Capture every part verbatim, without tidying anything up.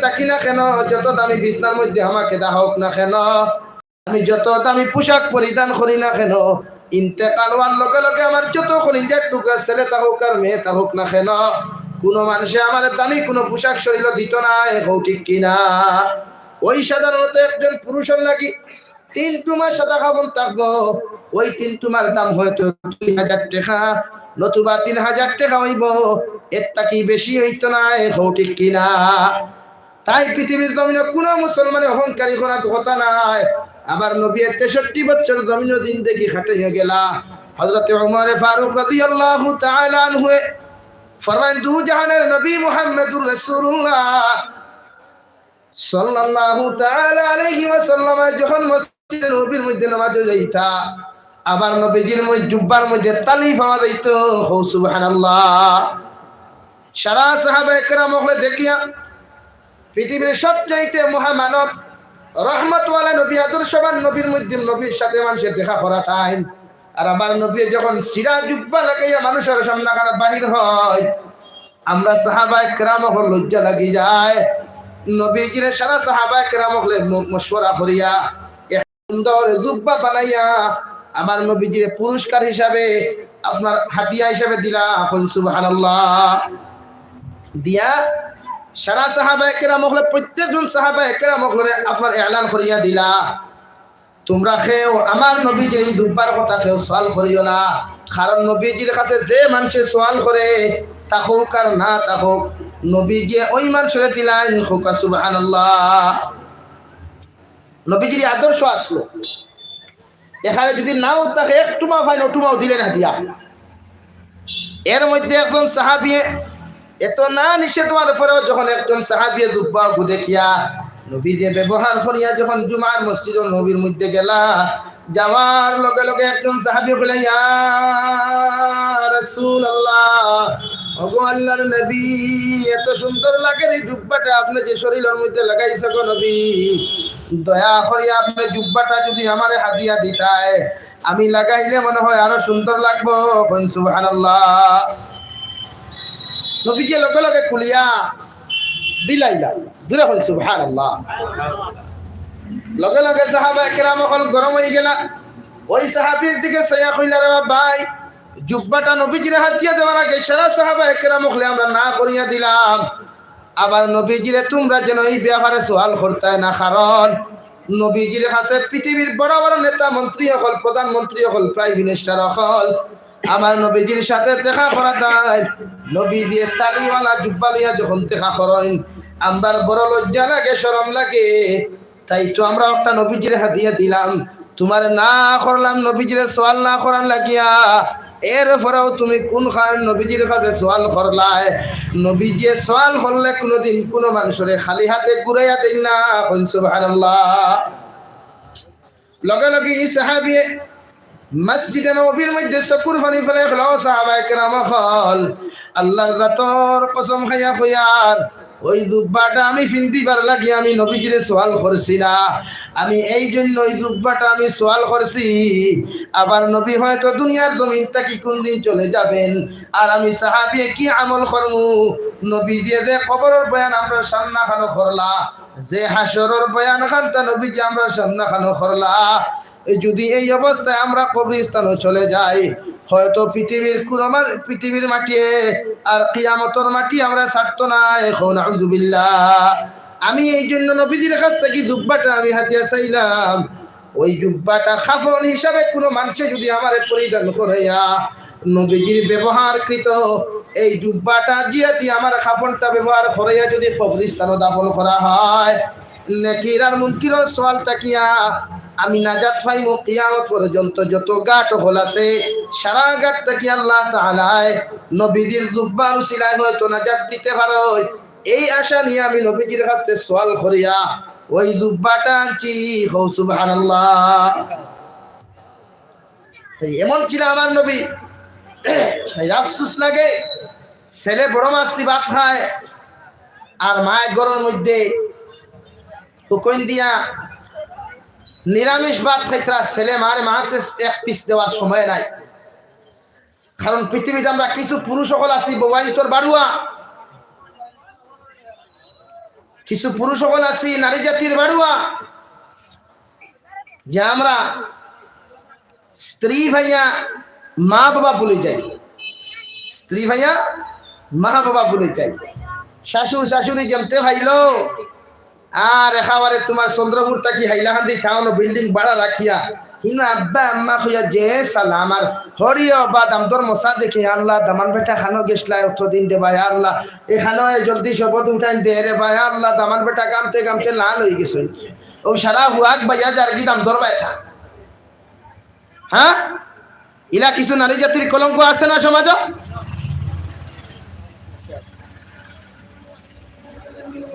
থাকি না কেন, যত দামি বিছনার মধ্যে আমাকে দেওয়া হোক না কেন, আমি যত দামি পোশাক পরিধান করি না কেন, ইন্তেকাল হওয়ার লগে লগে আমার যত কলিজার টুকরা ছেলে থাকুক আর মেয়ে থাকুক না কেন, কোনো মানুষে আমার দামি কোনো পোশাক শরীরো দিত নায়, কও ঠিক কিনা? ওই সাধারণত একজন পুরুষর লাগি তিন টুমা সাদা কাফন থাকবো, ওই তিন টুমার দাম হয়তো দুই হাজার টেকা, নতুবা তিন হাজার টেকা অইবো, এর থাকি বেশি অইতো নায়, কও ঠিক কিনা? তাই পৃথিবীর জমিনো কোনো মুসলমানে অহংকারী করার কথা নায়। আবার নবী তেষট্টি বছর জমিনো জিন্দেগি কাটাইয়া গেলা। হযরতে উমরে ফারুক রাদিয়াল্লাহু তাআলা আনহু ফরমাইন, দু জাহানের নবী মুহাম্মদুর রাসূলুল্লাহ সাল্লাল্লাহু তাআলা আলাইহি ওয়াসাল্লাম যখন মসজিদে নবীর মধ্যে নামাজো যাইতা, আবার নবীজির মধ্যে জুব্বার মধ্যে তালি পাওয়া যাইতো। কও সুবহানাল্লাহ। সারা সাহাবায়ে কেরাম অকলে দেখিয়া পৃথিবীর সবচাইতে মহামানব, রহমতওয়ালা নবী, আদর্শবান নবীর মধ্যে নবীর সাথে মানুষের দেখা করা টাইম। আর আমার নবী যখন ছিড়া জুব্বা লাগাইয়া মানুষের সামনে খানা বাহির হয়, আমরা সাহাবায়ে কেরাম অকল লজ্জা লাগি যায়। নবীজিরে সারা সাহাবায়ে কেরাম অকলে ম-, মশওয়ারা করিয়া এক সুন্দর জুব্বা বানাইয়া আমার নবীজিরে পুরস্কার হিসাবে, আপনার হাদিয়া হিসাবে দিলা। কইন সুবহানাল্লাহ। দিয়া সারা সাহাবায়ে কেরাম অকলে, প্রত্যেকজন সাহাবায়ে কেরাম অকলরে আপনার এলান করিয়া দিলা, তোমরা কেউ আমার নবীজির এই জুব্বার কথা কেউ সওয়াল করিও না, কারণ নবীজির কাছে যে মানুষে সওয়াল করে, থাকুক আর না থাকুক, নবীজিয়ে ওই মানুষরে দিলাইন। কউক্কা সুবহানাল্লাহ। নবীজির আদর্শ আসলো, এখানে যদি নাও থাকে, এক টুমা পাইন, ও টুমাও দিলেন হাদিয়া। এর মধ্যে একজন সাহাবিয়ে, এত না নিষেধ হওয়ার পরেও যখন একজন সাহাবিয়ে জুব্বা গুদে কিয়া নবীজিয়ে ব্যবহার করিয়া যখন জুমার মসজিদে নবীর মধ্যে গেলা, যাওয়ার লগে লগে একজন সাহাবি বলে, ইয়া রাসূলুল্লাহ, ওগো আল্লাহর নবী, এত সুন্দর লাগের এই জুব্বাটা আপনে যে শরীলর মধ্যে লাগাইছো গো নবী, দয়া করি আপনে জুব্বাটা যদি আমারে হাদিয়া দিতায়, আমি লাগাইলে মনে হয় আরো সুন্দর লাগবো। কইন সুবহানাল্লাহ। নবীজিয়ে লগে লগে খুলিয়া দিলাইলা। জোরে কইন সুবহানাল্লাহ। লগে লগে সাহাবায়ে কেরাম অকল গরম অইগেলা। ওই সাহাবির দিকে চাইয়া কইলা, রে ভাই, জুব্বাটা নবীজিরে হাদিয়া দেওয়ার আগে সারা সাহাবায়ে কেরাম অকলে আমরা না করিয়া দিলাম। আবার নবীজিরে তোমরা যেন এই ব্যাপারে সওয়াল করতায় না, কারণ নবীজির কাছে পৃথিবীর বড় বড় নেতা মন্ত্রী অকল, প্রধানমন্ত্রী অকল, প্রাইম মিনিস্টার অকল আমার নবীজির সাথে দেখা করা যায়। নবীজিয়ে তালিওয়ালা জুব্বা লইয়া যখন দেখা করইন, আমরার বড় লজ্জা লাগে, শরম লাগে। তাই তো আমরা একটা নবীজিরে হাদিয়া দিলাম, তুমারে না করলাম নবীজিরে সওয়াল না করার লাগিয়া। এরপরেও তুমি কোন কারণে নবীজির কাছে সওয়াল করলায়? নবীজিয়ে সওয়াল করলে কোনোদিন কোনো মানুষরে খালি হাতে ঘুরাইয়া দেইন না। কইন সুবহানাল্লাহ। লগে লগে ই সাহাবিয়ে মসজিদে নববীর মধ্যে চকুর পানি ফেলাই কইলা, ও সাহাবায়ে কেরাম অকল, আল্লাহর জাতর কসম খাইয়া কইয়ার, ওই জুব্বাটা আমি ফিন্দিবার লাগি আমি নবীজিরে সওয়াল করছি না, আমি এই জন্য ওই জুব্বাটা আমি সওয়াল করছি। আবার নবী হয়তো দুনিয়ার জমিন থাকি কোনদিন চলে যাবেন, আর আমি সাহাবিয়ে কি আমল করমু? নবীজিয়ে যে কবরর বয়ান আমরার সামনে খানো করলা, যে হাশরর বয়ান খানতা নবীজিয়ে আমরার সামনে খানো করলা, এই যদি এই অবস্থায় আমরা কবরস্থানো চলে যাই, হয়তো পৃথিবীর কোনো মা-, পৃথিবীর মাটিয়ে আর কিয়ামতর মাটি আমরা ছাড়তো নায়। কও নাউজুবিল্লাহ। আমি এই জন্য নবীজির কাছ থাকি জুব্বাটা আমি হাদিয়া চাইলাম। ওই জুব্বাটা কাফন হিসাবে কোনো মানুষে যদি আমারে পরিধান করাইয়া নবীজির ব্যবহারকৃত এই জুব্বাটা জিয়াদি আমার কাফনটা ব্যবহার করাইয়া যদি কবরস্থানো দাফন করা হয়, নেকির আর মুনকিরর সওয়াল থাকিয়া আমি নাজাত পাইমু। কিয়ামত পর্যন্ত যত ঘাট অকল আছে, সারা ঘাট থাকি আল্লাহ তাআলায় নবীজির জুব্বার উসিলায় হয়তো নাজাত দিতে পারইন। এই আশা নিয়া আমি নবীজির কাছে সওয়াল করিয়া ওই জুব্বাটা আনছি। কও সুবহানাল্লাহ। তাই এমন ছিল আমার নবী, আফসোস লাগে, ছেলে বড় মাছ দি ভাত খায়, আর মায় ঘরর মধ্যে হুকুম দিয়া নিরামিষ ভাত খাইতরা, ছেলে মারে মাছ এক পিস দেওয়ার সময় নাই। কারণ পৃথিবীত আমরা কিছু পুরুষ অকল আছি, বউয়াইন্তর বাড়ুয়া, কিছু পুরুষ অকল আছি নারী জাতির বাড়ুয়া, যে আমরা স্ত্রী পাইয়া মা বাবা ভুলি যাই, স্ত্রী পাইয়া মা বাবা ভুলি যাই। শ্বশুর শাশুড়ি যেমতে পাইলো, আর একেবারে তুমার চন্দ্রপুর থাকি হাইলাকান্দি টাউনো বিল্ডিং ভাড়া রাখিয়া হিনো আব্বা আম্মা কইয়া যে সালাম, আর হরিও বা দামদর মশা দেখে, "আল্লাহ, দামান বেটা খানো গেছলা অতদিন রে ভাই, আল্লাহ, এখানো জলদি শরবত উঠাইন দে রে ভাই, আল্লাহ, দামান বেটা গামতে গামতে লাল অই গেছে।" ও সারা হুয়াক বাইয়া যারগি দামদর বাইতা। হ্যাঁ, ইলা কিছু নারী জাতির কলঙ্ক আছে না সমাজো?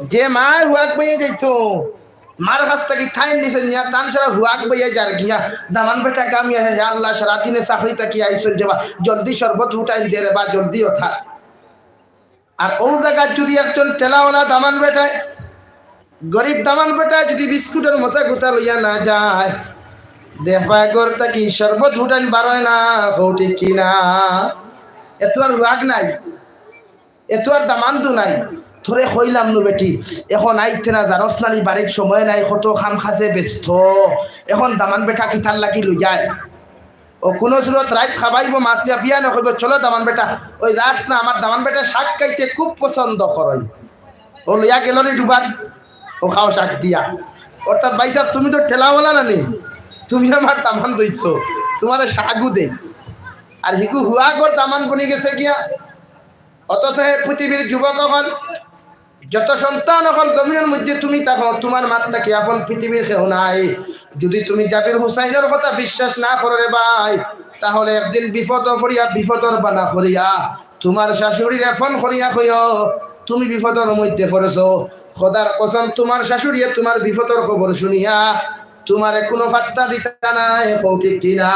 যে মায় হুয়াক বাইয়া যাইতো, মার কাছ থাকি থাইন নিছে নিয়া, তান সারা হুয়াক বাইয়া যারগিয়া, দামান বেটা কামিয়া, হে আল্লাহ, সারাদিনে চাকরি থাকি আইছইন রে বা, জলদি শরবত ফুটাইন দে রে বা, জলদি অথা। আর অউ জাগাত যুদি একজন ঠেলাওয়ালা দামান বেটায়, গরিব দামান বেটায় যুদি বিস্কুটর মশা গুতা লইয়া না যায়, দেখবায় ঘর থাকি শরবত ফুটাইন বারয় না, কও ঠিক কি না? এত আর রাগ নাই, এত আর দামান্দু নাই। তোরে কইলাম নু বেটি, এখন আইতে না, জানোস না নি, বাড়িত সময় নাই, কত কাম কাজে ব্যস্ত। এখন দামান বেটা কিতার লাগি লইয়া আয়? ও কুনু সুরত রাইত খাবাইবো মাছ দিয়া, বিয়ানে কইবো, "চলো দামান বেটা, ওই যাস না, আমার দামান বেটা শাক খাইতে খুব পছন্দ করইন।" ও লইয়া গেল রে ডুবাত, ও খাও শাক দিয়া। অর্থাৎ ভাই সাহেব, তুমি তো ঠেলাওয়ালা না নি, তুমি আমার দামান দইছো, তুমারে শাকও দেই। আর হিগু হুয়াগর দামান বনি গেছে গিয়া। অথচ হে পৃথিবীর যুবক অকল, যত সন্তান অকল জমিনর মধ্যে তুমি থাকো, তুমার মার থাকি আপন পৃথিবীর কেউ নাই। যুদি তুমি জাবির হুসাইনর কথা বিশ্বাস না করো রে ভাই, তাহলে একদিন বিপদো পড়িয়া, বিপদর বানা করিয়া, তুমার শাশুড়িরে ফোন করিয়া কইও, "তুমি বিপদর মধ্যে পড়ছো, খোদার কসম, তুমার শাশুড়িয়ে তুমার বিপদর খবর শুনিয়া তুমারে কুনু পাত্তা দিতা নায়, কও ঠিক কি না?"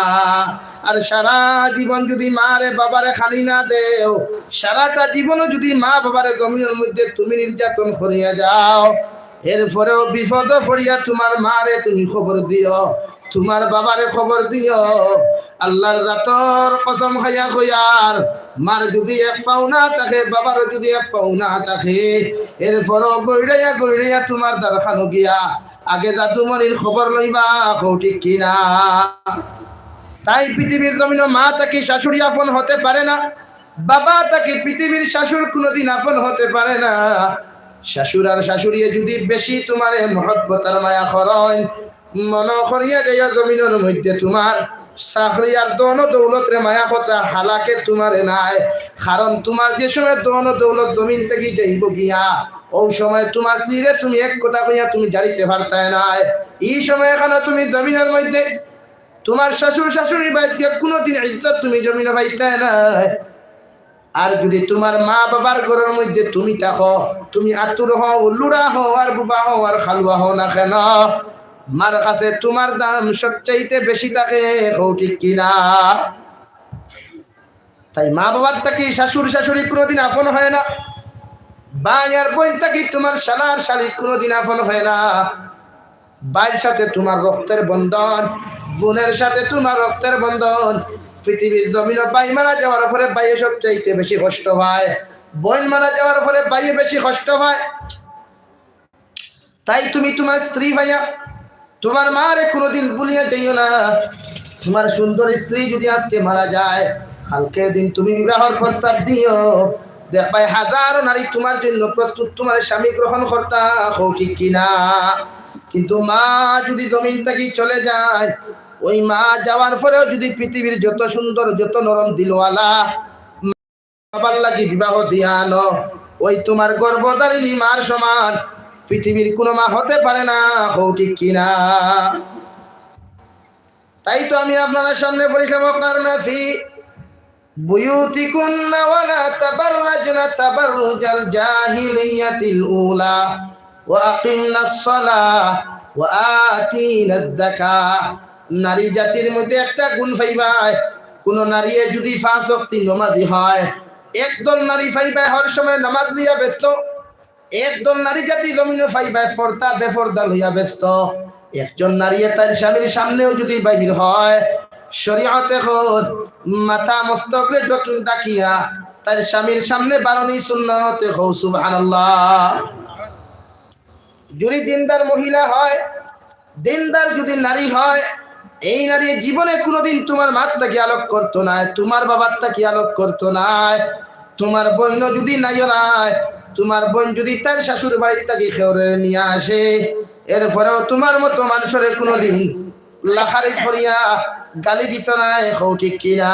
আর সারা জীবন যুদি মারে বাবারে খানি না দেও, সারাটা জীবনও যুদি মা বাবারে জমিনর মধ্যে তুমি নির্যাতন করিয়া যাও, এরপরেও বিপদো পড়িয়া তুমার মারে তুমি খবর দিও, তুমার বাবারে খবর দিও। আল্লাহর জাতর কসম খাইয়া কইয়ার, মার যুদি এক পাও না থাকে, বাবারও যুদি এক পাও না থাকে, এরপরেও গইড়াইয়া গইড়াইয়া তুমার দারখানো গিয়া আগে জাদুমণির খবর লইবা, কও ঠিক কি না? তাই পৃথিবীর জমিনো মা থাকি শাশুড়ি আপন হতে পারে না, বাবা থাকি পৃথিবীর শাশুড় কুনুদিন আপন হতে পারে না। শাশুড় আর শাশুড়িয়ে যুদি বেশি তুমারে মহব্বত আর মায়া করইন, মনো করিয়া যাইয়া জমিনর মধ্যে তুমার চাকরি আর ধন দৌলতরে মায়া করতা, হালাকে তুমারে নায়। কারণ তুমার যে সময় ধন দৌলত জমিন থাকি যাইবো গিয়া, অউ সময় তুমার স্ত্রীরে তুমি এক কথা কইয়া তুমি জানিতে পারতায় নায়। ই সময় এখানো তুমি জমিনর মধ্যে তুমার শ্বশুর শাশুড়ির বাদ দিয়া কুনুদিন ইজ্জত তুমি জমিনো পাইতায় নায়। আর যুদি তুমার মা বাবার ঘরর মধ্যে তুমি থাকো, তুমি আতুর হও, লুড়া হও, আর বুবা হও, আর খালুয়া হও না কেন, মার কাছে তুমার দাম সবচাইতে বেশি থাকে, কও ঠিক কি না? তাই মা বাবার থাকি শাশুড় শাশুড়ি কুনুদিন আপন হয় না, ভাই আর বইন থাকি তুমার শালা আর শালি কুনুদিন আপন হয় না। ভাইর সাথে তুমার রক্তের বন্ধন, বইনর সাথে তুমার রক্তের বন্ধন। পৃথিবীর জমিনো ভাই মারা যাওয়ার পরে ভাইয়ে সবচাইতে বেশি কষ্ট পায়, বইন মারা যাওয়ার পরে ভাইয়ে বেশি কষ্ট পায়। তাই তুমি তুমার স্ত্রী পাইয়া তুমার মারে কুনুদিন ভুলিয়া যাইও না। তুমার সুন্দর স্ত্রী যুদি আজকে মারা যায়, কালকের দিন তুমি বিবাহর প্রস্তাব দিও, দেখবায় হাজারো নারী তুমার জন্য প্রস্তুত, তুমার স্বামী গ্রহণ করতা, কও ঠিক কি না? কিন্তু মা যুদি জমিন থাকি চলে যায়, ওই মা যাওয়ার পরেও যুদি পৃথিবীর যত সুন্দর, যত নরম দিলওয়ালা বাবার লাগি বিবাহ দিয়া আনো, ওই তুমার গর্ভধারিণী মার সমান পৃথিবীর কুনু মা হতে পারে না, কও ঠিক কি না? তাই তো আমি আপনারার সামনে পড়ছিলাম, "ওয়াকারনা ফি বুয়ুতিকুন্না ওয়ালা তাবাররাজনা তাবাররুজাল জাহিলিয়াতিল উলা ওয়া আকিমনাস সালাহ ওয়া আতিনাজ যাকাহ।" নারী জাতির মধ্যে একটা গুণ পাইবায়, কুনু নারীয়ে যুদি পাঁচ ওয়াক্তি নমাজি হয়, একদল নারী পাইবায় হর সময় নামাজ লইয়া ব্যস্ত, একদল নারী জাতি জমিনো পাইবায় পর্দা বেপর্দা লইয়া ব্যস্ত। একজন নারীয়ে তার স্বামীর সামনেও যুদি বাহির হয়, শরীয়তে কয় মাথা মস্তকরে ঢক-, ঢাকিয়া তার স্বামীর সামনে বারনি সুন্নত, কও সুবহানাল্লাহ। যদি দিনদার মহিলা হয়, দিনদার যদি নারী হয়, এই নারী জীবনে কোনোদিন তোমার মার থাকি আলাপ করতো নায়, তোমার বাবার থাকি আলাপ করতো নায়। তোমার বইনও যদি নাইও নায়, তোমার বইন যদি তার শ্বশুর বাড়ির থাকি খেউরে নিয়া আসে, এরপরেও তোমার মতো মানষরে কোনোদিন লাখারি করিয়া গালি দিতো নায়, কও ঠিক কিনা?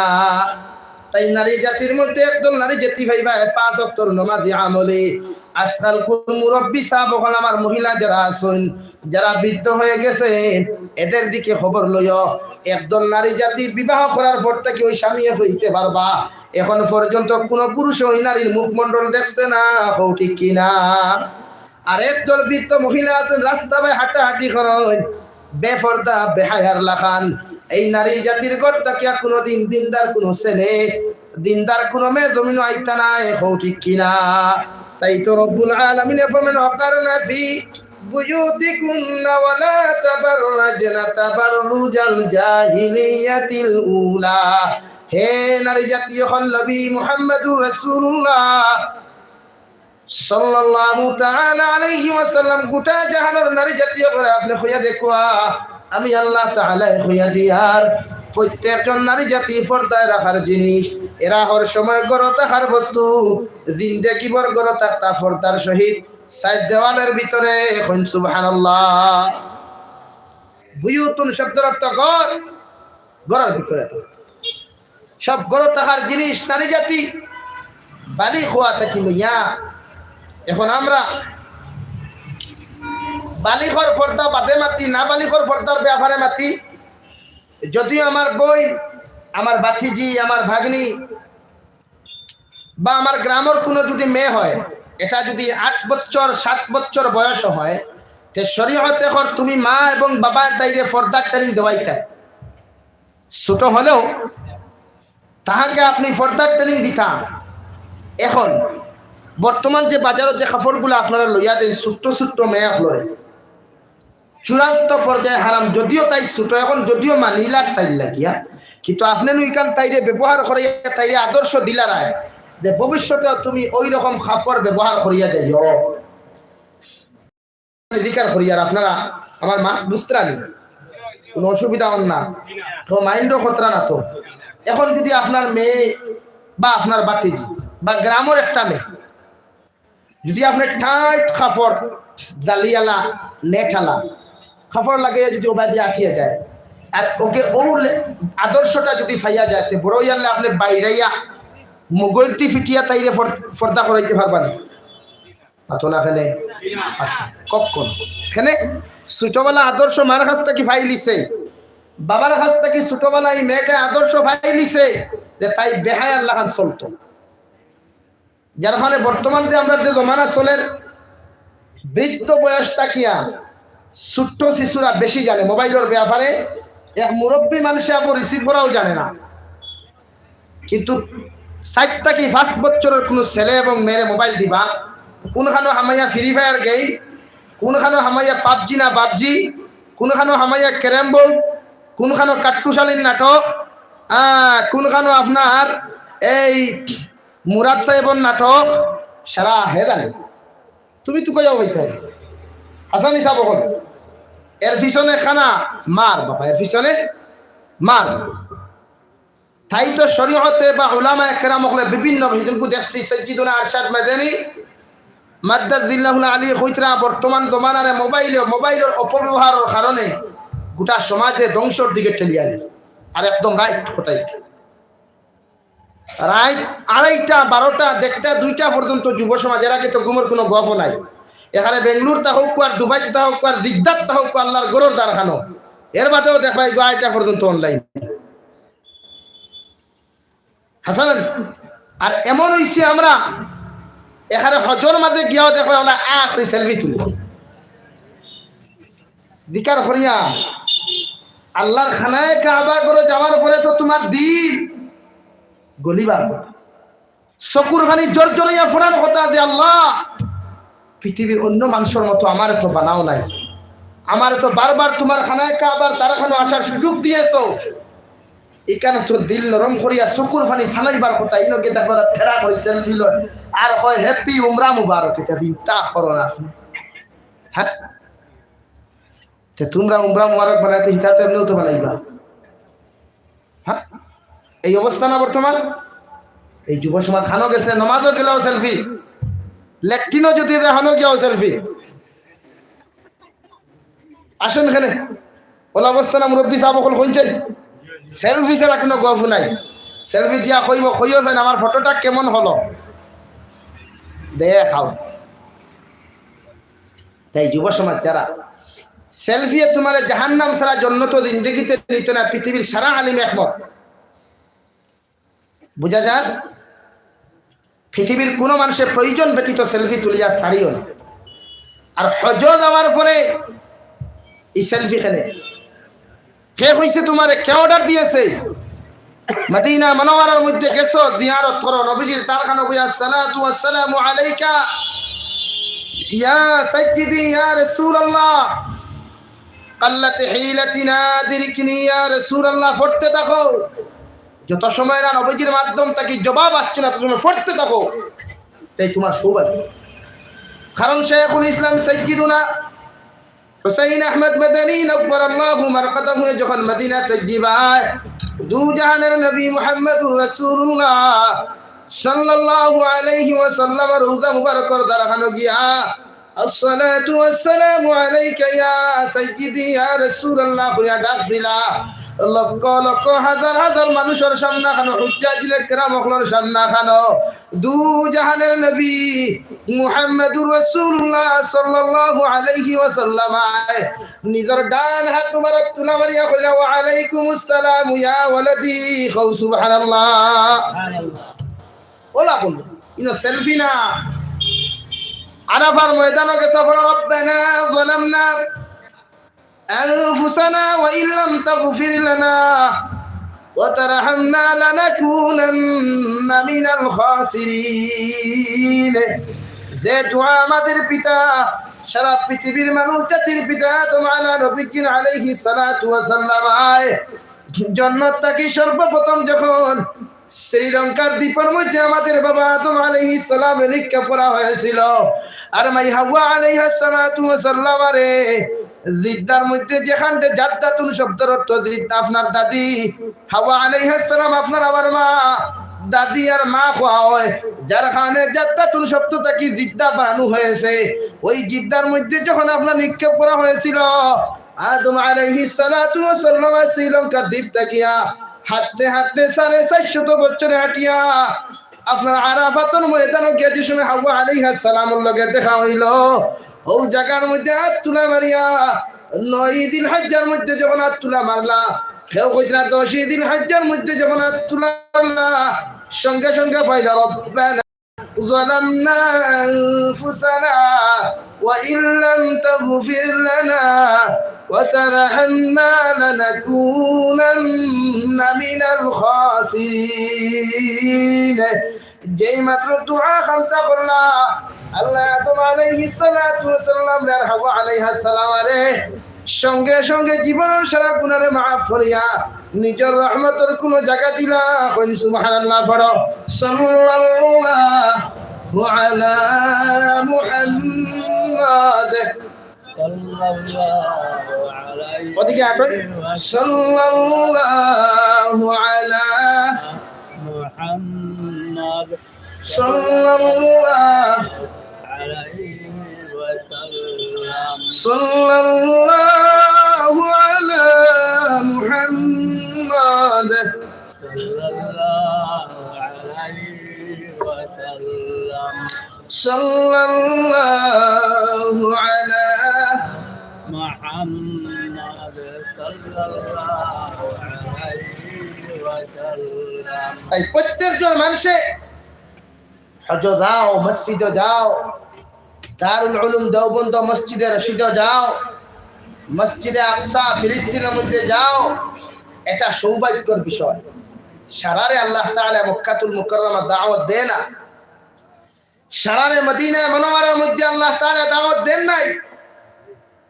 তাই নারী জাতির মধ্যে একদল নারী জাতি পাইবা, পাঁচ ওয়াক্তর নমাজি আমলি। আজকাল কোন মুরব্বি সাব অকল, আমার মহিলা যারা আছইন, যারা বৃদ্ধ হয়ে গেছে, এদের দিকে খবর লইও। একদল নারী জাতি বিবাহ করার পর থাকি ওই স্বামী হইতে পারবা, এখন পর্যন্ত কোনো পুরুষে ওই নারীর মুখমণ্ডল দেখছে না, কও ঠিক কিনা? আর একদল বৃদ্ধ মহিলা আছইন, রাস্তা বায় হাঁটাহাঁটি করইন, বেপর্দা, বেহায়ার লাখান। এই নারী জাতির ঘর থাকিয়া কোনোদিন দিনদার কোনো ছেলে, দিনদার কোনো মেয়ে জমিনো আইতা নায়, কও ঠিক কিনা? তাই তো রব্বুল আলামিনে ফরমান, "ওয়াকারনা ফি বুয়ুতিকুন্না ওয়ালা তাবাররাজনা তাবাররুজাল জাহিলিয়াতিল উলা।" হে নারী জাতি অকল, নবী মুহাম্মাদুর রাসূলুল্লাহ সাল্লাল্লাহু তাআলা আলাইহি ওয়াসাল্লাম গোটা জাহানর নারী জাতি অকলরে আপনে কইয়া দেখুয়া, আমি আল্লাহ তাআলায় কইয়া দিয়ার, প্রত্যেকজন নারী জাতি পর্দায় রাখার জিনিস, এরা হর সময় ঘরো থাকার বস্তু, জিন্দেগি ভর ঘরো থাকতা পর্দার সহিত, চাইর দেওয়ালের ভিতরে। কইন সুবহানাল্লাহ। বুয়ুতুন শব্দর অর্থ ঘর, ঘরর ভিতরে তো সব ঘরো থাকার জিনিস নারী জাতি বালিগ হওয়া থাকি লইয়া। এখন আমরা বালিগর পর্দা বাদে মাতি, নাবালিগর পর্দার ব্যাপারে মাতি। যদিও আমার বইন, আমার ভাতিজি, আমার ভাগ্নি বা আমার গ্রামর কোনো যদি মেয়ে হয়, এটা যদি আট বছর, সাত বছর বয়স হয়, তে শরীয়তে কর তুমি মা এবং বাবা তাইরে পর্দার training দেওয়াইতা। ছোট হলেও তাহাকে আপনি পর্দার training দিতা। এখন বর্তমান যে বাজারো যে কাপড়গুলা আপনারা লইয়া দেইন, ছোট্ট ছোট্ট মেয়ে অকলরে, চূড়ান্ত পর্যায়ে হারাম। যদিও তাই ছোট, এখন যদিও মানিলার তাইর লাগিয়া, কিন্তু আপনে নু ইখান তাইরে ব্যবহার করিয়া, তাইরে আদর্শ দিলারায় যে ভবিষ্যতে তুমি ওই রকম কাপড় ব্যবহার করিয়া যাইও। জিকার করি, আর আপনারা আমার মা বুঝতরা নি, কোনো অসুবিধা অর না তো, মাইন্ডও করতরা না তো। এখন যদি আপনার মেয়ে বা আপনার ভাতিজি বা গ্রামর একটা মেয়ে যদি আপনে tight কাপড়, জালিয়ালা, নেটআলা কাপড় লাগাইয়া যদি ওবায়দি আটিয়া যায়, আর ওকে ও লে-, আদর্শটা যদি পাইয়া যায়, তে বড় অইয়ারলে আপনে বাইরাইয়া মুগরতি ফিটিয়া তাইরে ফর-, পর্দা করাইতে পারবা না। মাতো না কেনে? কখন? কেনে? ছোটবেলা আদর্শ মার কাছ থাকি পাইলিছে, বাবার কাছ থাকি ছোটবেলা এই মেয়েটা আদর্শ পাইলিছে যে তাই বেহায়ার লাখান চলতো। যার কারণে বর্তমান যে আমরা যে জমানা চলের, বৃদ্ধ বয়স থাকিয়া ছোট্ট শিশুরা বেশি জানে মোবাইলর ব্যাপারে। এক মুরব্বী মানুষে আবার receive করাও জানে না, কিন্তু চাইর থাকি পাঁচ বছরর কোনো ছেলে এবং মেয়েরে মোবাইল দিবা, কোনখানো হামাইয়া Free Fire game, কোনখানো হামাইয়া PUBG না PUBG, কোনখানো হামাইয়া carrom board, কোনখানো কাট্টুশালীর নাটক, আহ, কোনখানো আপনার এই মুরাদ সাহেবর নাটক, সারা হে জানে। তুমি তো কইয়াও হইতে হাসানি সাব হল, এর পিছনে খানা মার বাবা, এর পিছনে মার। তাই তো শরীয়তে বা উলামায়ে কেরাম অকলে বিভিন্ন, হিদিনকু দেখছি সৈয়দুনা আরশাদ মাদানী মাদ্দাজিল্লাহুল আলী কইতরা বর্তমান জমানার মোবাইলে, মোবাইলর অপব্যবহারর কারণে গোটা সমাজরে ধ্বংসর দিকে ঠেলিয়া দেয়। আর একদম right কথাই। রাইত আড়াইটা, বারোটা, দেড়টা, দুইটা পর্যন্ত যুব সমাজ, এর আগে তো ঘুমর কোনো গফও নাই। এখানে বেঙ্গলোর তা হোক আর দুবাই তা হোক আর জিদ্দাত তা হোক, আল্লাহর গরর দ্বারখানো, এর বাদেও দেখবায় এগু আড়াইটা পর্যন্ত online। হাসান, আর এমন হইছে আমরা এখানে হজর মাঝে গিয়াও দেখবায় ওলা আখরি selfie তুলে। জিকার করিয়া আল্লাহর খানায়ে কাবা করে যাওয়ার পরে তো তোমার দিল গলিবার কথা। চকুর পানি জোর জোরাইয়া ফোনার কথা যে, "আল্লাহ, পৃথিবীর অন্য মানুষের মতো আমারে তো বানাও নাই, আমারে তো বারবার তোমার খানায়ে কাবার দ্বারখানো আসার সুযোগ দিয়েছো, এখানে তো দিল নরম করিয়া চকুর পানি ফালাইবার কথা, ইনো গিয়া দেখবার থেরা করে selfie লয় আর কয়, 'Happy উমরা মুবারক', এটা চিন্তা করো না আপনি।" হ্যাঁ? তে তুমরা উমরা মুবারক বানাইতে হিতাতে এমনিও তো বানাইবা। হ্যাঁ, এই অবস্থা না বর্তমান? এই যুব সমাজ খানো গেছে, নমাজও গেলেও সেলফি, লেট্রিনও যদি যায়, খানো গিয়াও সেলফি। আসেন এখানে, ওলা অবস্থা না মুরব্বী সাহেব অকল কইছেন? সেলফি ছাড়া কোনো গফ নাই। সেলফি দিয়া কইব, কইও যায় না, "আমার ফটোটা কেমন হলো?" দেখাও। তাই যুব সমাজ যারা, সেলফিয়ে তোমারে জাহান্নাম ছাড়া জন্নত জিন্দেগিতে নিত না, পৃথিবীর সারা আলিম একমত। বুঝা যার? পৃথিবীর কোনো মানুষের প্রয়োজন ব্যতীত সেলফি তুলিয়া ছাড়িও না। আর হজ যাওয়ার পরে এই সেলফি কেনে? কে কইছে তোমারে? কে অর্ডার দিয়েছে? মদিনা মনোয়ারার মধ্যে গেছো, জিয়ারত করো, নবীজির তারখানো বইয়া, "আসসালাতু ওয়াসসালামু আলাইকা ইয়া সাইয়্যিদি ইয়া রাসূলুল্লাহ, কাল্লাত হিলাতি নাদিরিকনি ইয়া রাসূলুল্লাহ", পড়তে থাকো। যত সময় না নবীজির মাধ্যম থাকি জবাব আসছে না, তত সময় পড়তে থাকো। এটাই তোমার সৌভাগ্য। কারণ শেখুল ইসলাম সাইয়্যিদুনা হুসাইন আহমদ মাদানী নব্বরাল্লাহু মারকাদাহু যখন মদিনা তৈয়িবায় দু জাহানের নবী মুহাম্মদুর রাসূলুল্লাহ সাল্লাল্লাহু আলাইহি ওয়াসাল্লাম রওজা মুবারকর দ্বারখানো গিয়া "আসসালাতু ওয়াসসালামু আলাইকা ইয়া সাইয়্যিদি ইয়া রাসূলুল্লাহ" কইয়া ডাক দিলা, লক্ষ লক্ষ হাজার হাজার মানুষের সামনে খানো, হুজ্জাজিল কেরাম অকলর সামনে খানো, দু জাহানের নবী মুহাম্মাদুর রাসূলুল্লাহ সাল্লাল্লাহু আলাইহি ওয়াসাল্লাম নিজের ডান হাত মুবারক তুলা মারিয়া কইলা, "ওয়া আলাইকুমুস সালাম ইয়া ওয়ালাদি।" কও সুবহানাল্লাহ। ওলা বলল, ইনো সেলফি না। আরাফার ময়দানো গেছে, বলো, "রব্বানা যালামনা আনফুসানা ওয়া ইল্লাম তাগফির লানা ওয়া তারহামনা লানাকুনান্না মিনাল খাসিরিন।" যে দোয়া আমাদের পিতা, সারা পৃথিবীর মানুষ জাতির পিতা আদম আলা নবীজিন আলাইহিস সালাতু ওয়াস সালাম আয় জন্নত থাকি সর্বপ্রথম যখন শ্রীলঙ্কার দ্বীপের মধ্যে আমাদের বাবা আদম আলাইহিস সালাম নিক্ষেপ করা হয়েছিল, আর মাই হাওয়া আলাইহাস সালাতু ওয়াস সালাম আরে জিদ্দার মধ্যে যেখানটে জাদ্দাতুন শব্দর অর্থ জিদ্দা, আপনার দাদি হাওয়া আলাইহাস সালাম, আপনার আমার মা, দাদি আর মা কওয়া হয়, যার কারণে জাদ্দাতুন শব্দ থাকি জিদ্দা বানানো হয়েছে। ওই জিদ্দার মধ্যে যখন আপনার নিক্ষেপ করা হয়েছিল, আদম আলাইহিস সালাতু ওয়াস সালাম শ্রীলঙ্কার দ্বীপ থাকিয়া হাঁটতে হাঁটতে সাড়ে চারশত বছরে হাঁটিয়া আপনার আরাফাতর ময়দানো গিয়া যে সময় হাওয়া আলাইহাস সালামর লগে দেখা হইল, ও জাগার মধ্যে হাত তুলা মারিয়া, নয় দিন হজ্জর মধ্যে যখন হাত তুলা মারলা, কেউ কইতরা দশ দিন হজ্জর মধ্যে যখন হাত তুলা মারলা, সঙ্গে সঙ্গে পাইলা, "রব্বানা ظلمنا أنفسنا وإن لم تغفر لنا وترحمنا لنكونن من الخاسرين।" যেই মাত্র দোয়া খান্তা করলা, আল্লাহ আদম আলাইহিস সালাতু ওয়াস সালাম আর হাওয়া আলাইহাস সালাম আরে সঙ্গে সঙ্গে জীবনের সারা গুনারে মাফ করিয়া নিজের রহমতর কোনো জায়গা দিলা। কইন সুবহানাল্লাহ পড়ো। সাল্লাল্লাহু আলা মুহাম্মাদ। সাল্লাল্লাহু আলাইহি ওদিকে আসুন। সাল্লাল্লাহু আলা মুহাম্মাদ। সাল্লাল্লাহু আলাইহি ওয়াসাল্লাম। সাল্লাল্লাহু আলা মুহাম্মাদ। সাল্লাল্লাহু আলাইহি ওয়াসাল্লাম। সাল্লাল্লাহু আলা মুহাম্মাদ। সাল্লাল্লাহু আলাইহি ওয়াসাল্লাম। এই প্রত্যেকজন মানুষে হজো যাও, মসজিদো যাও, দারুল উলুম দেওবন্দ মসজিদে রশিদো যাও, মসজিদে আকসা ফিলিস্তিনের মধ্যে যাও, এটা সৌভাগ্যর বিষয়। সারারে আল্লাহ তাআলা মক্কাতুল মুকাররমা দাওয়াত দেয় না, সারারে মদিনা মুনাওয়ারার মধ্যে আল্লাহ তাআলা দাওয়াত দেন নাই।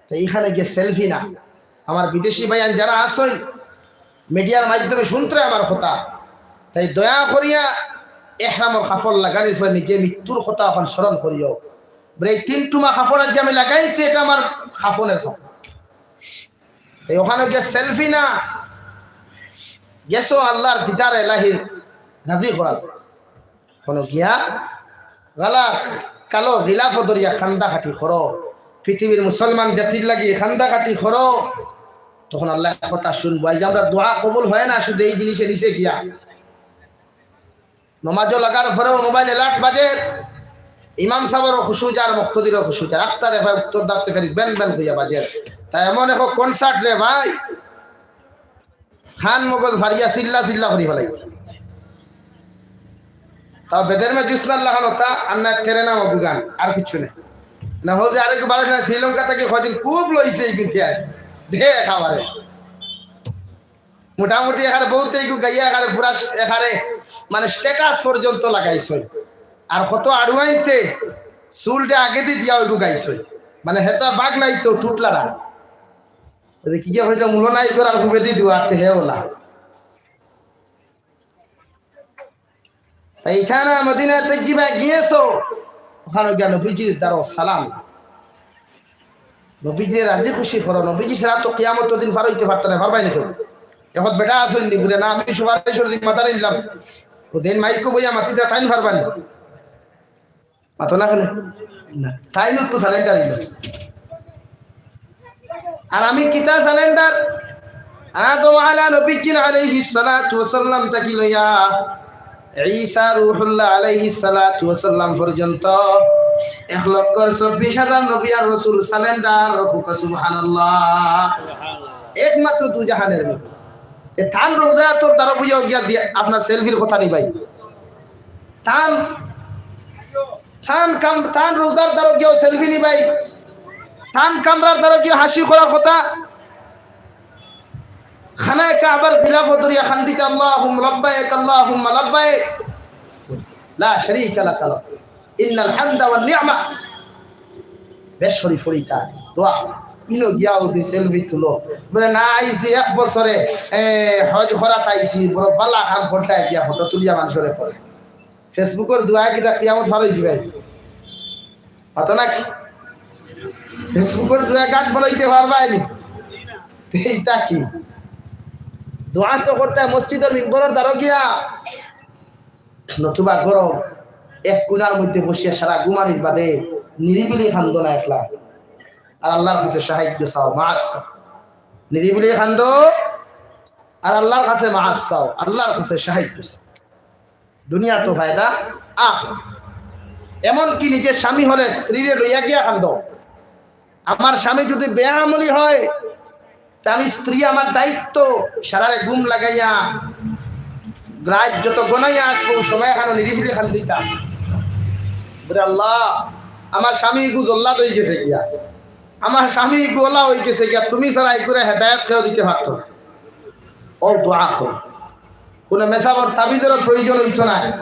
তো এইখানে গিয়ে সেলফি না। আমার বিদেশি ভাইয়ান যারা আছেন, মিডিয়ার মাধ্যমে শুনতে আমার কথা, তাই দয়া করিয়া এহরামর কাপড় লাগানির পরে নিজে মৃত্যুর কথা এখন স্মরণ করিও। বলে, "এই তিন টুমা কাপড় আজ আমি লাগাইছি, এটা আমার কাফনের কাপড়।" এই ওখানো গিয়া সেলফি না, গেছো আল্লাহর দিদার এলাহির রাজি করার। ওখানো গিয়া গালা কালো গিলাফ ধরিয়া কান্দাকাটি করো, পৃথিবীর মুসলমান জাতির লাগি কান্দাকাটি করো। তখন আল্লাহ কথা শুনবো। এই যে আমরা দোয়া কবুল হয় না শুধু এই জিনিসে নিচে গিয়া, নমাজও লাগার পরেও মোবাইল অ্যালার্ট বাজের, ইমাম সাবর খুশু যার, মুক্তদিরও খুশু যার, আখতারে ভাই উত্তর দাঁড়তে ফেরি বেন বেন হইয়া বাজের। তা এমন এক কনসার্ট রে ভাই, খান মগজ ফারিয়া চিল্লা চিল্লা করি ফেলাই। তা বেদের মে জুসনার লাখান হতা, আর না তেরে নাম অভিগান, আর কিচ্ছু নেই। না হলে আরেক বারো সময় শ্রীলঙ্কা থেকে কদিন খুব লইছে এই বিনতে আর দেখ খাবারে। মোটামুটি এখানে বউতে একটু গাইয়া এখানে পুরা এখানে মানে স্ট্যাটাস পর্যন্ত লাগাইছে। আর কত আড়ুয়াইতে চুলটা আগে দিয়ে দিয়া ওইটু গাইছে। মানে হেতা বাঘ নাই তো টুটলারা। ওই যে কি গিয়া হইলো মূল নাই করার খুবে দি দেওয়া আতে হে ওলা। তাই এখানে মদিনা তৈজিবা গিয়েছো, ওখানে গিয়া নবীজির দ্বারো সালাম। নবীজির রাজি খুশি করো, নবীজি ছাড়া তো কিয়ামত দিন পার হইতে পারতো না, পারবাই না কেউ। এখন বেটা আসুন নি বলে, "না, আমি সুপারিশর দিন মাথা নিলাম।" ও দিন মাইকো বইয়া মাতিতে তাইন পারবা না। মাতো না কেনে? না, তাইন তো সালেন্ডার হইল। আর আমি কিতা সালেন্ডার? আদম আলা নবীজিন আলাইহিস সালাতু ওয়াস সালাম থাকি লইয়া ঈসা রুহুল্লাহ আলাইহিস সালাতু ওয়াস সালাম পর্যন্ত এক লক্ষ চব্বিশ হাজার নবী আর রাসূল সালেন্ডার। হুকা সুবহানাল্লাহ। একমাত্র দু জাহানের নবী। এ তান রোজা তোর দ্বারা বুঝাও গিয়া দিয়া আপনার সেলফির কথা নেই ভাই। তান, তান কাম, তান রোজার দ্বারা গিয়াও সেলফি নি ভাই। তান কামরার দ্বারা গিয়া হাসি করার কথা। খানায় কাবার গিলাফ ধরিয়া খান্দিতে, "আল্লাহুম্মা লাব্বাইক, আল্লাহুম্মা লাব্বাইক, লা শারীকা লাকা লাব্বাইক, ইন্নাল হামদা ওয়ান নি'মা।" বেশ শরীফ পড়িতা দোয়া। ইনো গিয়া ওদি সেলফি তুলো। বলে, "না, আইছি এক বছরে, এ, হজ করাত আইছি, বড় বালা খান ফোনটা গিয়া ফটো তুলিয়া মানুষরে করে।" ফেসবুকর দোয়া কিতা কিয়ামত ফাল হইতে ভাই? অত নাকি? ফেসবুকর দোয়া গাট ফাল হইতে পারবাই নি? এইটা কি? দোয়া তো করতে মসজিদর মিম্বরর দ্বারো গিয়া। নতুবা গরম এক কোণার মধ্যে বসিয়া সারা ঘুমানির বাদে নিরিবিলি খান্দো না একলা। আর আল্লাহর কাছে সাহায্য চাও, মাফ চাও। নিরিবিলি খান্দো আর আল্লাহর কাছে মাফ চাও, আল্লাহর কাছে সাহায্য চাও। দুনিয়া তো ফায়দা আখ। এমনকি নিজের স্বামী হলে স্ত্রীরে লইয়া গিয়া খান্দো। আমার স্বামী যদি বেআমলি হয়, তা আমি স্ত্রী আমার দায়িত্ব, সারারে ঘুম লাগাইয়া, রাত যত গনাইয়া আসবো, সময় এখানে নিরিবিলি খান্দিতা। বলে, "আল্লাহ, আমার স্বামী গু জল্লাদ হয়ে গেছে গিয়া, আমার স্বামী গু ওলা হয়ে গেছে গিয়া, তুমি ছাড়া এগুলো হেদায়ত কেউ দিতে পারতো না।" ও দোয়া করো, কোনো মেসাবর তাবিজেরও প্রয়োজন হইতো না।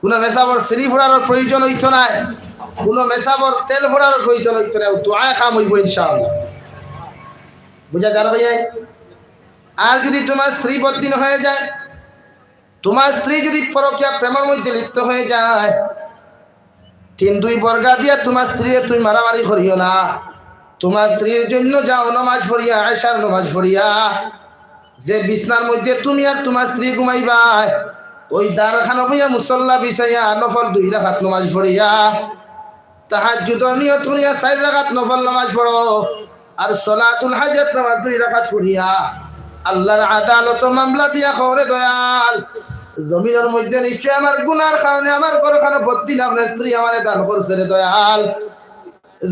কোনো মেসাবর সিরিফুরারও প্রয়োজন হইতো না, কোনো মেসাবর তেল ফোড়ারও প্রয়োজন হইতো না। দোয়ায় কাম হইব ইনশাআল্লাহ। বুঝা যার ভাইয়া? আর যদি তোমার স্ত্রী বদিন হয়ে যায়, তোমার স্ত্রী যদি পরকীয়া প্রেমের মধ্যে লিপ্ত হয়ে যায়, তিন দুই বর্গা দিয়া তোমার স্ত্রীরে তুমি মারামারি করিও না। তোমার স্ত্রীর জন্য যাও নমাজ পড়িয়া, আয়েশার নমাজ পড়িয়া। যে বিছনার মধ্যে তুমি আর তোমার স্ত্রী ঘুমাইবায়, ওই দারখানো বইয়া মুসল্লা বিছাইয়া নফল দুই রাকাত নমাজ পড়িয়া, তাহাজ্জুদর নিয়ত করিয়া চার রাকাত নফল নমাজ পড়ো, আর সলাতুল হাজত নমাজ দুই রাকাত পড়িয়া আল্লাহর আদালতো মামলা দিয়া কও রে দয়াল, জমিনর মধ্যে নিশ্চয় আমার গুনার কারণে আমার ঘরখানো বদিন আপনার স্ত্রী আমারে দান করছে রে দয়াল।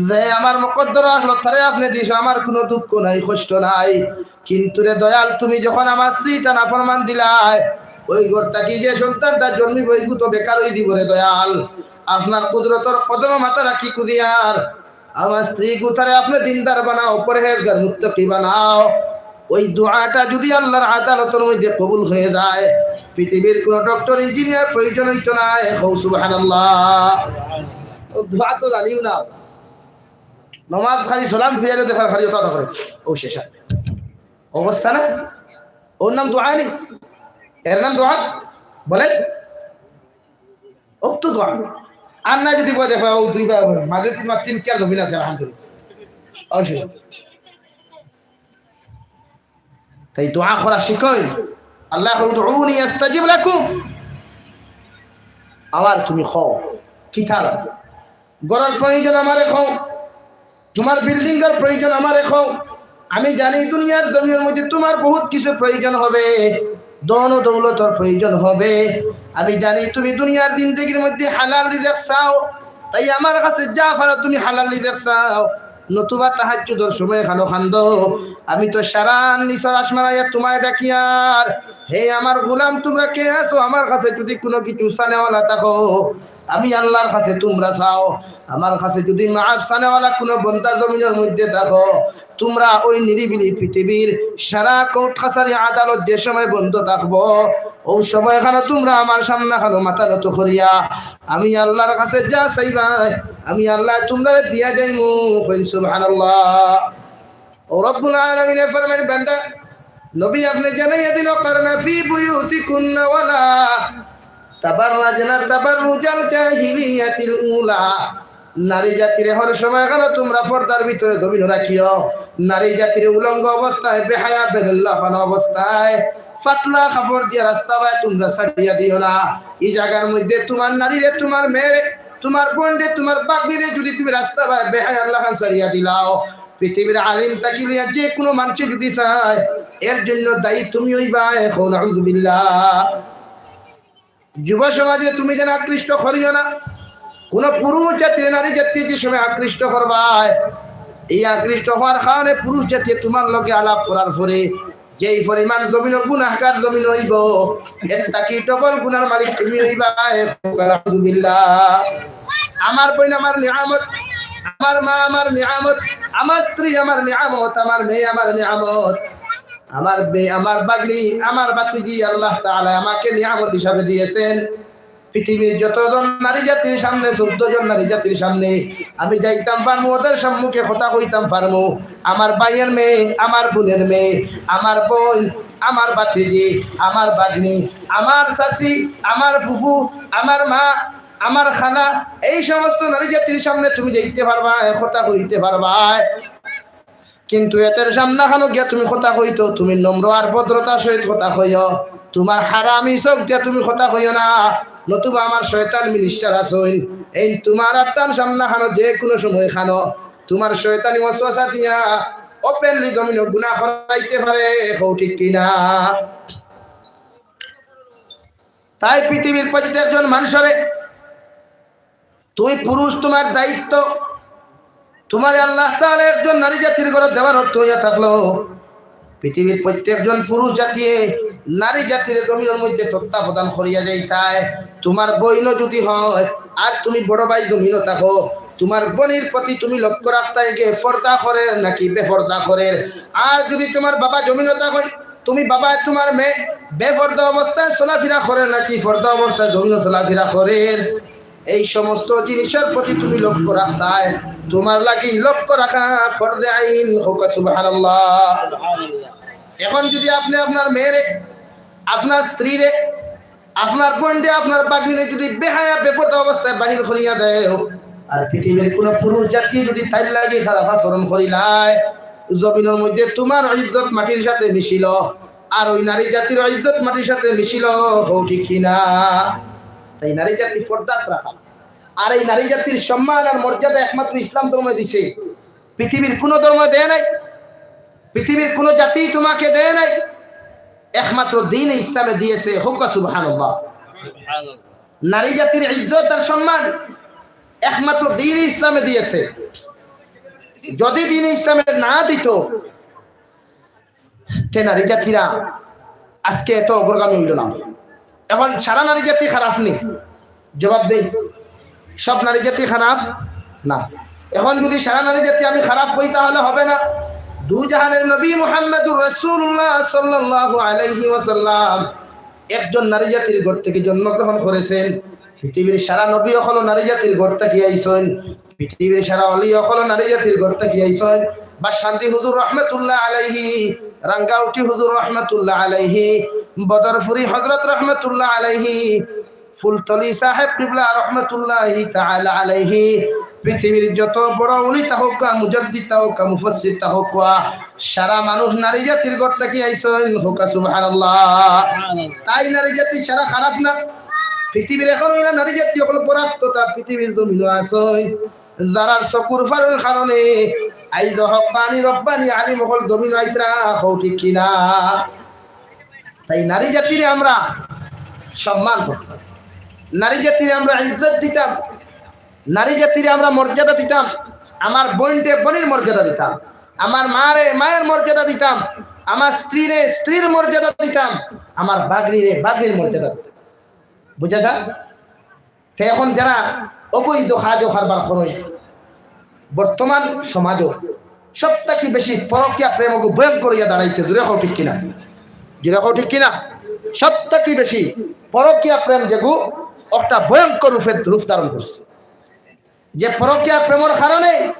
যে আমার মুকদ্দর আসলো, তারে আপনে দিছো, আমার কোনো দুঃখ নাই, কষ্ট নাই। কিন্তু রে দয়াল, তুমি যখন আমার স্ত্রীটা নাফরমান দিলায়, ওই ঘর থাকি যে সন্তানটা জন্মিব, ওইগু তো বেকার হয়ে দিব রে দয়াল। আপনার কুদরতর কদমে মাথা রাখি কুদিয়ার, আমার স্ত্রী গুতারে আপনে দিনদার বানাও, পরহেজগার মুত্তাকি বানাও। ওই দোয়াটা যদি আল্লাহর আদালতর মধ্যে কবুল হয়ে যায়, পৃথিবীর কোনো ডক্টর, ইঞ্জিনিয়ার প্রয়োজন হইতো না। কও সুবহানাল্লাহ। ও দোয়া তো জানিও না। নমাজ খালি সালাম ফিরাইলে দেখার খালি ওটা করে। ও শেষ। অবস্থা না? ওর নাম দোয়া নি? এর নাম দোয়া? বলেন। ও তো দোয়া। আর না যদি বয় দেখবা, ও দুইবার মাঝে তোমার তিন চার জমিন আছে, আলহামদুলিল্লাহ। অবশ্যই। তাই দোয়া করা শিখইন। আল্লাহ, "উদউনি আস্তাজিব লাকুম।" আবার তুমি কও, কিতা লাগবো? ঘরর প্রয়োজন আমারে কও, তোমার বিল্ডিংর প্রয়োজন আমারে কও। আমি জানি দুনিয়ার জমিনর মধ্যে তোমার বহুত কিছু প্রয়োজন হবে, ধন ও দৌলতর প্রয়োজন হবে। আমি জানি তুমি দুনিয়ার জিন্দেগির মধ্যে হালাল রিজিক চাও, তাই আমার কাছে যা পারো তুমি হালাল রিজিক চাও, নতুবা তাহাজ্জুদর সময় খানো কান্দো। আমি তো সারা নিচর আসমান আইয়া তোমায় ডাকিয়ার, হে আমার গোলাম, তোমরা কে আছো? আমার কাছে যদি কোনো কিছু চানেওয়ালা থাকো, আমি আল্লাহর কাছে তোমরা চাও। আমার কাছে যদি মাফ চানেওয়ালা কোনো বন্দা জমিনর মধ্যে থাকো, তোমরা ওই নিরিবিলি পৃথিবীর সারা কোর্ট কাছারি আদালত যে সময় বন্ধ থাকবো, ও সময় খানো তোমরা আমার সামনে খানো মাথা নত করিয়া আমি আল্লাহর কাছে যা চাইবায়, আমি আল্লাহ তোমরারে দিয়া যাইমু। কইন সুবহানাল্লাহ। ও রব্বুল আলামিনে ফরমাইন, বান্দা, নবী আপনে জানাইয়া দিন, "ওয়াকারনা ফি বুয়ুতিকুন্না ওয়ালা তাবাররাজনা তাবাররুজাল জাহিলিয়াতিল উলা।" নারী জাতিরে হর সময় খানো তোমরা পর্দার ভিতরে জমিনো রাখিও। নারী জাতিরে উলঙ্গ অবস্থায়, বেহায়া বেলল্লাপানা অবস্থায়, পাতলা কাপড় দিয়া রাস্তা বায় তোমরা ছাড়িয়া দিও না। এই জাগার মধ্যে তোমার নারীরে, তোমার মেয়েরে, তোমার বোনরে, তোমার বাগনিরে যদি তুমি রাস্তা বায় বেহায়ার লাখান ছাড়িয়া দিলাও, পৃথিবীর আলিম থাকি লইয়া যে কোনো মানষে যদি চায়, এর জন্য দায়ী তুমি অইবায়। কও নাউজুবিল্লাহ। যুব সমাজরে তুমি যেন আকৃষ্ট করিও না। কোনো পুরুষ জাতিরে নারী জাতি যে সময় আকৃষ্ট করবায়, এই আকৃষ্ট হওয়ার কারণে পুরুষ জাতি তোমার লগে আলাপ করার পরে যেই পরিমাণ জমিনো গুনাহগার জমিনো অইবো, এর থাকি ডবল গুনার মালিক তুমি অইবায়। কও নাউজুবিল্লাহ। আমার বইন আমার নিয়ামত, আমার মা আমার নিয়ামত, আমার স্ত্রী আমার নিয়ামত, আমার মেয়ে আমার নিয়ামত, আমার বে-, আমার বাগনি, আমার বাতিজি, আল্লাহ তাআলা আমাকে নিয়ামত হিসাবে দিয়েছেন। পৃথিবীর যতজন নারী জাতির সামনে, চৌদ্দ জন নারী জাতির সামনে আমি যাইতাম পারমু, ওদের সম্মুখে কথা কইতাম পারমু। আমার ভাইয়ের মেয়ে, আমার বোনের মেয়ে, আমার বোন, আমার বাতিজি, আমার বাগনি, আমার চাচি, আমার ফুফু, আমার মা, আমার খালা, এই সমস্ত নারী জাতির সামনে তুমি যাইতে পারবায়, কথা কইতে পারবায়। কিন্তু এদের সামনে খানো গিয়া তুমি কথা কইতো, তুমি নম্র আর ভদ্রতার সহিত কথা কইও। তোমার হারামি চোখ দিয়া তুমি কথা কইও না, নতুবা আমার শয়তান মিনিস্টার আছইন, এই তোমার আর তান সামনে খানো যে কোনো সময় খানো তোমার শয়তানি ওয়াসওয়াসা দিয়া ওপেনলি জমিনো গুনাহ করাইতে পারে। কও ঠিক কিনা? তাই পৃথিবীর প্রত্যেকজন মানুষরে তুই পুরুষ, তোমার দায়িত্ব, তোমারে আল্লাহ তাআলা একজন নারী জাতির ঘরে দেওয়ার অর্থ হইয়া থাকলো, পৃথিবীর প্রত্যেকজন পুরুষ জাতিয়ে নারী জাতির জমিনর মধ্যে তত্ত্বাবধান করিয়া যাইতায়। তোমার বইনও যদি হয়, আর তুমি বড় ভাই জমিনও থাকো, তোমার বইনর প্রতি তুমি লক্ষ্য রাখতায় গে পর্দা করের নাকি বেপর্দা করের। আর যদি তোমার বাবা জমিনও থাকো, তুমি বাবায় তোমার মেয়ে বেপর্দা অবস্থায় চলাফেরা করের নাকি পর্দা অবস্থায় জমিনও চলাফেরা করের। এই সমস্ত জিনিসর প্রতি তুমি লক্ষ্য রাখতায়, তোমার লাগি লক্ষ্য রাখা ফরজে আইন। কও সুবহানাল্লাহ। এখন যদি আপনে আপনার মেয়েরে, আপনার স্ত্রীরে, আপনার বইনরে, আপনার বাগনিরে যদি বেহায়া বেপর্দা অবস্থায় বাহির করিয়া দেও, আর পৃথিবীর কোনো পুরুষ জাতি যদি তাইর লাগি খারাপ আচরণ করিলায়, জমিনর মধ্যে তোমার ইজ্জত মাটির সাথে মিশিল, আর ওই নারী জাতির ইজ্জত মাটির সাথে মিশিল। কও ঠিক কিনা? তাই নারী জাতি পর্দাত রাখা। আর এই নারী জাতির সম্মান আর মর্যাদা একমাত্র ইসলাম ধর্মে দিছে, পৃথিবীর কোনো ধর্ম দেয় নাই, পৃথিবীর কোনো জাতি তোমাকে দেয় নাই, একমাত্র দ্বীনে ইসলামে দিয়েছে। কও সুবহানাল্লাহ। নারী জাতির ইজ্জত আর সম্মান একমাত্র দ্বীনে ইসলামে দিয়েছে। যদি দ্বীনে ইসলামে না দিত, তে নারী জাতিরা আজকে এত অগ্রগামী হইল না। এখন সারা নারী জাতি খারাপ নি? জবাব দেই, সব নারী জাতি খারাপ না। এখন যদি সারা নারী জাতি আমি খারাপ হই, তাহলে হবে না। দু জাহানের নবী মুহাম্মদুর রাসূলুল্লাহ সাল্লাল্লাহু আলাইহি ওয়াসাল্লাম একজন নারী জাতির ঘর থেকে জন্মগ্রহণ করেছেন। পৃথিবীর সারা নবী অকল নারী জাতির ঘর থাকি আইছইন। পৃথিবীর সারা অলি অকল নারী জাতির ঘর থাকি আইছইন। বাসকান্দি হুজুর রহমতুল্লাহ আলাইহি, রাঙ্গাউটি হুজুর রহমতুল্লাহ আলাইহি, বদরপুরি হজরত রহমতুল্লাহ আলাইহি, ফুলতলি সাহেব কিবলা রহমতুল্লাহি তাআলা আলাইহি, পৃথিবীর যত বড় ওলি তা হউক্কা, মুজাদ্দিদ তা হউক্কা, মুফাসসির তা হউক্কা, সারা মানুষ নারী জাতির ঘর থাকি আইছইন, হউক্কা সুবহানাল্লাহ। তাই নারী জাতি সারা খারাপ না। পৃথিবীর এখন অইলা নারী জাতি অকল পরাক্ত, তা পৃথিবীর জমিনো আছইন। যারার চকুর ফারর কারণে আইজ হক্কানি রব্বানি আলিম অকল জমিনো আইতরা, হউ ঠিক কিনা? তাই নারী জাতিরে আমরা সম্মান করতাম, নারী জাতিরে আমরা ইজ্জত দিতাম, নারী জাতিরে আমরা মর্যাদা দিতাম। আমার বইনরে বইনর মর্যাদা দিতাম, আমার মারে মায়ের মর্যাদা দিতাম, আমার স্ত্রীরে স্ত্রীর মর্যাদা দিতাম, আমার ভাগ্নিরে ভাগ্নির মর্যাদা দিতাম। বুঝা যায়? তে এখন যারা অবৈধ কাজ ও কারবার করইন, বর্তমান সমাজো সব থাকি বেশি পরকিয়া প্রেম অগু ভয়ঙ্কর অইয়া দাঁড়াইছে। জুরে কও ঠিক কিনা? জুরে কও ঠিক কিনা? সব থাকি বেশি পরকিয়া প্রেম যেগু একটা ভয়ঙ্কর রূপে, রূপ ধারণ করছে। যে পরকিয়া প্রেমর কারণে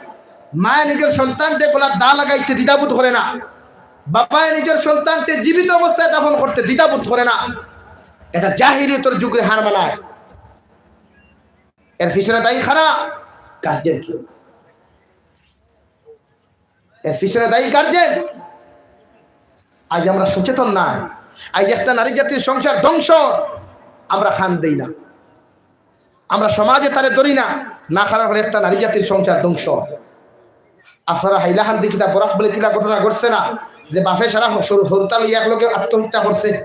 মায়ে নিজর সন্তানরে গলাত দা লাগাইতে দ্বিধাবোধ করে না, বাবায় নিজর সন্তানরে জীবিত অবস্থায় দাফন করতে দ্বিধাবোধ করে না, এটা জাহিলিয়তর যুগরে হার মানায়। এর পিছনে দায়ী কারা? গার্জেন। এর পিছনে দায়ী গার্জেন। আইজ আমরা সচেতন নায়। আইজ একটা নারী জাতির সংসার ধ্বংস, আমরা কান দেই না, আমরা সমাজে তারে ধরি না, না কারণ একটা নারী জাতির সংসার ধ্বংস। আপনারা হাইলাকান্দি কিতা বরাক ভ্যালিত কিলা ঘটনা ঘটছে না, যে বাপে সারা হরু-, হরুতা লইয়া একলগে আত্মহত্যা করছে,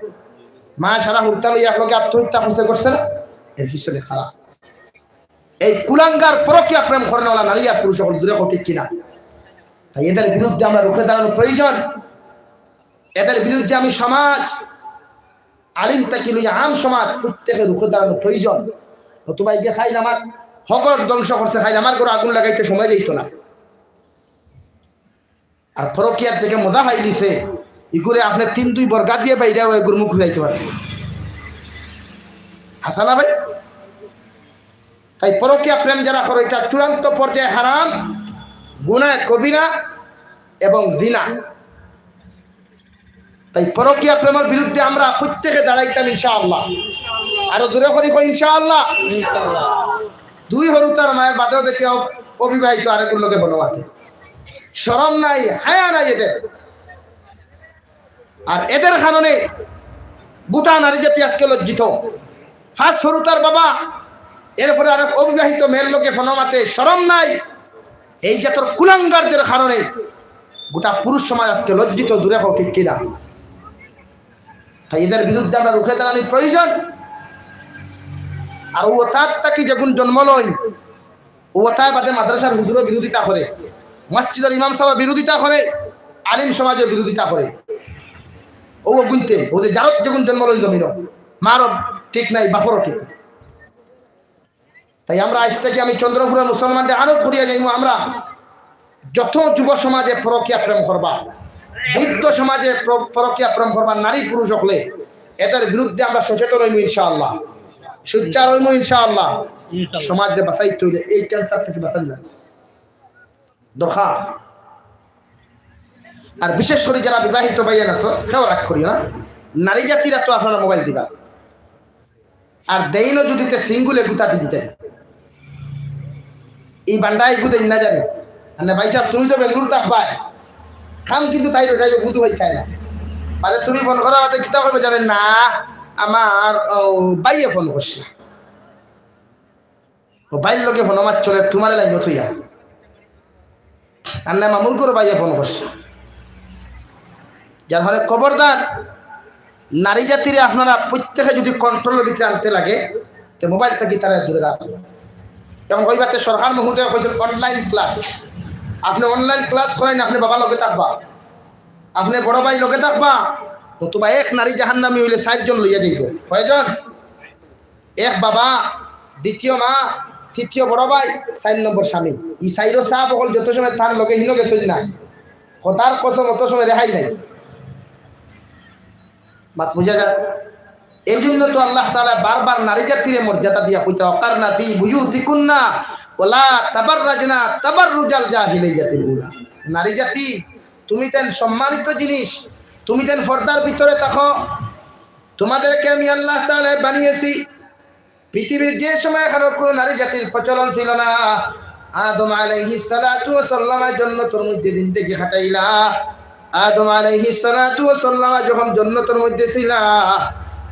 মা সারা হরুতা লইয়া একলগে আত্মহত্যা করছে, করছে না? এর পিছনে কারা? এই কুলাঙ্গার পরকিয়া প্রেম করনেওয়ালা নারী আর পুরুষ অকল, জুরে কও ঠিক কিনা? তাই এদের বিরুদ্ধে আমরা রুখে দাঁড়ানো প্রয়োজন। এদের বিরুদ্ধে আমি সমাজ, আলিম থাকি লইয়া আম সমাজ প্রত্যেকে রুখে দাঁড়ানো প্রয়োজন। নতুবা এই যে কাইল আমার হকর ধ্বংস করছে, কাইল আমার ঘরো আগুন লাগাইতে সময় দিত না। আর পরকিয়ার থেকে মজা পাইলিছে, ইগুরে আপনে তিন দুই বর্গা দিয়া বাইরা অয়, ইগুর মুখ ফিরাইতে পারতে। হাছা না ভাই? তাই পরকিয়া প্রেম যারা করে, এটা চূড়ান্ত পর্যায়ে হারাম, গুনাহ কবিরা এবং জিনা। তাই পরকিয়া প্রেমের বিরুদ্ধে আমরা প্রত্যেকে দাঁড়াইতাম ইনশাআল্লাহ। আরো জোরে করি কই ইনশাআল্লাহ। দুই হরুতার মায়ের বাদেও দেখি অব-, অবিবাহিত আরেকর লগে ফোনো মাতে। শরম নাই, হায়া নাই এদের। আর এদের কারণে গোটা নারী জাতি আজকে লজ্জিত। ফার্স্ট হরুতার বাবা, এরপরে আরেক অবিবাহিত মেয়ের লগে ফোনো মাতে, শরম নাই। এই জাতর কুলাঙ্গারদের কারণে গোটা পুরুষ সমাজ আজকে লজ্জিত, জুরে কও ঠিক কিনা? তাই এদের বিরুদ্ধে আমরা রুখে দাঁড়ানোর প্রয়োজন। আর ও তার তাকি যেগুন জন্ম লইন, ও তাই বাদে মাদ্রাসার হুজুরও বিরোধিতা করে, মসজিদের ইমাম সাহেব বিরোধিতা করে, আলিম সমাজও বিরোধিতা করে। ও গুনতে, ও যে জারত যেগুন জন্ম লইন জমিন, মারও ঠিক নাই, বাপরও ঠিক নাই। তাই আমরা আজ থেকে আমি চন্দ্রপুরের মুসলমানদের আরো ঘুরিয়ে যাইব। আমরা যত যুব সমাজে পরকিয়া প্রেম করবা, বৃদ্ধ সমাজে প্র-, পরকিয়া প্রেম করবা, নারী পুরুষ হকলে, এদের বিরুদ্ধে আমরা সচেতন হইব ইনশাআল্লাহ, সোচ্চার হইব ইনশাআল্লাহ। ইনশাআল্লাহ। সমাজে বাঁচাইতে হইলে এই ক্যান্সার থেকে বাঁচান না দরকার। আর বিশেষ করে যারা বিবাহিত ভাইয়ান আছো, কেউ রাগ করিও না, নারী জাতিরা তো আপনারা মোবাইল দিবা, আর দেইনও যদি তে সিঙ্গুলে গুতা দিন চাই, এই বান্ডায় গুদেন না জানি। মানে ভাই সাহেব, তুমি তো বেঙ্গালুরু থাকবায়, খাম কিন্তু তাই ওটাই বুধ ভাই খায় না। মানে তুমি ফোন করা হতে কিতা করবে জানেন না, আমার ও ভাইয়ে ফোন করছে, ও ভাইর লগে ফোন আমার চলে, তোমার লাইন থইয়া। আর না মামুর করে ভাইয়ে ফোন করছে। যার ফলে খবরদার, নারী জাতিরে আপনারা প্রত্যেকে যদি কন্ট্রোলের ভিতরে আনতে লাগে, তো মোবাইল থেকে তারা দূরে রাখুন। এবং ওই বাতে সরকার মহোদয় কইছেন অনলাইন ক্লাস, আপনি অনলাইন ক্লাস করেন, আপনি বাবা লগে থাকবা, আপনি বড় ভাই লগে থাকবা, নতুবা এক নারী জাহান্নামী হইলে চারজন লইয়া যাইব। কয়জন? এক বাবা, দ্বিতীয় মা, তৃতীয় বড় ভাই, চার নম্বর স্বামী। এই চাইরো সাপ অকল যত সময় তার লগে হিনো গেছে না, খোদার কসম অত সময় রেহাই নাই। মাত বুঝা যায়? এই জন্য তো আল্লাহ তাআলা বারবার নারী জাতিরে মর্যাদা দিয়া কইতা, "ওয়াকারনা ফি বুয়ুতিকুন্না ওয়ালা তাবাররাজনা তাবাররুজাল জাহিলিয়াতিল উলা।" নারী জাতি, তুমি তেন সম্মানিত জিনিস, তুমি তেন পর্দার ভিতরে থাকো। তোমাদেরকে আমি আল্লাহ তাআলা বানিয়েছি, পৃথিবীর যে সময় এখানো কোনো নারী জাতির প্রচলন ছিল না, আদম আলাইহিস সালাতু ওয়াস সালামে জন্নতর মধ্যে জিন্দেগি কাটাইলা। আদম আলাইহিস সালাতু ওয়াস সালামে যখন জন্নতর মধ্যে ছিলা,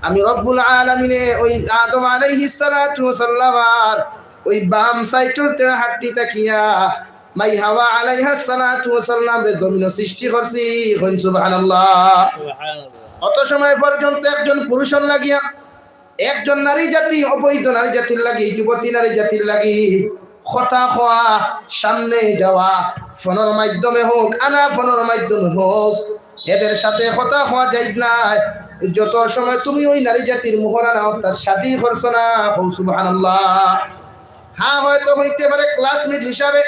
আমি রব্বুল আলামিনে ওই আদম আলাইহিস সালাতু ওয়াস সালামর ওই বাম সাইডর তে হাড্ডি থাকিয়া মাই হাওয়া আলাইহাস সালাতু ওয়াস সালামরে জমিনো সৃষ্টি করছি। কইন সুবহানাল্লাহ। সুবহানাল্লাহ। অত সময় পর্যন্ত একজন পুরুষর লাগিয়া একজন নারী জাতি, অবৈধ নারী জাতির লাগি, যুবতী নারী জাতির লাগি কথা কওয়া, সামনে যাওয়া, ফোনর মাধ্যমে হোক, আনা ফোনর মাধ্যমে হোক, এদের সাথে কথা কওয়া জায়েজ নায়। যত সময় তুমি ওই নারী জাতির মোহরানা অর্থাৎ শাদী করছো না, কও সুবহানাল্লাহ। হ্যাঁ, হয়তো হইতে পারে ক্লাসমেট হিসাবে,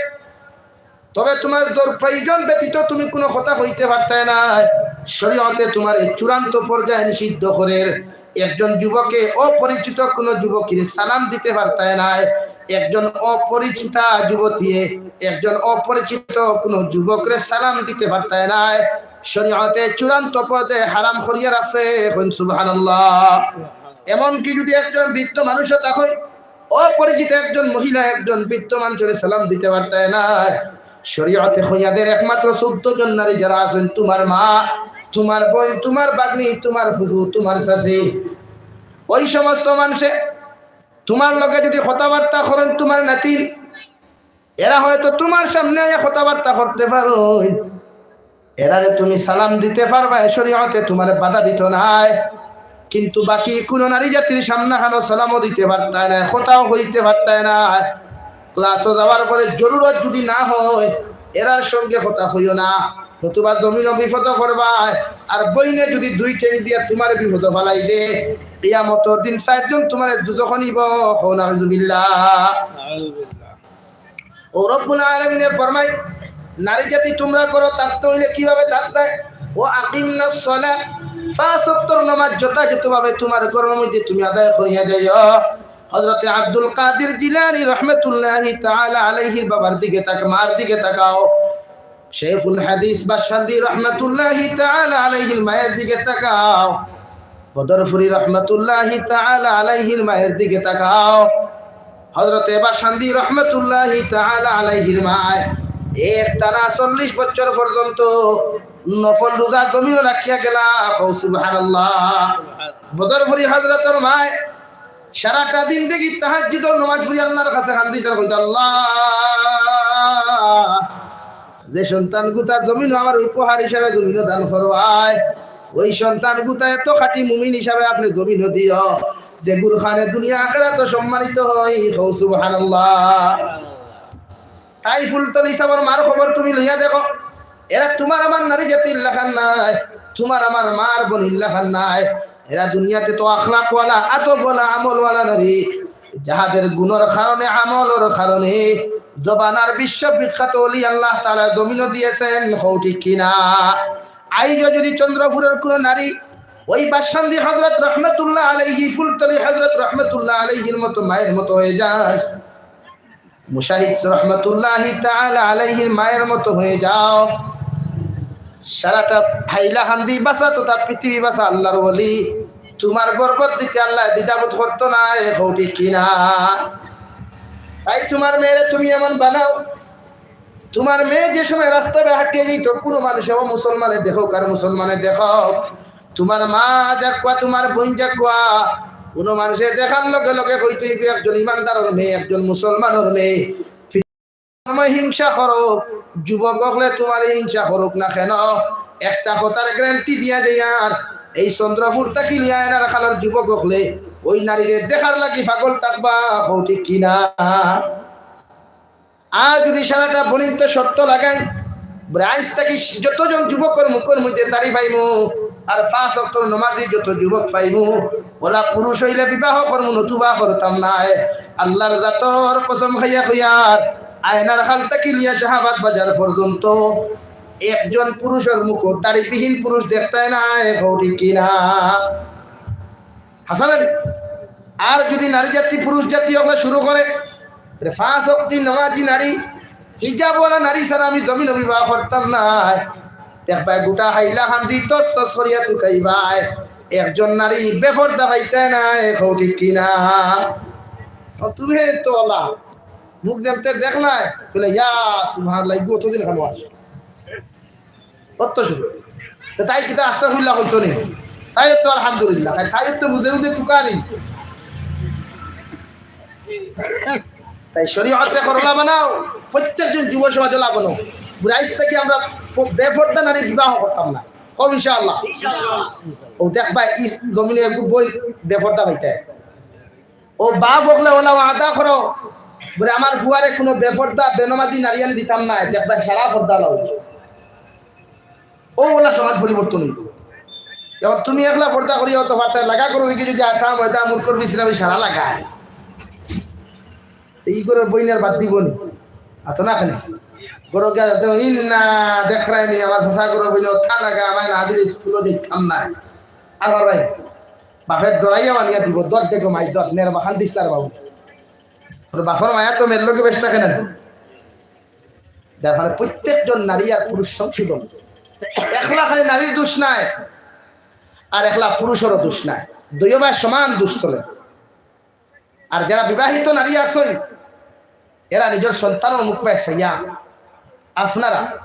তবে তোমার জোর প্রয়োজন ব্যতীত তুমি কোনো কথা কইতে পারতায় না। শরীয়তে তোমার এই চূড়ান্ত পর্যায়ে নিষিদ্ধ করের। একজন যুবকে অপরিচিত কোনো যুবকরে সালাম দিতে পারতায় না। একজন অপরিচিতা যুবতীয়ে একজন অপরিচিত কোনো যুবকরে সালাম দিতে পারতায় না। শরীয়তে চূড়ান্ত পর্যায়ে হারাম করিয়া রাখছে। কইন সুবহানাল্লাহ। এমনকি যদি একজন বৃদ্ধ মানুষও তা হয়, অপরিচিত একজন মহিলা একজন বৃদ্ধ মানুষরে সালাম দিতে পারতায় না। শরীয়তে কইয়া দের একমাত্র চৌদ্দ জন নারী যারা আছেন, তোমার মা, তোমার বোন, তোমার ভাগ্নি, তোমার ফুফু, তোমার চাচি, ওই সমস্ত মানুষে তোমার লগে যদি কথাবার্তা করেন, তোমার নাতিন, এরা হয়তো তোমার সামনে আইয়া কথাবার্তা করতে পারইন, এরারে তুমি সালাম দিতে পারবায়, শরীয়তে তোমারে বাধা দিত নায়। কিন্তু বাকি কোনো নারী জাতির সামনে খানো সালামও দিতে পারতায় নায়, কথাও কইতে পারতায় নায়। ক্লাসও যাওয়ার পরে জরুরত যদি না হয়, এরার সঙ্গে কথা কইও না, নতুবা জমিনো বিপদো পড়বায়। আর বইনে যদি দুই ঠেং দিয়া তোমারে বিপদো ফালাই দে, কিয়ামতর দিন চাইরজন তোমারে দুজখো নিবো। কও নাউজুবিল্লাহ। নাউজুবিল্লাহ। ও রব্বুল আলামিনে ফরমায়, নারী জাতি তোমরা করো থাকতে হইলে কিভাবে থাকতে? ও আকিমনাস সালাত, পাঁচ ওয়াক্তর নামাজ যথাযথভাবে তোমার ঘরর মধ্যে তুমি আদায় করিয়া যাইও। হযরতে আব্দুল কাদির জিলানী রহমতুল্লাহি তাআলা আলাইহির বাবার দিকে তাক, মার দিকে তাকাও। শেখুল হাদিস বাসকান্দি রহমতুল্লাহি তাআলা আলাইহির মায়ের দিকে তাকাও। বদরপুরি রহমতুল্লাহি তাআলা আলাইহির মায়ের দিকে তাকাও। হযরতে বাসকান্দি রহমতুল্লাহি তাআলা আলাইহির মায় এক টানা চল্লিশ বছর পর্যন্ত নফল রোজা জমিনো রাখিয়া গেলা। কও সুবহানাল্লাহ। বদরপুরি হযরতর মায় সারাটা জিন্দেগি তাহাজ্জুদর নামাজ পড়ি আল্লাহর কাছে কান্দিতা, কইতা, "আল্লাহ, যে সন্তান গুতা জমিনো আমার উপহার হিসাবে জমিনো দান করবায়, ওই সন্তান গুতা এত খাঁটি মুমিন হিসাবে আপনি জমিনো দিও, যে গুরখানে দুনিয়া আখেরাতো সম্মানিত হয়।" কও সুবহানাল্লাহ। তাই ফুলতলি সাবর মার খবর তুমি লইয়া দেখো, এরা তোমার আমার নারী জাতির লাখান নায়, তোমার আমার মার বইনর লাখান নায়। এরা দুনিয়াতে তো আখলাকওয়ালা, আদবওয়ালা, আমলওয়ালা নারী, যাহাদের গুণর কারণে, আমলর কারণে জমানার বিশ্ববিখ্যাত অলি আল্লাহ তাআলা জমিনো দিয়েছেন। কও ঠিক কিনা? আইজও যদি চন্দ্রপুরর কোনো নারী ওই বাসকান্দি হযরত রহমতুল্লাহ আলাইহি, ফুলতলি হযরত রহমতুল্লাহ আলাইহির মতো মায়ের মতো হয়ে যায়, মুশাহিদ রহমতুল্লাহি তাআলা আলাইহির মায়ের মতো হয়ে যাও। সারাটা হাইলাকান্দি বাসা তথা পৃথিবী বাসা আল্লাহর ওলি, তোমার গর্ভত দিতে আল্লাহ দ্বিধাবোধ করতো না। কও ঠিক কিনা? তাই তোমার মেয়েরে তুমি এমন বানাও, তোমার মেয়ে যে সময় রাস্তায় হাঁটিয়া যাইতো, কোনো মানুষে ও মুসলমানে দেখো, কার মুসলমানে দেখো, তোমার মা যাকুয়া, তোমার বইন যাকুয়া, কোনো মানুষে দেখার লগে লগে কইতো, "ইগু একজন ইমানদারর মেয়ে, একজন মুসলমানর মেয়ে।" সময় হিংসা করো, যুবক অকলে তোমারে হিংসা করুক না কেন, একটা কথার গ্যারান্টি দিয়া যাইয়ার, এই চন্দ্রপুর থাকি লইয়া এনার খালর যুবক অকলে ওই নারীরে দেখার লাগি পাগল থাকবা। কও ঠিক কিনা? আর যদি সারাটা বনিন্ত শর্ত লাগাই, বলে, "আইজ থাকি যতজন যুবকর মুখর মধ্যে দাড়ি পাইমু, আর পাঁচ ওয়াক্ত নমাজি যত যুবক পাইমু, ওলা পুরুষ হইলে বিবাহ করমু, নতুবা করতাম নায়।" আল্লাহর জাতর কসম খাইয়া কইয়ার, আয়নার খাল থাকি লিয়া শাহবাগ বাজার পর্যন্ত একজন পুরুষর মুখো দাড়িবিহীন পুরুষ দেখতায় নায়। কও ঠিক কিনা? হাসান আলী, আর যদি নারী জাতি, পুরুষ জাতি অকলে শুরু করে, রে পাঁচ ওয়াক্ত নমাজি নারী, হিজাবওয়ালা নারী ছাড়া আমি জমিনো বিবাহ করতাম নায়। দেখবায় গোটা হাইলাকান্দি তস তস করিয়া তুকাইবায়। একজন নারী বেপর্দা পাইতায় নায়। কও ঠিক কিনা? তুমি তো আল্লাহ, মুখ দেখতে দেখলায়, বলে, "ইয়া সুবহানাল্লাহ, ইগু অতদিন কেন আসো?" অত শুরু। তো তাই কিতা আস্তাগফিরুল্লাহ বলতো নি? তাই তো আলহামদুলিল্লাহ, তাই, তাই তো বুঝে বুঝে তুকানি। তাই শরীয়তে করলা বানাও, প্রত্যেকজন যুব সমাজ ওলা বানো। বুড়াইশ থেকে আমরা ফ-, বেপর্দা নারী বিবাহ করতাম না। কও ইনশাআল্লাহ। ও দেখবা, ই জমিনে একটু বই বেপর্দা হইতে। ও বাপ হকলে ওলা ওয়াদা করো, বলে, "আমার ফুয়ারে কোনো বেপর্দা, বেনমাজি নারী আনি দিতাম না।" দেখবা, সারা পর্দা লাও। ও ওলা সমাজ পরিবর্তন হইব। এখন তুমি একলা পর্দা করিয়া তো পারতে লাগা করো, কি যদি আটা ময়দা মুরকর বিশ্রামে সারা লাগায়, তো ই করে বইনের বাদ দিব নি? আতো না কেন? গরো গিয়া যাতে, "ইন্না, দেখরায় নি, আমার চাচা গরো বইনে অতা লাগা, আমায় না দিলে স্কুলও দেখতাম না।" আর ভাই, বাপের ডরাইয়া বানিয়া দিব, দর দেখো মাই, দর, নের বাখান দিস তার বাবু। আর বাপর মায়া তো মেয়ের লগে বেশ থাকে না। যার ফলে প্রত্যেকজন নারী আর পুরুষ সংশোধন। একলা খালি নারীর দোষ নাই, আর একলা পুরুষেরও দোষ নাই, দুইওবায় সমান দোষ চলে। আর যারা বিবাহিত নারী আছেন, এরা নিজের সন্তানের মুখ পায় চাইয়া আপনারা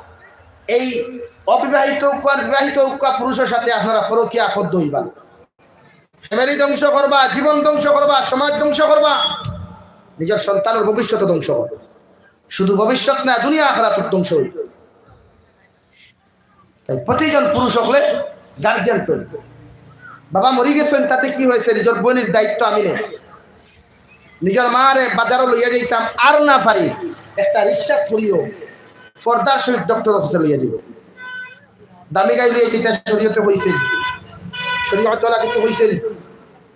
এই অবিবাহিত হোক আর বিবাহিত হোক, পুরুষের সাথে আপনারা পরকীয়া আবদ্ধ হইবা। ফ্যামিলি ধ্বংস করবা, জীবন ধ্বংস করবা, সমাজ ধ্বংস করবা, নিজের সন্তানের ভবিষ্যৎ ধ্বংস করবা। শুধু ভবিষ্যৎ না, দুনিয়া আখেরাত ধ্বংস হইব। তাই প্রতিজন পুরুষ হকলে গার্জিয়ান প্রয়োজন। বাবা মরি গেছেন, তাতে কি হয়েছে? নিজের বোনের দায়িত্ব আমি নেই। নিজের মারে বাজারও লইয়া যাইতাম, আর না পারি, একটা রিক্সা করিও পর্দার সহিত ডক্টর অফিসে লইয়া যাইব। দামি গাড়ি লইয়া যেটা শরীয়তে হয়েছে, শরীয়ত ওলা কিছু হয়েছে?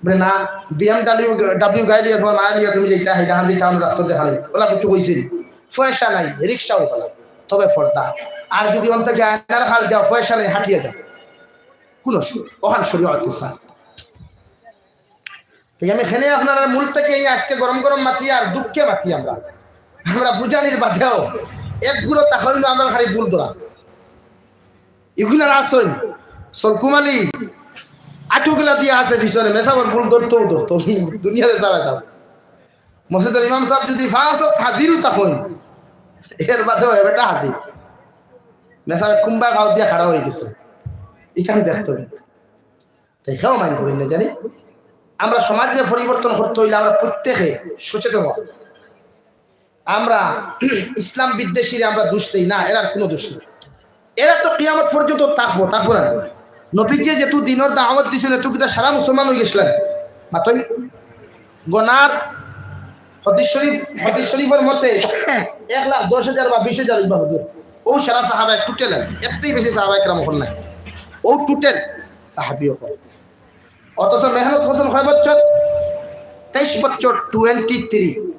বলে, "না, বিএমডাব্লিউ, ডাব্লিউ গাড়ি লইয়া তোমার মা লইয়া তুমি যেটা, হেটা হান্দি টাউন রাখতে দেখালে, ওলা কিছু হয়েছে?" পয়সা নাই, রিক্সাও গেল, তবে পর্দা। আর যদি অন থেকে আয়নার খাল দেওয়া, পয়সা নেই, হাঁটিয়ে যাও, কোনো অসুবিধা, ওখান শরীয়তে স্যার। তাই আমি এখানে আপনারা মূল থেকে এই আজকে গরম গরম মাতি আর দুঃখে মাতি আমরা, আমরা বুঝানির বাদেও এক গুঁড়ো টাকা হইলো আমরা খালি ভুল ধরা। এগুলা না আছইন, সলকুমালি আটুগুলা দিয়া আছে পিছনে, মেসাবর ভুল ধরতেও ধরতো, দুনিয়াতে চালাইতাম। মসজিদের ইমাম সাহেব যদি ফাঁস হাজিরও তখন, এর বাদেও এ বেটা হাজির। মেসাবে কুম্বা গাও দিয়া খাড়া হয়ে গেছে, এখানে দেখতো কিন্তু। তাই কেউ মাইন্ড করি না জানি। আমরা সমাজে পরিবর্তন করতে হইলে আমরা প্রত্যেকে সচেতন হওয়া। আমরা ইসলাম বিদ্বেষীরে আমরা দোষ দেই না, এরার কোনো দোষ নেই। এরা তো কিয়ামত পর্যন্ত থাকবো, থাকবো না? নবীজি যেহেতু দিনের দাওয়াত দিয়েছেন, এত কিতা সারা মুসলমান হয়ে গেছিলেন? মাতইন, গনার হাদিস শরীফ, হাদিস শরীফের মতে এক লাখ দশ হাজার বা বিশ হাজার ইবা হুজুর, ও সারা সাহাবায়ে টোটাল, এর বেশি সাহাবায়ে কেরাম হকল নাই, ও টোটাল সাহাবী হকল। অথচ মেহনত করছেন কয় বছর? তেইশ বছর, টোয়েন্টি থ্রি।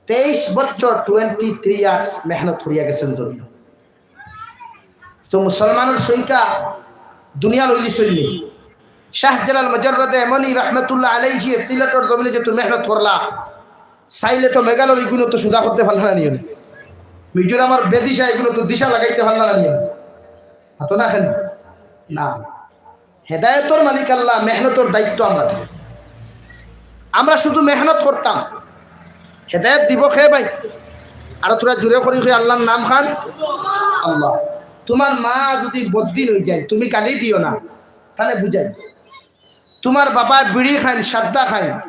তেইশ বছর, টোয়েন্টি থ্রি ইয়ার্স মেহনত করিয়া গেছেন জমিন। তো মুসলমানের সংখ্যা দুনিয়া লইলি চললি। শাহজালাল মুজাররদে ইয়ামনি রহমতুল্লাহ আলাইহি সিলেটর জমিনে যেহেতু মেহনত করলা, চাইলে তো মেঘালয় এগুলো তো সুদা করতে পারলা না নিয়ম, মিজোরামর বেদিশা এগুলো তো দিশা লাগাইতে পারলা না নিয়ম। হাতো না কেন? না। হেদায়েতর মালিক আল্লাহ, মেহনতর দায়িত্ব আমরা। আমরা শুধু মেহনত করতাম, হেদায়েত দিব কে ভাই? আর তোরা জুরে করি কই আল্লাহর নাম খান আল্লাহ। তোমার মা যদি বদ্দিন হয়ে যায়, তুমি গালি দিও না, তাহলে বুঝাই। তোমার বাবা বিড়ি খাইন, সাদ্দা খাইন,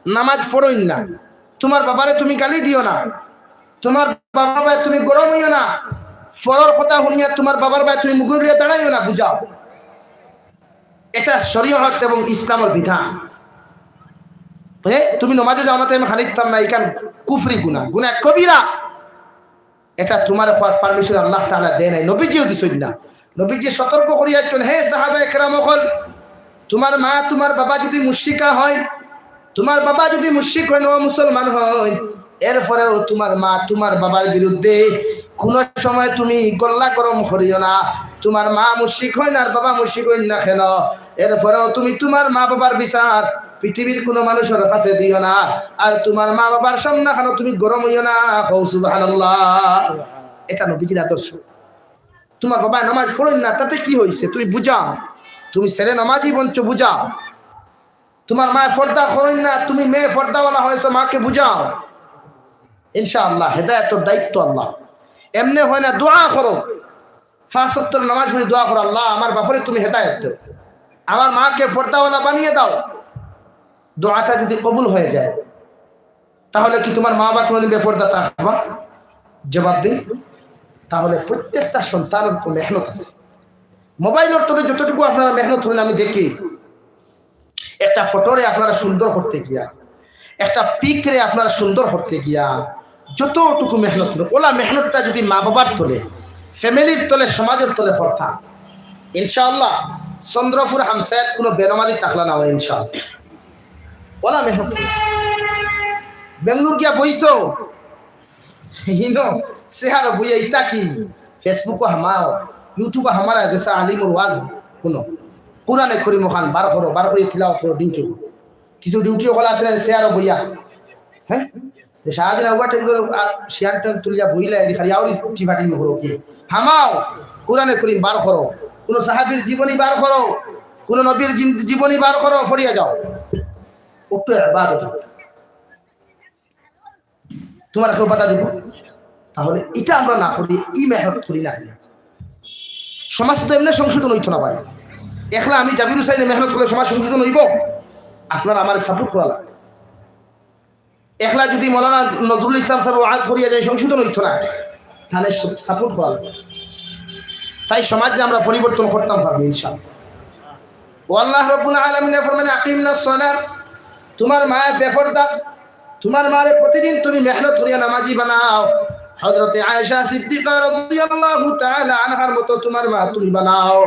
নামাজ পড়ইন না, তোমার বাবারে তুমি গালি দিও না। তোমার বাবার বায় তুমি গরম হইও না। ফরর কথা শুনিয়া তোমার বাবার বায় তুমি মুগুর লিয়া দাঁড়াইও না, বুঝাও। এটা শরীয়ত এবং ইসলামের বিধান। হে, তুমি নমাজে যাও না, তো আমি খানিতাম না, এখান কুফরি গুনাহ, গুনাহ কবিরা। এটা তোমার পারমিশন আল্লাহ তাআলা দেয় নাই, নবীজিও দিছইন না। নবীজি সতর্ক করিয়া একজন, হে সাহাবা একরাম অকল, তোমার মা তোমার বাবা যদি মুশরিকা হয়, তোমার বাবা যদি মুশরিক হয় না, মুসলমান হয়, এরপরেও তোমার মা তোমার বাবার বিরুদ্ধে কোনো সময় তুমি গলা গরম করিও না। তোমার মা মুশরিক হয় না আর বাবা মুশরিক হয় না কেন, এরপরেও তুমি তোমার মা বাবার বিচার পৃথিবীর কোনো মানুষের কাছে দিও না। আর তোমার মা বাবার সামনে কেন তুমি গরম হইও না। কও সুবহানাল্লাহ। এটা নবীজির আদর্শ। তোমার বাবা নামাজ পড়ইন না, তাতে কি হয়েছে? তুমি বুঝাও। তুমি ছেলে নামাজি বনছো, বুঝাও। তুমার মায় পর্দা করইন না, তুমি মেয়ে পর্দাওয়ালা হয়েছো, মাকে বুঝাও। ইনশাআল্লাহ, হেদায়েতর দায়িত্ব আল্লাহ। এমনে হয় না, দোয়া করো, পাঁচ ওয়াক্তর নামাজ পড়ি দোয়া করো, "আল্লাহ, আমার বাপরে তুমি হেদায়েত দেও, আমার মাকে পর্দাওয়ালা বানিয়ে দাও।" দোয়াটা যদি কবুল হয়ে যায়, তাহলে কি তুমার মা বাবা কোনোদিন বেপর্দা থাকবা? জবাব দিন। তাহলে প্রত্যেকটা সন্তানের তো মেহনত আছে। মোবাইলর তলে যতটুকু আপনারা মেহনত করেন, আমি দেখি, একটা ফটোরে আপনারা সুন্দর করতে গিয়া, একটা পিকরে আপনারা সুন্দর করতে গিয়া যতটুকু মেহনত করেন, ওলা মেহনতটা যদি মা বাবার তলে, ফ্যামিলির তলে, সমাজের তলে করতা, ইনশাআল্লাহ চন্দ্রপুর হামসায়াত কোনো বেনমাজি থাকলা না হয়, ইনশাআল্লাহ। ওলা মেহনত করেন। বেঙ্গালুরু গিয়া বইছো, হিনো, সেহারো বইয়া ইতা কি? Facebook-ও হামাও, YouTube-ও হামারা দেশা আলিমর ওয়াজ হুনো। কোরআনে করিম ওখান বার করো, বার করি তিলাওয়াত করো, ডিউটি করো। কিছু ডিউটি ওগুলো আছে না, সেহারো বইয়া। হ্যাঁ? যে সারাদিন আগুয়া টেন করে, আ, শিয়ান টেন তুলিয়া বইলা, এদি খালি আউরি টিফা টিফি করো কি? হামাও, কোরআনে করিম বার করো, কোনো সাহাবীর জীবনী বার করো, কোনো নবীর জিন-, জীবনী বার করো, ফড়িয়া যাও। ওটা ইবাদত। তোমার কেউ বাধা দিব? তাহলে এটা আমরা না করি, এই মেহনত করি না কেন? সমাজ তো এমনি সংশোধন হইতো না ভাই। একলা আমি জাবির হুসাইনে মেহনত করলে সমাজ সংশোধন হইব? আপনারা আমার সাপোর্ট করা লাগে। একলা যদি মৌলানা নজরুল ইসলাম সাহেব ওয়াজ করিয়া যায়, সংশোধন হইতো না, তাহলে সাপোর্ট করা লাগে। তাই সমাজে আমরা পরিবর্তন করতাম পারবো ইনশাআল্লাহ। ও আল্লাহ রাব্বুল আলামিন ফরমান, "আকিমনাস সালাত", তোমার মায়ে বেপর্দা, তোমার মারে প্রতিদিন তুমি মেহনত করিয়া নামাজি বানাও। হযরতে আয়েশা সিদ্দিকা রাদিয়াল্লাহু তাআলা আনহার মতো তোমার মা তুমি বানাও।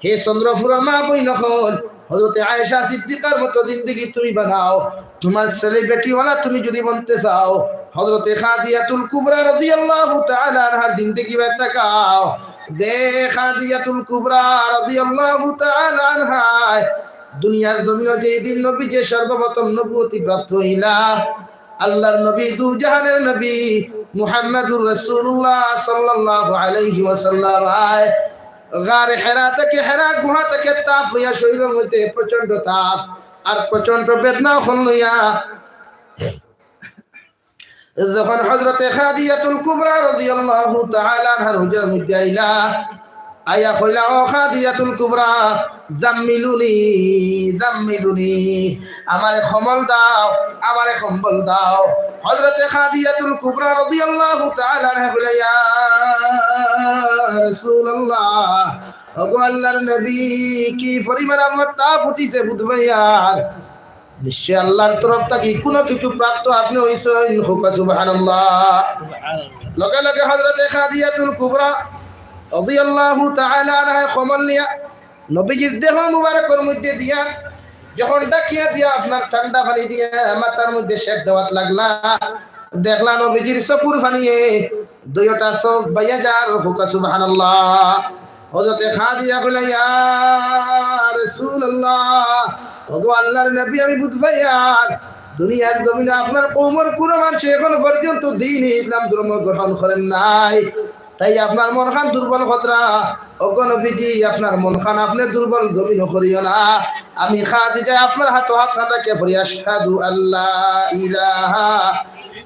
হে চন্দ্রপুরর মা বইন অকল, হযরতে আয়েশা সিদ্দিকার মতো জিন্দেগি তুমি বানাও। তোমার ছেলে বেটিওয়ালা তুমি যদি বনতে চাও, হযরতে খাদিজাতুল কুবরা রাদিয়াল্লাহু তাআলা আনহার জিন্দেগি বায় তাকাও। যে খাদিজাতুল কুবরা রাদিয়াল্লাহু তাআলা আনহায় দুনিয়ার জমিনো যেই দিন নবীজি সর্বপ্রথম নবুয়তি প্রাপ্ত হইলা, আল্লাহর নবী, দু জাহানের নবী মুহাম্মাদুর রাসূলুল্লাহ সাল্লাল্লাহু আলাইহি ওয়াসাল্লাম আয় গারে হেরা থেকে, হেরা গুহা থেকে তাপ হইয়া শরীরের মধ্যে প্রচণ্ড তাপ আর প্রচণ্ড বেদনা অকল লইয়া যখন হযরতে খাদিজাতুল কুবরা রাদিয়াল্লাহু তাআলা আনহার হুজরার মধ্যে আইলা, আইয়া কইলা, "ও খাদিজাতুল কুবরা, জাম্মিলুনি, জাম্মিলুনি, আমারে কম্বল দাও, আমারে কম্বল দাও।" হযরতে খাদিজাতুল কুবরা রাদিয়াল্লাহু তাআলা আনহা কইলা, "ইয়া রাসূলুল্লাহ, ওগো আল্লাহর নবী, কি পরিমাণ আমার তাপ উঠিছে বুধ ভাইয়ার।" নিশ্চয় আল্লাহর তরফ থাকি কোনো কিছু প্রাপ্ত আপনি হইছেন, কউক্কা সুবহানাল্লাহ। লগে লগে হযরতে খাদিজাতুল কুবরা রাদিয়াল্লাহু তাআলা আনহা কম্বল নিয়া নবীজির দেহ মুবারকর মধ্যে দিয়া যখন ঢাকিয়া দিয়া আপনার ঠান্ডা পানি দিয়া মাথার মধ্যে সেক দেওয়াত লাগলা, দেখলা নবীজির চকুর পানিয়ে দুইটা চোখ বাইয়া যার, কউক্কা সুবহানাল্লাহ। হযরতে খাদিজা কইলা, "ইয়া রাসূলুল্লাহ, ওগো আল্লাহর নবী, আমি বুধ ভাইয়ার দুনিয়ার জমিনে আপনার কওমর কোনো মানুষে এখন পর্যন্ত দ্বীনে ইসলাম ধর্ম গ্রহণ করেন নাই, তাই আপনার মনখান দুর্বল কররা, ওগো নবীজি, আপনার মনখান আপনি দুর্বল জমিনো করিও না। আমি খাদিজা আপনার হাতো হাতখান রাখিয়া পড়ি, আশহাদু আল্লা ইলাহা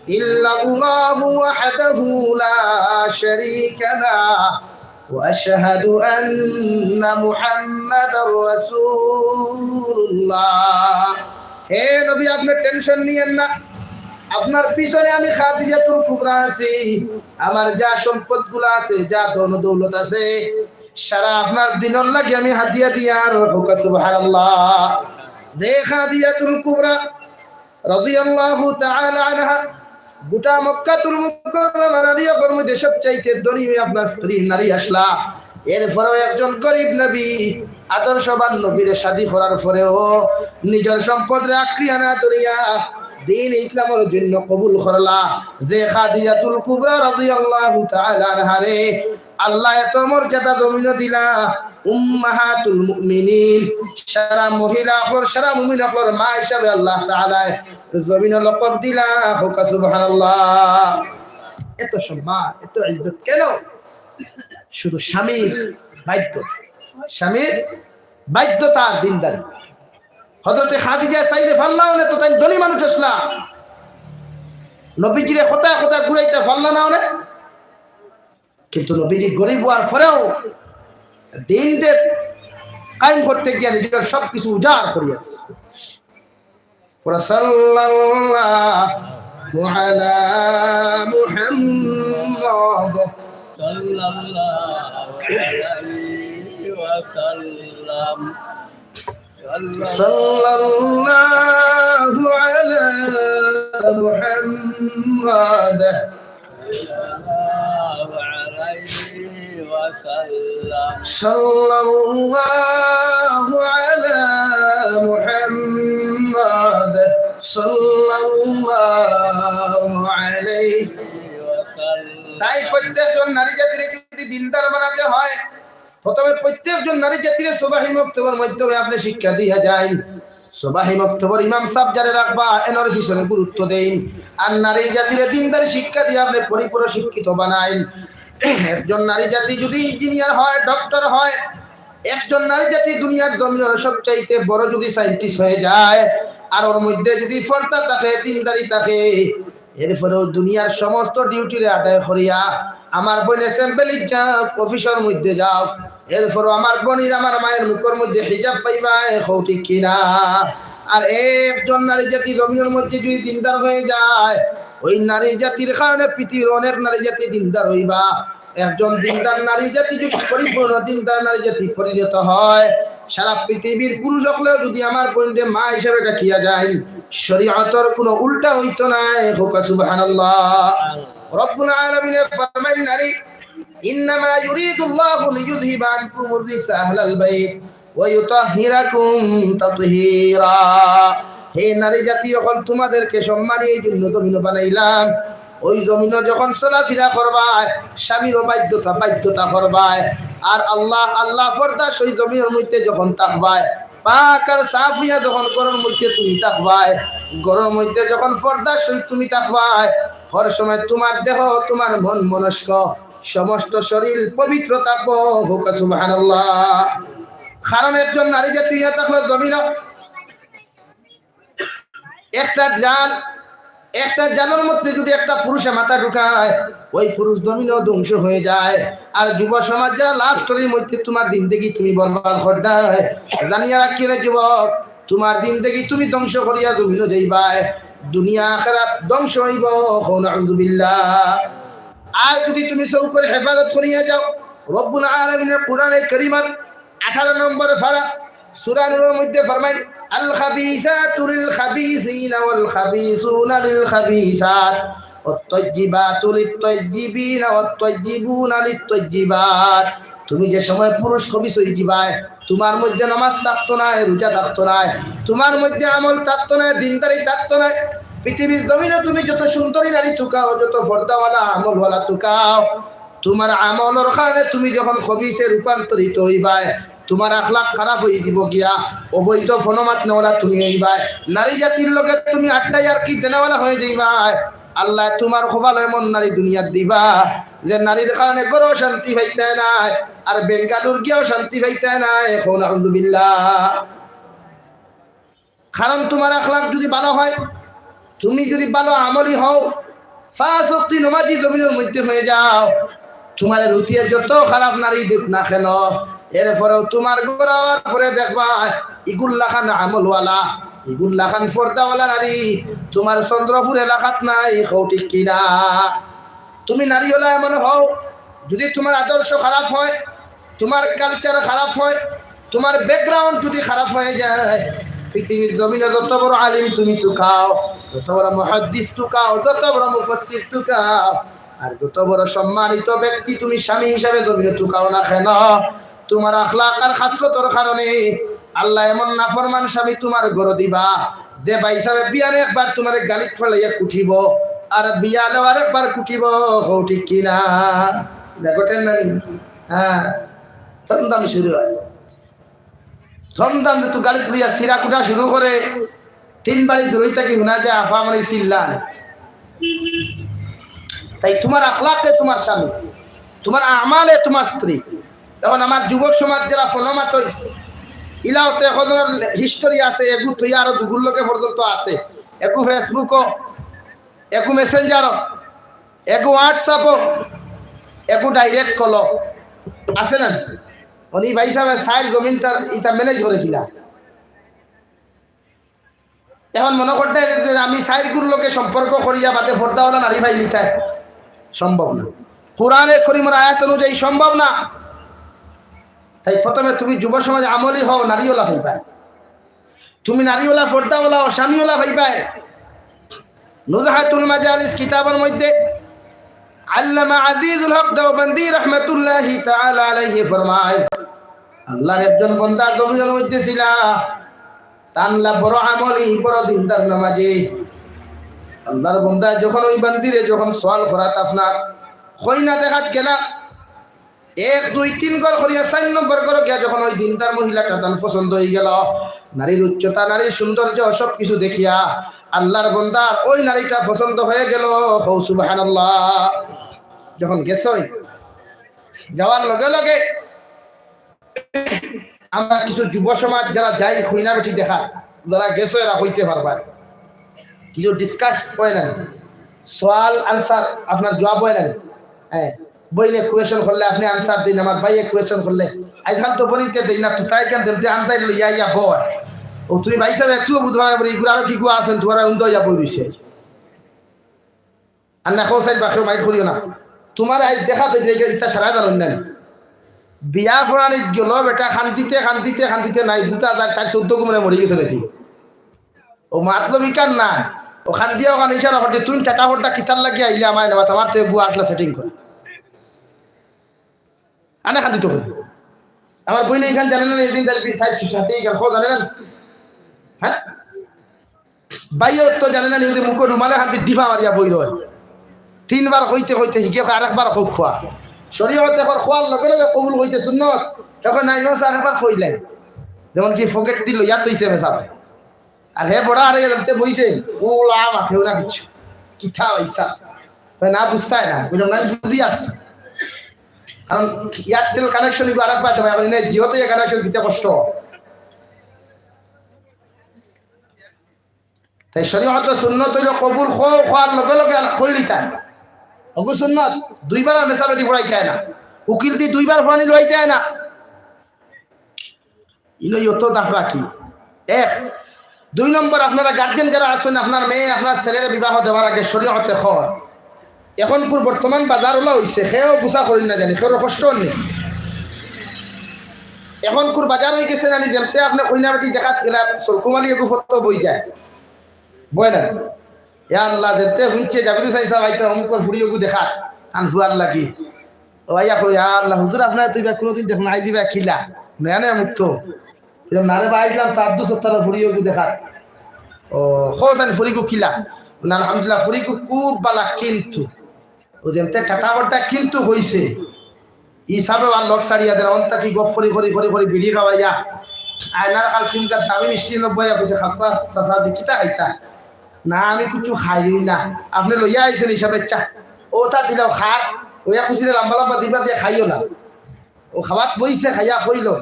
ইল্লাল্লাহু ওয়াহদাহু লা শারীকা লাহ।" ওয়া আশহাদু আন্না মুহাম্মাদার রাসূলুল্লাহ। হে নবী, আপনি টেনশন নিয়েন না, আপনার পিছনে আমি খাদিজাতুল কুবরা আছি। আমার যা সম্পদগুলা আছে, যা ধন দৌলত আছে, সারা আপনার দ্বীনর লাগি আমি হাদিয়া দিয়ার, কউক্কা সুবহানাল্লাহ। যে খাদিজাতুল কুবরা রাদিয়াল্লাহু তাআলা আনহা, গোটা মক্কাতুল মুকাররমা নারী অকলর মধ্যে সবচাইতে ধনী আপনার স্ত্রী নারী আছলা। এরপরেও একজন গরিব নবী, আদর্শবান নবীরে শাদী করার পরেও নিজর সম্পদরে আঁকড়িয়া না ধরিয়া দ্বীন ইসলামর জন্য কবুল করলা। যে খাদিজাতুল কুবরা রাদিয়াল্লাহু তাআলা আনহারে আল্লায় এত মর্যাদা জমিনো দিলা, উম্মাহাতুল মুমিনিন, সারা মহিলা অকলর, সারা মুমিন অকলর মা হিসাবে আল্লাহ তাআলায় জমিনো লকব দিলা, কউক্কা সুবহানাল্লাহ। এত সম্মান, এত ইজ্জত কেন? শুধু স্বামীর বাধ্য, স্বামীর বাধ্যতা আর দ্বীনদারি। হযরতে খাদিজায় চাইলে পারলা অনে তো তাইন ধনী মানুষ আছলা, নবীজিরে কথায় কথায় ঘুরাইতা পারলা না অনে। কিন্তু নবীজি গরিব অওয়ার পরেও দিনরে কায়েম করতে গিয়া নিজর সব কিছু উজাড় করিয়া দিছে। وصلى الله على محمد. صلى الله عليه وسلم. صلى الله على محمد. صلى الله عليه وسلم. صلى الله على محمد. صلى الله عليه وسلم. তাই প্রত্যেকজন নারী জাতিরে যদি দিনদার বানাতে হয়, প্রথমে প্রত্যেকজন নারী জাতিরে সুবাহি মক্তবর মাধ্যমে আপনে শিক্ষা দিয়া যাইন। সুবাহি মক্তবর ইমাম সাব যারে রাখবা, এনর পিছনে গুরুত্ব দেইন। আর নারী জাতিরে দিনদারি শিক্ষা দিয়া আপনে পরিপূর্ণ শিক্ষিত বানাইন। একজন নারী জাতি যদি ইঞ্জিনিয়ার হয়, ডক্টর হয়, একজন নারী জাতি দুনিয়ার জমিনর সবচাইতে বড় যদি সায়েন্টিস্ট হয়ে যায়, আর ওর মধ্যে যদি পর্দা থাকে, দিনদারি থাকে, এরপরেও দুনিয়ার সমস্ত ডিউটিরে আদায় করিয়া আমার বইন অ্যাসেম্বলিত যাউক, অফিসর মধ্যে যাউক, এরপরেও আমার বইনর, আমার মায়ের মুখর মধ্যে হিজাব পাইবা, এ কও ঠিক কিনা? আর একজন নারী জাতি জমিনর মধ্যে যদি দিনদার হয়ে যায়, ওই নারী জাতির কারণে পৃথিবীর অনেক নারী জাতি দিনদার হইবা। একজন দিনদার নারী জাতি যদি পরিপূর্ণ দিনদার নারী জাতি পরিণত হয়, সারা পৃথিবীর পুরুষ অকলেও যদি আমার বইনরে মা হিসাবে ডাকিয়া যাইন, শরীয়তর কোনো উল্টা হইতো নায়। কউক্কা সুবহানাল্লাহ। রব্বুল আলামিনে ফরমাইন নারী, إنما يريد الله ليذهب عنكم الرجس أهل البيت ويطهركم تطهيرا. হে নারী জাতি, অখন তোমাদেরকে সম্মানী এই জন্য জমিনো বানাইলাম, ওই জমিনো যখন চলাফিরা করবায়, স্বামীরও বাধ্যতা, বাধ্যতা করবায়, আর আল্লাহ, আল্লাহ পর্দার সহিত জমিনর মধ্যে যখন থাকবায়, পাক আর সাফ হইয়া যখন ঘরর মধ্যে তুমি থাকবায়, ঘরর মধ্যে যখন পর্দার সহিত তুমি থাকবায়, হর সময় তোমার দেহ, তোমার মন মনস্ক, সমস্ত শরীর পবিত্র থাকবো। কউক্কা সুবহানাল্লাহ। কারণ একজন নারী জাতি হইয়া থাকলো জমিনো একটা জান, একটা জানর মধ্যে যদি একটা পুরুষে মাথা ঢুকায়, ওই পুরুষ জমিনো ধ্বংস হয়ে যায়। আর যুব সমাজ যারা লাভ স্টোরির মধ্যে তোমার জিন্দেগি তুমি বরবাদ কররায়, জানিয়া রাখিও রে যুবক, তোমার জিন্দেগি তুমি ধ্বংস করিয়া জমিনো যাইবায়, দুনিয়া আখেরাত ধ্বংস হইবো। কও নাউজুবিল্লাহ। আর যদি তুমি চউখর হেফাজত করিয়া যাও, রব্বুল আলামিনে কোরআনে কারিমর আঠারো নম্বর পারা সূরা নূরর মধ্যে ফরমাইন, الخبيثات للخبيثين والخبيثون للخبيثات والطيبات للطيبين والطيبون للطيبات। তুমি যে সময় পুরুষ খবিস হয়ে যাবায়, তোমার মধ্যে নামাজ থাকতো নায়, রোজা থাকতো নায়, তোমার মধ্যে আমল থাকতো নায়, দিনদারি থাকতো নায়। পৃথিবীর জমিনো তুমি যত সুন্দরী নারী তুকাও, যত পর্দাওয়ালা, আমলওয়ালা তুকাও, তোমার আমলর কারণে তুমি যখন খবিসে রূপান্তরিত হইবায়, তোমার আখলাক খারাপ হয়ে দিব গিয়া, অবৈধ ফোনো মাতনেওয়ালা তুমি হইবায়, নারী জাতির লগে তুমি আড্ডা ইয়ার্কি দেনেওয়ালা হয়ে যাইবায়। আল্লায় তোমার কপালো এমন নারী দুনিয়াত দিবা, যে নারীর কারণে ঘরো শান্তি পাইতায় নায়, আর বেঙ্গালুর গিয়াও শান্তি পাইতায় নায়। কও নাউজুবিল্লাহ। কারণ তোমার আখলাক যদি ভালো হয়, তুমি যদি ভালো আমলি হও, পাঁচ ওয়াক্ত নমাজি জমিনর মধ্যে হয়ে যাও, তোমারে রুতিয়া যত খারাপ নারী দেউক না কেন, এরপরেও তোমার ঘরো আওয়ার পরে দেখবায়, ইগুর লাখান আমলওয়ালা, ইগুর লাখান পর্দাওয়ালা নারী তোমার চন্দ্রপুর এলাকাত নাই। কও ঠিক কিনা? তুমি নারী অলা এমন হও, যদি তোমার আদর্শ খারাপ হয়, তোমার কালচার খারাপ হয়, তোমার ব্যাকগ্রাউন্ড যদি খারাপ হয়ে যায়, পৃথিবীর জমিনো যত বড় আলিম তুমি তুকাও, যত বড় মুহাদ্দিস তুকাও, যত বড় মুফাসসির তুকাও, আর যত বড় সম্মানিত ব্যক্তি তুমি স্বামী হিসাবে জমিনো তুকাও না কেন, তোমার আখলাক আর খাসলতর কারণে আল্লায় এমন নাফরমান স্বামী তোমার ঘরো দিবা, যে ভাইসাবে বিয়ানে একবার তোমারে গালিত ফালাইয়া কুটিবো, আর বিয়ালেও আরেকবার কুটিবো। কও ঠিক কিনা? দেখো টেন নানি? হ্যাঁ, ধমধম শুরু হয়। ধমধম যে তুই গালিত ফালাইয়া সিরা কুটা শুরু করে, তিন বাড়ি দূরই থাকি হুনা যায় আফা মানে চিল্লান। তাই তোমার আখলাকে তোমার স্বামী, তোমার আমালে তোমার স্ত্রী। এখন আমার যুবক সমাজ যারা ফোনো মাতই, ইলাও তো একজনর history আছে, এগু থইয়া আরো দুগুর লগে পর্যন্ত আছে, এগু Facebook-ও, এগু Messenger-ও, এগু WhatsApp-ও, এগু direct call-ও, আছে না? উনি ভাই সাহেব সাইর জমিন তার ইটা manage করে কিনা? এখন মনে করতে যে আমি সাইরগুর লগে সম্পর্ক করিয়া বাদে পর্দাওয়ালা নারী পাইলিতাম, সম্ভব না। কোরআনে করিমর আয়াত অনুযায়ী সম্ভব না। তাই প্রথমে তুমি যুব সমাজ আমলি হও, নারীওয়ালা পাইবায়। তুমি নারীওয়ালা, পর্দাওয়ালা ও স্বামীওয়ালা পাইবায়। নুজহাতুল মাজালিস কিতাবর মধ্যে আল্লামা আজিজুল হক দেওবন্দি রহমতুল্লাহি তাআলা আলাইহি ফরমায়, আল্লাহর একজন বন্দা জমিনর মধ্যে ছিলা, তানলা বড় আমলি, বড় দিনদার নামাজি। আল্লাহর বন্দা যখন ওই বান্দিরে যখন সওয়াল করাত আপনার কইনা দেখাত গেলা, এক, দুই, তিন ঘর করিয়া চাইর নম্বর ঘরো গিয়া যখন ওই দিনদার মহিলাটা তান পছন্দ হয়ে গেল, নারীর উচ্চতা, নারীর সৌন্দর্য সব কিছু দেখিয়া আল্লাহর বন্দার ওই নারীটা পছন্দ হয়ে গেল। কও সুবহানাল্লাহ। যখন গেছই, যাওয়ার লগে লগে আমরা কিছু যুব সমাজ যারা যাই কইনা বেটি দেখাত, যারা গেছো এরা কইতে পারবা, কিছু discuss হয় না, সওয়াল answer আপনার জবাব হয় না। হ্যাঁ, বইনে question করলে আপনি answer দিন, আমার ভাইয়ে question করলে, আজকাল তো বনিতে দেই না, তো তাই কেন দেমতে আন্দাই লইয়া ইয়া বয়। ও তুমি ভাই সাহেব একটুও বুঝবা না, বলে, "ইগুলো আরো কি গুয়া আছেন, তোমার উন্দা ইয়া বই রইছে।" আর না, কও সাইড বা কেউ মাইর করিও না। তোমার আজ দেখা তো যে ইটা সারা জানো না। বিয়া পড়ানি গেল বেটা, কান্দিতে, কান্দিতে, কান্দিতে নাই, বুঝা যায় তার চোদ্দ গুমনে মরে গেছে নাকি। ও মাতলব ইকান না, ও কান্দিয়া ওখানে ইশারা করতে, "তুই টাটা হড্ডা কিতার লাগিয়া আইলে আমায় নেওয়া, আমার তো এগুয়া আসলা setting করে।" আনে কান্দিত করি। আমার বইনে ইখান জানে না, এদিন তাই, তাই সাথে ইখান কো জানে না? হ্যাঁ? ভাইও তো জানে না, নিজে মুখো রুমালে কান্দি ডিফা মারিয়া বই রয়। তিনবার কইতে কইতে হিগে কয়, "আরেকবার কও খোয়া।" শরীয়ত এখন খোয়ার লগে লগে কবুল কইতে সুন্নত। এখন নাই, "না স্যার, আরেকবার কইলাই।" যেমন কি পকেট দিল, ইয়াত হইছে মেসাবে। আর হে বড় আরে এমতে বইছে, ওলা মাঠেও না কিছু। কিতা হইছা? তাই না বুঝতায় না, বুঝলাম না, বুঝি আর। কারণ Airtel connection এগুলো আরেক পাইতে পারে, মানে Jio তে connection দিতে কষ্ট। তাই শরীয়ত সুন্নত হইল কবুল খো-, খোয়ার লগে লগে আর খইলিতা। ওগু সুন্নত, দুইবার আর মেসাবে দি পড়াইতে হয় না। উকিল দি দুইবার পড়ানি লইতে হয় না। ইনো অত দাফরা কি? এক। দুই নম্বর, আপনারা গার্জিয়ান যারা আছেন, আপনার মেয়ে, আপনার ছেলের বিবাহ দেওয়ার আগে শরীয়তে খর। এখনকুর বর্তমান বাজার ওলা হইছে, কেউ গুছা করেন না জানি, কেউ কষ্ট নেই। এখনকুর বাজার হয়ে গেছে নানি, যেমতে আপনি কইনা বেটি দেখাত গেলে সরকুমালি এগু ফটো বই যায়, বয় না? ইয়া আল্লাহ, যেমতে হুনছে জাবির হুসাইন সাহেব আইতরা অমুকর ফুড়ি এগু দেখাত, তান ফুয়ার লাগি। ও ভাইয়া কই, "ইয়া আল্লাহ, হুজুর, আপনার তুই বা কোনোদিন দেখ নাই দিবা কিলা? নয়া নয়া মুক্ত।" বললাম, "না রে ভাই, আইসলাম তো আব্দুল সত্তারের ফুড়ি এগু দেখাত।" ও, "খোঁজ আনি ফুড়িগু কিলা?" না, আলহামদুলিল্লাহ, ফুড়িগু খুব বালা, কিন্তু ও যেমতে টাটা বড়টা কিন্তু হইছে, হিসাবে আর লোক ছাড়িয়া দেন, অন্তা কি গপ করি, করি, করি, করি, বিড়ি খাওয়াইয়া, আয়নার কাল তিনটা দামি মিষ্টি নব্বই কইছে, "খাপ্পা চাচা দি কিতা খাইতা?" "না, আমি কিছু খাইই না।" "আপনি লইয়া আইছেন হিসাবে চা।" "ও তা দিলাও খার।" ওইয়া খুশিরে লম্বা লম্বা দিবা দিয়ে খাইও না। ও খাওয়াত বইছে, খাইয়া কইল,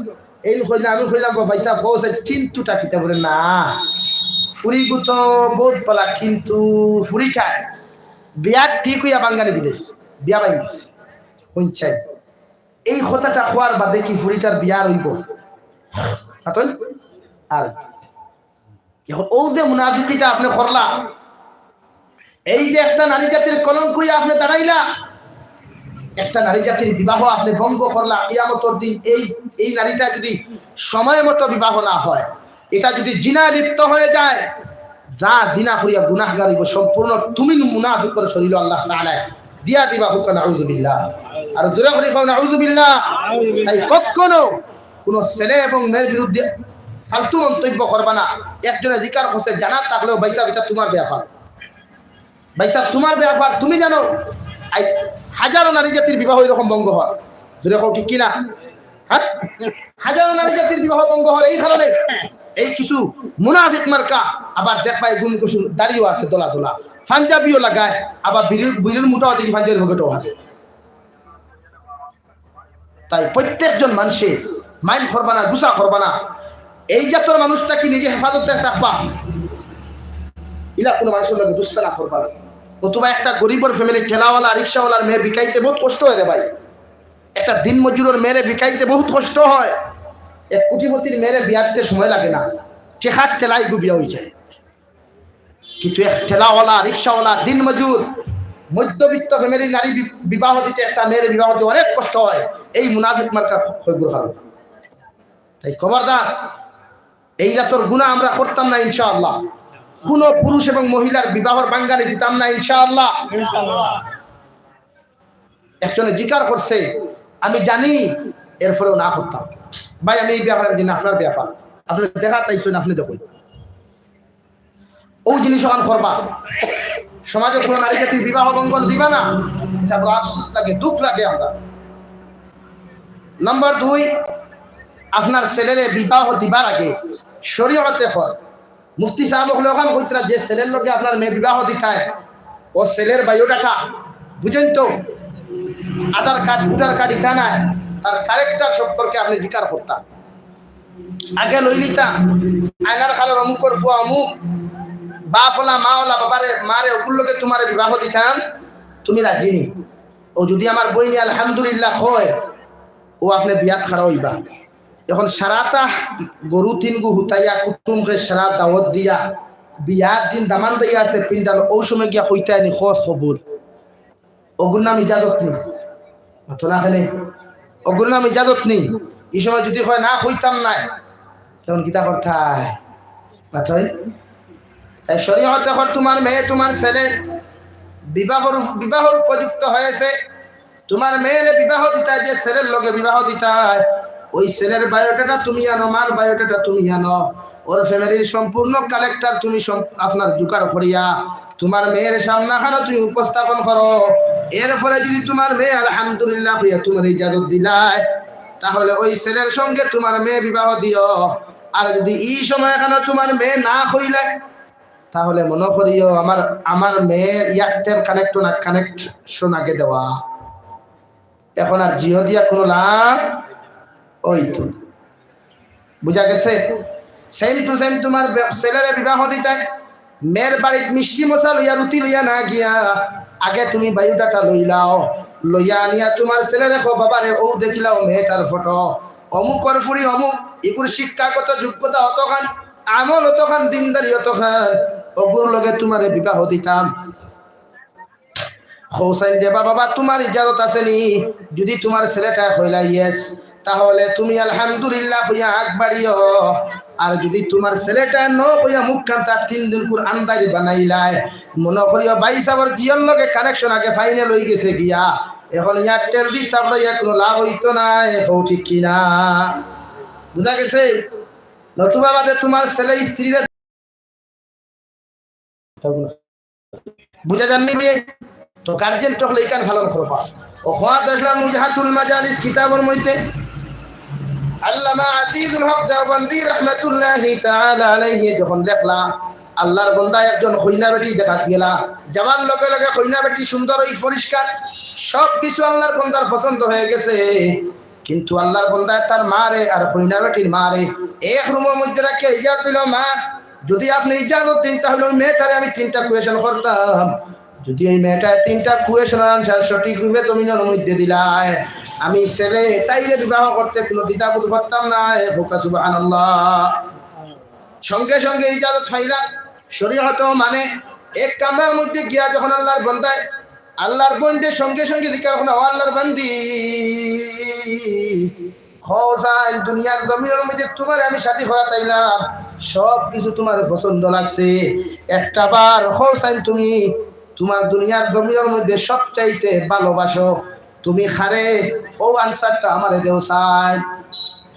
এই কইলে আমি কইলাম, "গো ভাই সাহেব, কও চাই, কিন্তুটা কিতা?" বলে, "না, ফুড়িগু তো বহুত বালা, কিন্তু ফুড়িটায় বিয়া ঠিক হইয়া বাঙ্গানি দিলেস, বিয়া বাইলিস।" শুনছেন? এই কথাটা কওয়ার বাদে কি ফুড়িটার বিয়া রইব? হাতন? আর এখন ও যে মুনাফিকিটা আপনি করলা, এই যে একটা নারী জাতির কলঙ্ক হইয়া আপনি দাঁড়াইলা, একটা নারী জাতির বিবাহ আপনি ভঙ্গ করলা, কিয়ামতর দিন এই, এই নারীটা যদি সময় মতো বিবাহ না হয়, এটা যদি জিনায় লিপ্ত হয়ে যায়, যা জিনা করিয়া গুনাহগার হইব, সম্পূর্ণ তুমি মুনাফিকর শরীর আল্লাহ তাআলা দিয়া দিবা হুকা, নাউজুবিল্লাহ। আর জোরে করি কও, নাউজুবিল্লাহ। তাই কখনো কোনো ছেলে এবং মেয়ের বিরুদ্ধে ফালতু মন্তব্য করবা না। একজনে জিকার করছে, জানা থাকলেও, "ভাই সাহেব, এটা তোমার ব্যাপার, ভাই সাহেব, তোমার ব্যাপার, তুমি জানো।" আই, হাজারো নারী জাতির বিবাহ এরকম ভঙ্গ হয়। জোরে কও, ঠিক কিনা? হ্যাঁ, হাজারো নারী জাতির বিবাহ ভঙ্গ হয় এই কারণে। এই কিছু মুনাফিক মার্কা, আবার দেখবা এই গুম কুসুম দাড়িও আছে দলা দলা, পাঞ্জাবিও লাগায়, আবার বিড়ির, বিড়ির মুঠাও দেখি পাঞ্জাবির পকেটও হাতে। তাই প্রত্যেকজন মানুষে মাইন্ড করবা না, গুসা করবা না। এই জাতর মানুষ থাকি নিজে হেফাজতে থাকবা। ইলা কুনু মানুষর লগে দুস্তানা করবা না। অথবা একটা গরিবর ফ্যামিলি, ঠেলাওয়ালা, রিক্সাওয়ালার মেয়ে বিকাইতে বহুত কষ্ট অয় রে ভাই। একটা দিন মজুরর মেয়েরে বিকাইতে বহুত কষ্ট অয়। এক কোটিপতির মেয়েরে বিয়া দিতে সময় লাগে না, টেকার ঠেলায় গু বিয়া অইযায়। কিন্তু এক ঠেলাওয়ালা, রিক্সাওয়ালা, দিন মজুর, মধ্যবিত্ত ফ্যামিলির নারী বি-, বিবাহ দিতে, একটা মেয়েরে বিবাহ দিতে অনেক কষ্ট অয়। এই মুনাফিক মার্কা খয়গুর কারণে। তাই খবরদার, এই জাতর গুনা আমরা করতাম না ইনশাআল্লাহ। কুনু পুরুষ এবং মহিলার বিবাহর ভাঙ্গানি দিতাম না ইনশাআল্লাহ। একজনে জিকার করছে, আমি জানি, এরপরেও না করতাম। ভাই, আমি এই ব্যাপারে, আমি জানি আপনার ব্যাপার, আপনে দেখাত আইছইন, আপনে দেখইন। অউ জিনিস অখান করবা, সমাজর কুনু নারী জাতির বিবাহ ভঙ্গন দিবা না। ইটা বড় আফসোস লাগে, দুখ লাগে আমরা। নাম্বার দুই, আপনার ছেলেরে বিবাহ দিবার আগে শরীয়তে কয়, মুফতি সাব অকলে অখান কইতরা যে ছেলের লগে আপনার মেয়ে বিবাহ দিতায়, অউ ছেলের বায়োডাটা, বুঝইন তো, আধার কার্ড, ভোটার কার্ড ইতা নায়, তার ক্যারেক্টার সম্পর্কে আপনে জিকার করতা। আগে লই নিতা, আয়নার খালর অমুকর ফুয়া অমুক, বাপ অলা, মা অলা, বাবারে, মারে, অগুর লগে তুমারে বিবাহ দিতাম, তুমি রাজি নি? অউ যুদি আমার বইনে আলহামদুলিল্লাহ কয়, অউ আপনে বিয়াত খাড়া অইবা। এখন সারাটা গরু তিনগু হুতাইয়া, কুটুমরে সারা দাওয়াত দিয়া, বিয়ার দিন দামান দিয়া আছে পিন্ডাল, অউ সময় গিয়া কইতায় নি, কস কবুল। অগুর নাম ইজাজত নি? মাতো না কেনে? অগুর নাম ইজাজত নি? ই সময় যুদি কয়, "না, কইতাম নায়," তখন কিতা করতায়? মাতইন। তাই শরীয়তে কর, তুমার মেয়ে, তুমার ছেলে বিবাহর উপ-, বিবাহর উপযুক্ত হয়েছে, তুমার মেয়েরে বিবাহ দিতায়, যে ছেলের লগে বিবাহ দিতায়, অউ ছেলের বায়োডাটা তুমি আনো, মার বায়োডাটা তুমি আনো, অর ফ্যামিলির সম্পূর্ণ কালেক্টর তুমি সম-, আপনার জোগাড় করিয়া তুমার মেয়ের সামনাখানো তুমি উপস্থাপন করো। এরপরে যুদি তুমার মেয়ে আলহামদুলিল্লাহ কইয়া তুমারে ইজাজত দিলায়, তাহলে অউ ছেলের সঙ্গে তুমার মেয়ে বিবাহ দিও। আর যুদি ই সময়খানো তুমার মেয়ে না কইলায়, তাহলে মনো করিও আমার, আমার মেয়ের এয়ারটেল কানেক্ট না, কানেকশন আগে দেওয়া। এখন আর জিও দিয়া কুনু লাভ অইতো না। বুঝা গেছে? Same to same তুমার বে-, ছেলেরে বিবাহ দিতায়, মেয়ের বাড়িত মিষ্টি মশা লইয়া, রুটি লইয়া না গিয়া আগে তুমি বায়োডাটা লইলাও, লইয়া আনিয়া তুমার ছেলেরে কও, "বাবারে, অউ দেখিলাও মেয়েটার ফটো, অমুকর ফুড়ি অমুক, ইগুর শিক্ষাগত যোগ্যতা অতখান, আমল অতখান, দিনদারি অতখান, অগুর লগে তুমারে বিবাহ দিতাম।" কও চাইন, "দেবা বাবা, তুমার ইজাজত আছে নি?" যুদি তুমার ছেলেটায় কইলা yes, তাহলে তুমি আলহামদুলিল্লাহ কইয়া আগ বাড়িও। আর যুদি তুমার ছেলেটায় no কইয়া মুখখান তার তিন দিন কুর আন্দাইর বানাইলায়, মনো করিও ভাই সাবর জিওর লগে কানেকশন আগে ফাইনাল অইগেছে গিয়া, এখন এয়ারটেল দি তারপরে কুনু লাভ অইতো নায়। কও ঠিক কি না? বুঝা গেছে? নতুবা বাদে তুমার ছেলে স্ত্রীরে বুঝা যার নি ভাই? তো গার্জিয়ান অকলে ইখান পালন করবা। অউ কওয়াত আছলাম নুজহাতুল মাজালিস কিতাবর মধ্যে আল্লামা আজিজুল হক দেওবন্দি রহমাতুল্লাহি তাআলা আলাইহি যখন লেখলা, আল্লার বন্দা একজন কইনা বেটি দেখাত গেলা, যাওয়ার লগে লগে কইনা বেটি সুন্দর অই পরিষ্কার, সব কিছু আল্লার বন্দার পছন্দ অই গেছে। কিন্তু আল্লার বন্দায় তার মারে আর কইনা বেটির মারে এক রুমর মধ্যে রাখিয়া ইজাজত দিল, "মা, যুদি আপনে ইজাজত দেইন, তাহলে অউ মেয়েটারে আমি তিনটা কোয়েশন করতাম। যুদি অউ মেয়েটায় তিনটা কোয়েশনর আনসার সঠিক রূপে জমিনর মধ্যে দিলায়, আমি ছেলে তাইরে বিবাহ করতে কুনু দ্বিধাবোধ করতাম নায়।" কউক্কা সুবহানাল্লাহ। সঙ্গে সঙ্গে ইজাজত পাইলা, শরীয়তও মানে। এক কামরার মধ্যে গিয়া যখন আল্লার বন্দায়, আল্লার বন্দে সঙ্গে সঙ্গে জিকার করলা, "ও আল্লার বান্দি, কও চাইন, দুনিয়ার জমিনর মধ্যে তুমারে আমি শাদি করাত আইলাম, সব কিছু তুমার পছন্দ লাগছে, একটা বার কও চাইন তুমি তুমার দুনিয়ার জমিনর মধ্যে সবচাইতে ভালোবাসো, তুমি কারে, অউ আনসারটা আমারে দেও চাইন।"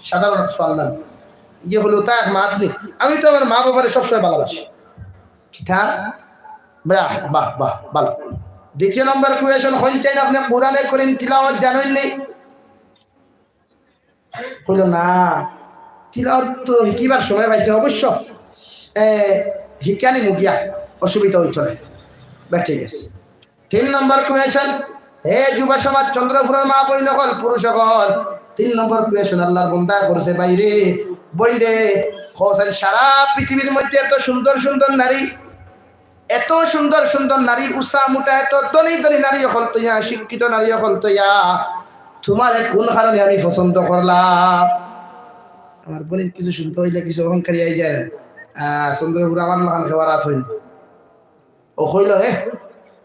সাধারণ এক সওয়াল নায়। ইয়ে অইলো, তা এক মাত নি, "আমি তো আমার মা বাবারে সবসময় ভালোবাসি।" কিতা? বাহ, বাহ, বাহ, ভালো। দ্বিতীয় নম্বর কোয়েশন, কইন চাইন আপনে কোরআনে করিম তিলাওয়াত জানইন নি? কইলো, "না, তিলাওয়াত তো হিকিবার সময় পাইছি, অবশ্য, এ, হিকানি মুগিয়া, অসুবিধা অইতো নায়।" বা ঠিক আছে। তিন নম্বর কোয়েশন, হে যুব সমাজ, চন্দ্রপুরর মা বইন অকল, পুরুষ অকল, তিন নম্বর কোয়েশন আল্লার বন্দায় করছে, "ভাইরে, বইন রে, কও চাইন সারা পৃথিবীর মধ্যে এত সুন্দর সুন্দর নারী, এত সুন্দর সুন্দর নারী, উচা মুটা, এত ধনী ধনী নারী অকল থইয়া, শিক্ষিত নারী অকল থইয়া, তুমারে কুন কারণে আমি পছন্দ করলাম? আমার বইন কিছু শুনতে অইলে কিছু অহংকারী আই যায়। আহ, চন্দ্রপুর আমার লাখান খেওয়ার আছইন। ও কইল, "হে,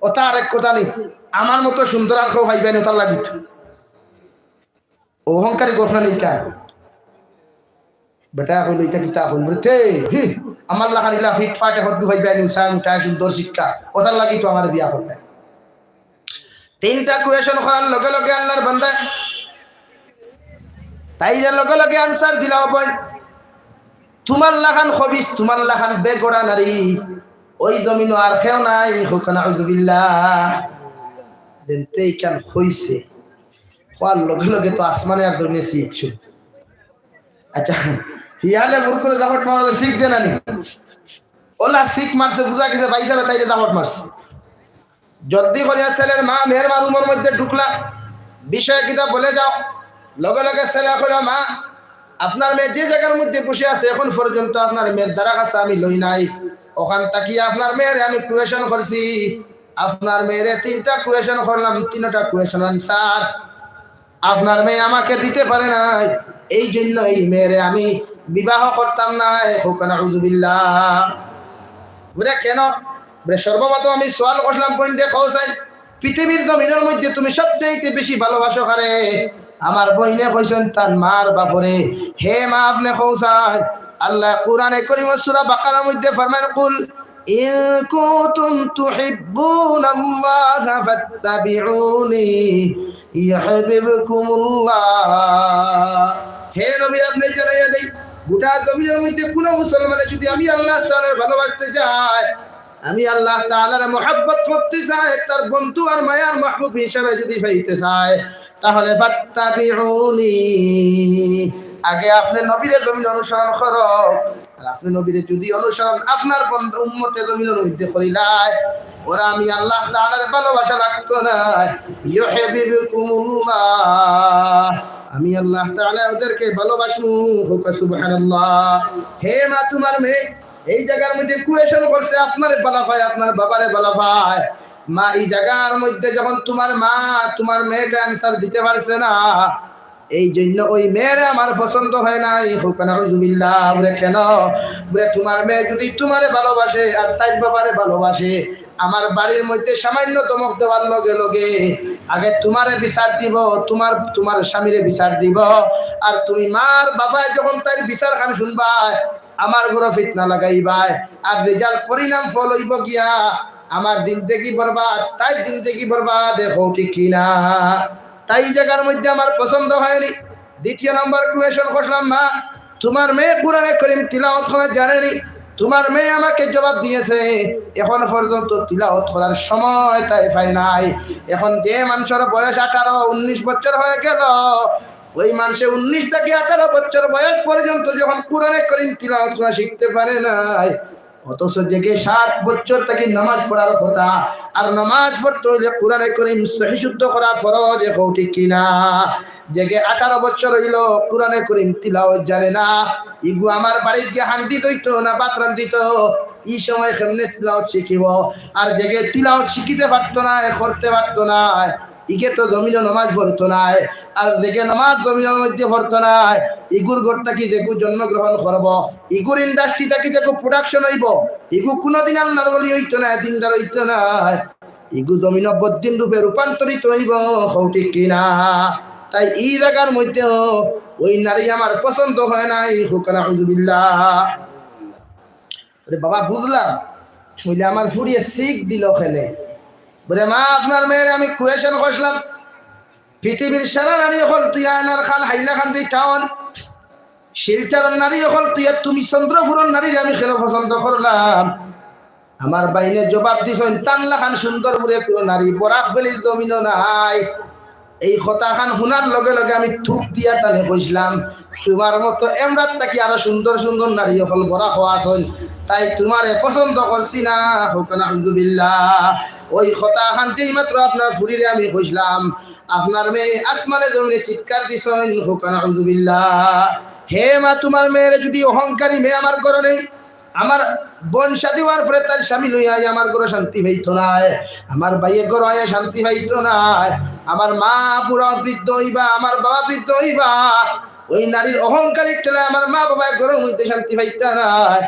ওটা আরেক কথা নি, আমার মতো সুন্দর আর কেউ পাইবায় না, ওটার লাগি তো।" অহংকারী গফনা নেই কার? বেটা কইল, "ইটা কিতা কইল?" বলে, "তে, হি, আমার লাখান ইলা ফিট ফাট এখন কেউ পাইবায় না, উচা মুটা সুন্দর শিক্ষা, ওটার লাগি তো আমার বিয়া করবে।" তিনটা কুয়েশন করার লগে লগে আল্লাহর বান্দায় তাইরে লগে লগে আনসার দিলা, "ও বইন, তুমার লাখান খবিস, তুমার লাখান বেগড়া নারী ওই জমিনো আর কেউ নাই।" কউক্কা নাউজুবিল্লাহ। যেনতে ইখান কইছে, কওয়ার লগে লগে তো আসমানে আর জমিনে শিক শুরু। আচ্ছা, হিয়ালে বুরকুলে জাপট মারলে শিক দে না নি? ওলা শিক মারছে, বুঝা গেছে ভাই সাহেব তাইরে জাপট মারছে। জলদি করিয়া ছেলের মা, মেয়ের মা রুমর মধ্যে ঢুকলা। বিষয়ে কিতা বলে যাও। লগে লগে ছেলে কইল, "মা, আপনার মেয়ে যে জাগার মধ্যে বসে আছে, এখন পর্যন্ত আপনার মেয়ের দ্বারা কাছে আমি লই নাই। ওখান থাকি আপনার মেয়েরে আমি কুয়েশন করছি। আপনার মেয়েরে তিনটা কুয়েশন করলাম, তিনটা কুয়েশন আনসার আপনার মেয়ে আমাকে দিতে পারে নাই, এই জন্য এই মেয়েরে আমি বিবাহ করতাম না।" কউক্কা নাউজুবিল্লাহ। বুলে, "কেন?" বুলে, "সর্বপ্রথম আমি সওয়াল করলাম, বইন রে, কও চাই, পৃথিবীর জমিনর মধ্যে তুমি সবচাইতে বেশি ভালোবাসো কারে?" আমার বইনে কইছইন তান মার বাপরে। হে মা, আপনে কও চাই, আল্লায় কোরআনে করিম সূরা বাকারার মধ্যে ফরমাইন, "কুল ইন কুনতুম তুহিব্বুনাল্লাহা ফাত্তাবিউনি ইউহিব্বুকুমুল্লাহ।" হে নবী, আপনে জানাইয়া দেই, গোটা জমিনর মধ্যে কুনু মুসলমানে যদি আমি আল্লাহ তাআলারে ভালোবাসতে চায়, আমি আল্লাহ তাআলারে মহব্বত করতে চায়, তার বন্ধু আর মায়ার মাহবুব হিসাবে যদি পাইতে চায়, তাহলে ফাত্তাবিউনি, আগে আপনে নবীরে জমিন অনুসরণ করো। আর আপনে নবীরে যদি অনুসরণ আপনার বন্ধু উম্মতে জমিনর মধ্যে করিলায়, ওরা আমি আল্লাহ তাআলার ভালোবাসা রাখতো না। ইউহিব্বুকুমুল্লাহ, আমি আল্লাহ তাআলা ওদেরকে ভালোবাসমু। কউক্কা সুবহানাল্লাহ। হে মা, তুমার মেয়ে এই জাগার মধ্যে কুয়েশন করছে, আপনারে ভালা পায়, আপনার বাবারে ভালা পায়। মা, এই জাগার মধ্যে যখন তুমার মা তুমার মেয়েটা আনসার দিতে পারছে না, এই জন্য ওই মেয়েরে আমার পছন্দ হয় নাই। কউক্কা নাউজুবিল্লাহ। বুলে, "কেন?" বুলে, "তুমার মেয়ে যদি তুমারে ভালোবাসে আর তাইর বাবারে ভালোবাসে, আমার বাড়ির মধ্যে সামান্য ধমক দেওয়ার লগে লগে আগে তুমারে বিচার দিব, তুমার, তুমার স্বামীরে বিচার দিব। আর তুমি মার বাবায় যখন তাইর বিচার খান শুনবায়, আমার ঘরো ফিতনা লাগাইবায়, আর রেজাল্ট পরিণাম ফল অইবো গিয়া আমার জিন্দেগি বরবাদ, তাইর জিন্দেগি বরবাদ।" কও ঠিক কি না? তাই এই জাগার মধ্যে আমার পছন্দ হয়নি। দ্বিতীয় নাম্বার কুয়েশন করলাম, "মা, তুমার মেয়ে কোরআনে করিম তিলাওয়াত করা জানেনি?" তুমার মেয়ে আমাকে জবাব দিয়েছে, এখন পর্যন্ত তিলাওয়াত করার সময় তাই পায় নাই। এখন যে মানষর বয়স আঠারো উনিশ বছর হয়ে গেল, ওই মানষে উনিশ থাকি আঠারো বছর বয়স পর্যন্ত যখন কোরআনে করিম তিলাওয়াত করা শিখতে পারে নাই, অথচ যেগে সাত বছর থাকি নামাজ পড়ার কথা, আর নামাজ পড়তে অইলে কোরআনে করিম সহি শুদ্ধ করা ফরজ, কও ঠিক কি না? যেগে আঠারো বছর অইলো কোরআনে করিম তিলাওয়াত জানে না, ইগু আমার বাড়িত গিয়া হান্ডি ধইতো না ভাত রান্ধিতো, ই সময় কেমনে তিলাওয়াত শিখিবো? আর যেগে তিলাওয়াত শিখিতে পারতো না, করতে পারতো না, ইগে তো জমিনো নামাজ পড়তো নায়, আর যেগে নামাজ জমিনর মধ্যে পড়তো নায়, ইগুর ঘর থাকি যেগু জন্মগ্রহণ করবো, ইগুর ইন্ডাস্ট্রি থাকি যেগু প্রোডাকশন অইবো, ইগু কুনুদিন আল্লাহর ওলি অইতো নায়, দিনদার অইতো নায়, ইগু জমিনো বদ্দিন রূপে রূপান্তরিত অইবো, কও ঠিক কি না? তাই ই জাগার মধ্যেও ওই নারী আমার পছন্দ হয় নাই, কউক্কা নাউজুবিল্লাহ। আরে বাবা, বুঝলাম, অইলে আমার ফুড়িয়ে শিক দিল কেনে? বুলে, "মা, আপনার মেয়েরে আমি কুয়েশন করছিলাম, পৃথিবীর সেরা নারী অকল থইয়া আনার খান হাইলাকান্দি টাউন, শিলচরর নারী অকল থইয়া তুমি চন্দ্রপুরর নারীরে আমি কেন পছন্দ করলাম?" আমার বাইনে জবাব দিছইন, "তান লাখান সুন্দর বুলে কুনু নারী বরাক ভ্যালির জমিনো নাই।" এই কথাখান হুনার লগে লগে আমি থুপ দিয়া তানে কইছিলাম, "তুমার মতো এমরাত থাকি আরো সুন্দর সুন্দর নারী অকল বরাকো আছইন, তাই তুমারে পছন্দ করছি না।" কউক্কা নাউজুবিল্লাহ। ওই কথাখান যেই মাত্র আপনার ফুড়িরে আমি কইছিলাম, আপনার মেয়ে আসমানে জমিনে চিৎকার দিছইন, কউক্কা নাউজুবিল্লাহ। হে মা, তুমার মেয়েরে যুদি অহংকারী মেয়ে আমার ঘরো নেই, আমার বোন শাদি অওয়ার পরে তার স্বামী লইয়া আইয়া আমার ঘরো শান্তি পাইতো নায়, আমার ভাইয়ে ঘরো আইয়া শান্তি পাইতো নায়, আমার মা বুড়া বৃদ্ধ অইবা, আমার বাবা বৃদ্ধ অইবা, ওই নারীর অহংকারীর ঠেলায় আমার মা বাবায় ঘরর মধ্যে শান্তি পাইতা নায়।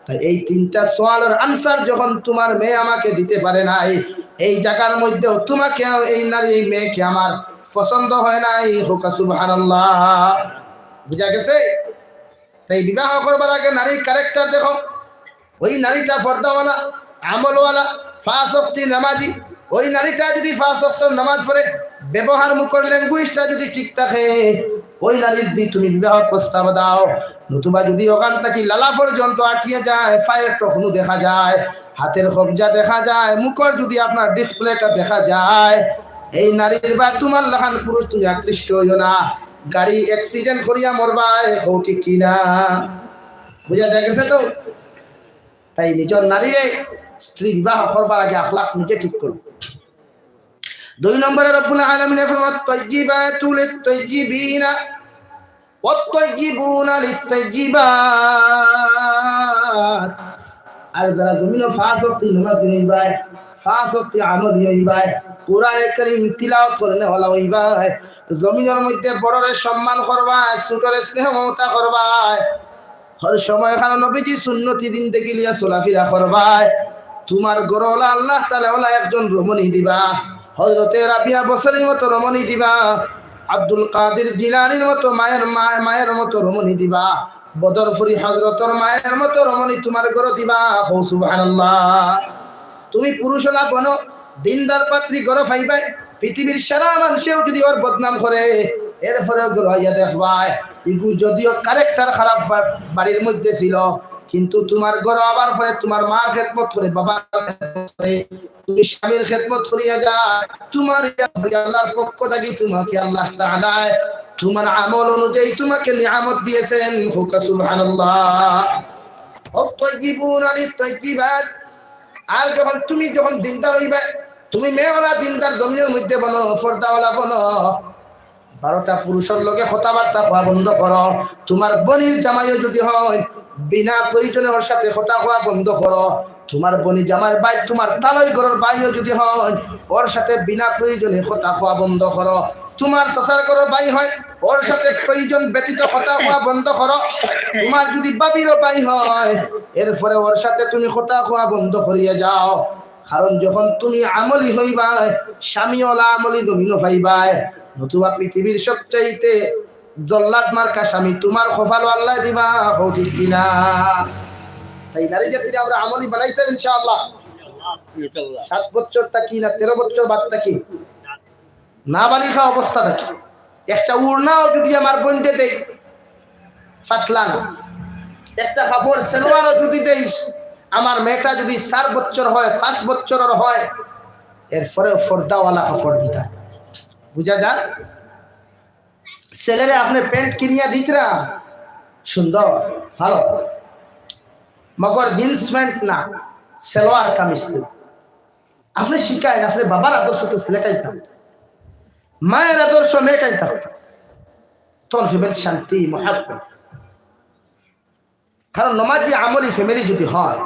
তাই এই তিনটা সওয়ালর answer যখন তুমার মেয়ে আমাকে দিতে পারে নাই, এই জাগার মধ্যেও তুমাকে, এই নারী, এই মেয়েকে আমার পছন্দ হয় নাই। কউক্কা সুবহানাল্লাহ। বুঝা গেছে? তাই বিবাহ করবার আগে নারীর character দেখো। ওই নারীটা পর্দাওয়ালা, আমলওয়ালা, পাঁচ ওয়াক্ত নামাজি। ওই নারীটা যুদি পাঁচ ওয়াক্ত নামাজ পড়ে, ব্যবহার, মুখর language টা যুদি ঠিক থাকে, ওই নারীর দি তুমি বিবাহ প্রস্তাব দাও। নতুবা যুদি অখান থাকি লালা পর্যন্ত আটিয়া যায়, পায়ের তখনও দেখা যায়, হাতের কবজা দেখা যায়, মুখর যুদি আপনার display টা দেখা যায়, এই নারীর বা তুমার লাখান পুরুষ তুমি আকৃষ্ট অইও না। গাড়ি accident করিয়া মরবায়, কও ঠিক কি না? বুঝা যায় গেছে তো? তাই নিজর নারীরে স্ত্রী বিবাহ করবার আগে আখলাক নিজে ঠিক করো। দুই নম্বরে রব্বুল আলামিনে ফরমায়, "তাইয়্যিবাতু লিত-তাইয়্যিবিনা ওয়াত-তাইয়্যিবুনা লিত-তাইয়্যিবাত।" আর যারা জমিনো পাঁচ ওয়াক্ত নামাজি অইবায়, পাঁচ ওয়াক্ত আমলি অইবায়, কোরআনে কারীম তিলাওয়াত করনেওয়ালা অইবায়, জমিনর মধ্যে বড়রে সম্মান করবায়, ছোটরে স্নেহ মমতা করবায়, হর সময় খানো নবীজি সুন্নতি জিন্দেগি লইয়া চলাফিরা করবায়, তুমার ঘরো অলা আল্লাহ তাআলা অলা একজন রমণী দিবা। হযরতে রাবিয়া বসরির মতো রমণী দিবা, আব্দুল কাদির জিলানীর মতো মায়ের মা-, মায়ের মতো রমণী দিবা, বদরপুরি হযরতর মায়ের মতো রমণী তুমার ঘরো দিবা। কও সুবহানাল্লাহ। তুমি পুরুষ অলা বনো, দিনদার পাত্রী ঘরো পাইবায়, পৃথিবীর সারা মানষেও যুদি ওর বদনাম করে, এরপরেও ঘরো আইয়া দেখবায়, ইগু যদিও character খারাপ বা-, বাড়ির মধ্যে ছিল, কিন্তু তুমার ঘরো আবার পরে তুমার মার খেদমত করে, বাবার খেদমত করে, তুমি স্বামীর খেদমত করিয়া যায়, তুমার ইয়া আল্লাহর পক্ষ থাকি তুমাকে আল্লাহ তাআলায় তুমার আমল অনুযায়ী তুমাকে নিয়ামত দিয়েছেন। কউক্কা সুবহানাল্লাহ। ওয়াত-তাইয়্যিবুনা লিত-তাইয়্যিবাত। আর যখন তুমি যখন দিনদার অইবায়, তুমি মেয়েওয়ালা দিনদার জমিনর মধ্যে বনো, পর্দাওয়ালা বনো, বারোটা পুরুষর লগে কথাবার্তা কওয়া বন্ধ করো। তুমার বইনর জামাইও যুদি হয়, বিনা প্রয়োজনে ওর সাথে কথা কওয়া বন্ধ করো। তুমার বইনর জামাইর ভাই, তুমার তালই ঘরর ভাইও যুদি হয়, ওর সাথে বিনা প্রয়োজনে কথা কওয়া বন্ধ করো। তুমার চাচার ঘরর ভাই হয়, ওর সাথে প্রয়োজন ব্যতীত কথা কওয়া বন্ধ করো। তুমার যুদি ভাবিরও ভাই হয়, এরপরে ওর সাথে তুমি কথা কওয়া বন্ধ করিয়া যাও। কারণ যখন তুমি আমলি হইবায়, স্বামী ওলা আমলি জমিনো পাইবায়, নতুবা পৃথিবীর সবচাইতে জল্লাদ মার্কা স্বামী তুমার কপালো আল্লায় দিবা, কও ঠিক কি না? তাই নারী জাতিরে আমরা আমলি বানাইতাম ইনশাআল্লাহ। সাত বছর থাকি না তেরো বছর বাদ থাকি, নাবালিকা অবস্থা থাকি, একটা উড়নাও যুদি আমার বইনরে দেই, ফাতলা না, একটা কাপড় সেলোয়ারও যুদি দেই, আমার মেয়েটা যুদি চার বছর হয়, পাঁচ বছরর হয়, এরপরেও পর্দাওয়ালা কাপড় দিতা। বুঝা যায়? ছেলেরে আপনে pant কিনিয়া দিতরা, সুন্দর, ভালো, মগর jeans pant না, সেলোয়ার কামিজ দিন। আপনে শিখাইন, আপনে বাবার আদর্শ তো ছেলেটাই থাকতো, মায়ের আদর্শ মেয়েটাই থাকতো, তোর ফেবেল শান্তি, মহাব্বত। কারণ নমাজি আমলি family যুদি হয়,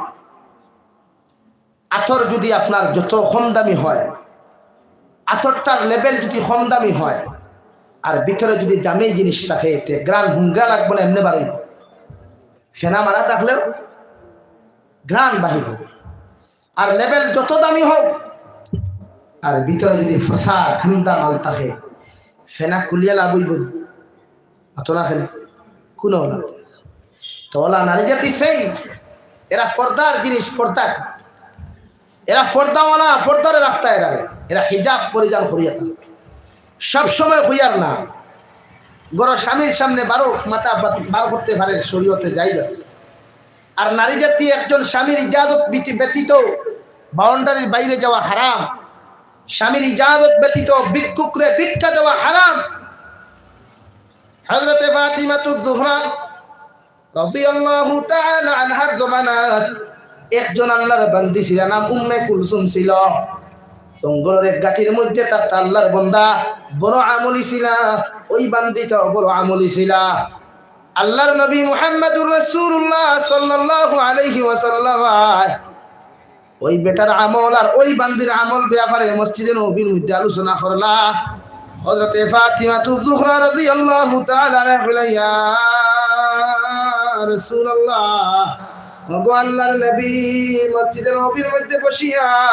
আতর যুদি আপনার যত কম দামি হয়, আতরটার level যুদি কম দামি হয়, আর ভিতরে যুদি দামি জিনিস থাকে, তে ঘ্রাণ হুঙ্গা লাগবো না, এমনে বারইবো। ফেনা মারা থাকলেও ঘ্রাণ বাহিবো। আর level যত দামি হোক, আর ভিতরে যুদি ফসা গান্দা মাল থাকে, ফেনা খুলিয়া লাভ অইবো? অত না খেলে কোনো লাভ নেই। তো ওলা নারী জাতি সেই, এরা পর্দার জিনিস, পর্দা, এরা পর্দাওয়ালা, পর্দারে রাখতা এরা, এরা হিজাব পরিধান করিয়া থাকে। সবসময় হইয়ার না, ঘরর স্বামীর সামনে বারো মাথা বাত-, বার করতে পারে, শরীয়তে জায়েজ আছে। আর নারী জাতি একজন স্বামীর ইজাজত ব্যতি-, ব্যতীত boundary র বাইরে যাওয়া হারাম। স্বামীর ইজাজত ব্যতীত ভিক্ষুকরে ভিক্ষা দেওয়া হারাম। হযরতে ফাতিমাতুজ জোহরা রাদিয়াল্লাহু তাআলা আনহার জমানাত একজন আল্লাহর বান্দি ছিল, নাম উম্মে কুলসুম ছিল। জঙ্গলর এক ঘাটির মধ্যে থাকতা আল্লাহর বান্দা, বড় আমলি ছিলা। ওই বান্দিটাও বড় আমলি ছিলা। আল্লাহর নবী মুহাম্মাদুর রাসূলুল্লাহ সাল্লাল্লাহু আলাইহি ওয়াসাল্লাম ওই বেটার আমল আর ওই বান্দির আমল ব্যাপারে মসজিদে নববীর মধ্যে আলোচনা করলা। হযরতে ফাতিমাতু জুহরা রাদিয়াল্লাহু তাআলা আনহা বলে, "ইয়া রাসূলুল্লাহ, ওগো আল্লাহর নবী, মসজিদে নববীর মধ্যে বসিয়া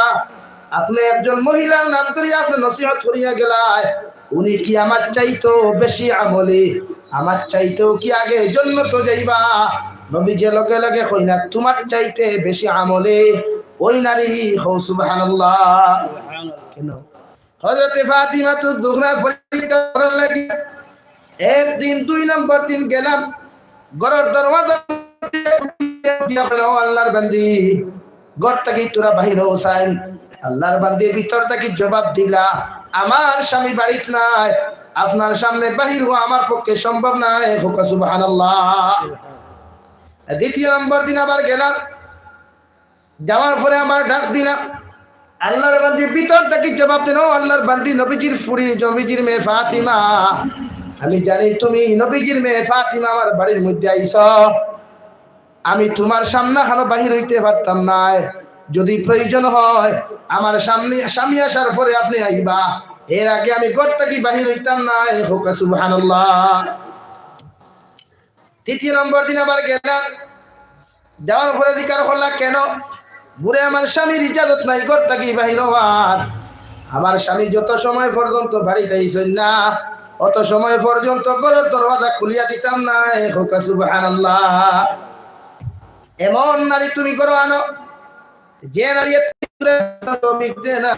আপনি একজন মহিলার নাম ধরিয়া আপনি নসিহত করিয়া গেলায়, উনি কি আমার চাইতেও বেশি আমলি, আমার চাইতেও কি আগে জন্নত যাইবা?" নবীজি লগে লগে কইলা, "তোমার চাইতে বেশি আমলি ওই নারী।" কও সুবহানাল্লাহ। কেন? হযরতে ফাতিমাতু জুহরা পরীক্ষা করার লাগি একদিন, দুই নম্বর দিন গেলাম, ঘরর দরওয়াজা দিয়া কইলা, "ও আল্লাহর বান্দি, ঘর থাকি তোরা বাহির অও চাইন।" আল্লাহর বান্দি ভিতর থাকি জবাব দিলা, "আমার স্বামী বাড়িত নাই, আপনার সামনে বাহির হওয়া আমার পক্ষে সম্ভব নাই।" কও সুবহানাল্লাহ। দ্বিতীয় নম্বর দিন আবার গেলাম, যাওয়ার পরে আমার ডাক দিলা, আল্লাহর বান্দি ভিতর থাকি জবাব দিলা, "ও আল্লাহর বান্দি, নবীজির ফুড়ি, নবীজির মেয়ে ফাতিমা, আমি জানি তুমি নবীজির মেয়ে ফাতিমা আমার বাড়ির মধ্যে আইছো। আমি তোমার সামনে খানো বাহির হইতে পারতাম নায়। যদি প্রয়োজন হয়, আমার সামনে, স্বামী আসার পরে আপনি আইবা, এর আগে আমি ঘর থাকি বাহির হইতাম নায়।" কও সুবহানাল্লাহ। তৃতীয় নম্বর দিন আবার গেলাম, যাওয়ার পরে জিকার করলা, "কেন?" "বুড়ে, আমার স্বামীর ইজাজত নাই ঘর থাকি বাহির হওয়ার। আমার স্বামী যত সময় পর্যন্ত বাড়িত আইছইন না, অত সময় পর্যন্ত ঘরর দরওয়াজা খুলিয়া দিতাম নায়।" কও সুবহানাল্লাহ। এমন নারী তুমি ঘরো আনো, যে নারী এত দূরে পর্যন্ত মিটে না,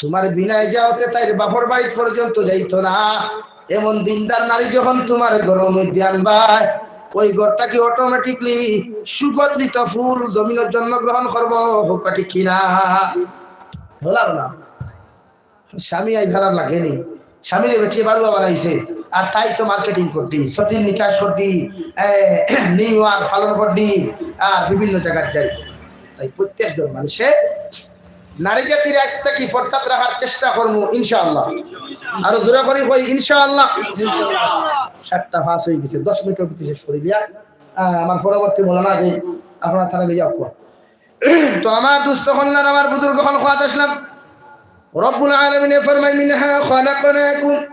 তোমার বিনা ইজাজতে তাইর বাপর বাড়িত পর্যন্ত যাইতো না। এমন দিনদার নারী যখন তোমার ঘরর মধ্যে আনবায়, ওই ঘর থাকি automatically সুগন্ধিত ফুল জমিনো জন্মগ্রহণ করবো। কও ঠিক কিনা? বলা না। স্বামী আইজ আর লাগেনি, স্বামীরে বেটিয়ে বাড়ুয়া বানাইছে, আর তাই তো marketing করদি, সতীর নিকাশ করদি, এ, নিউ ইয়ার পালন করদি, আর বিভিন্ন জাগাত যাই। তাই প্রত্যেকজন মানুষে নারী জাতির আইজ থাকি পর্দাত রাখার চেষ্টা করমু ইনশাআল্লাহ। আরো জোরে করি কই ইনশাআল্লাহ। সাতটা পাঁচ হয়ে গেছে, দশ মিনিটের ভিতরে শেষ করি দিয়া, আহ, আমার পরবর্তী মৌলানা আগে আপনারা তারা লইয়া অকুয়া। তো আমার দুস্ত হকল আর আমার বুজুর্গ হকল, কওয়াত আসলাম, রব্বুল আলামিনে ফরমায়, "মিনহা খালাকনাকুম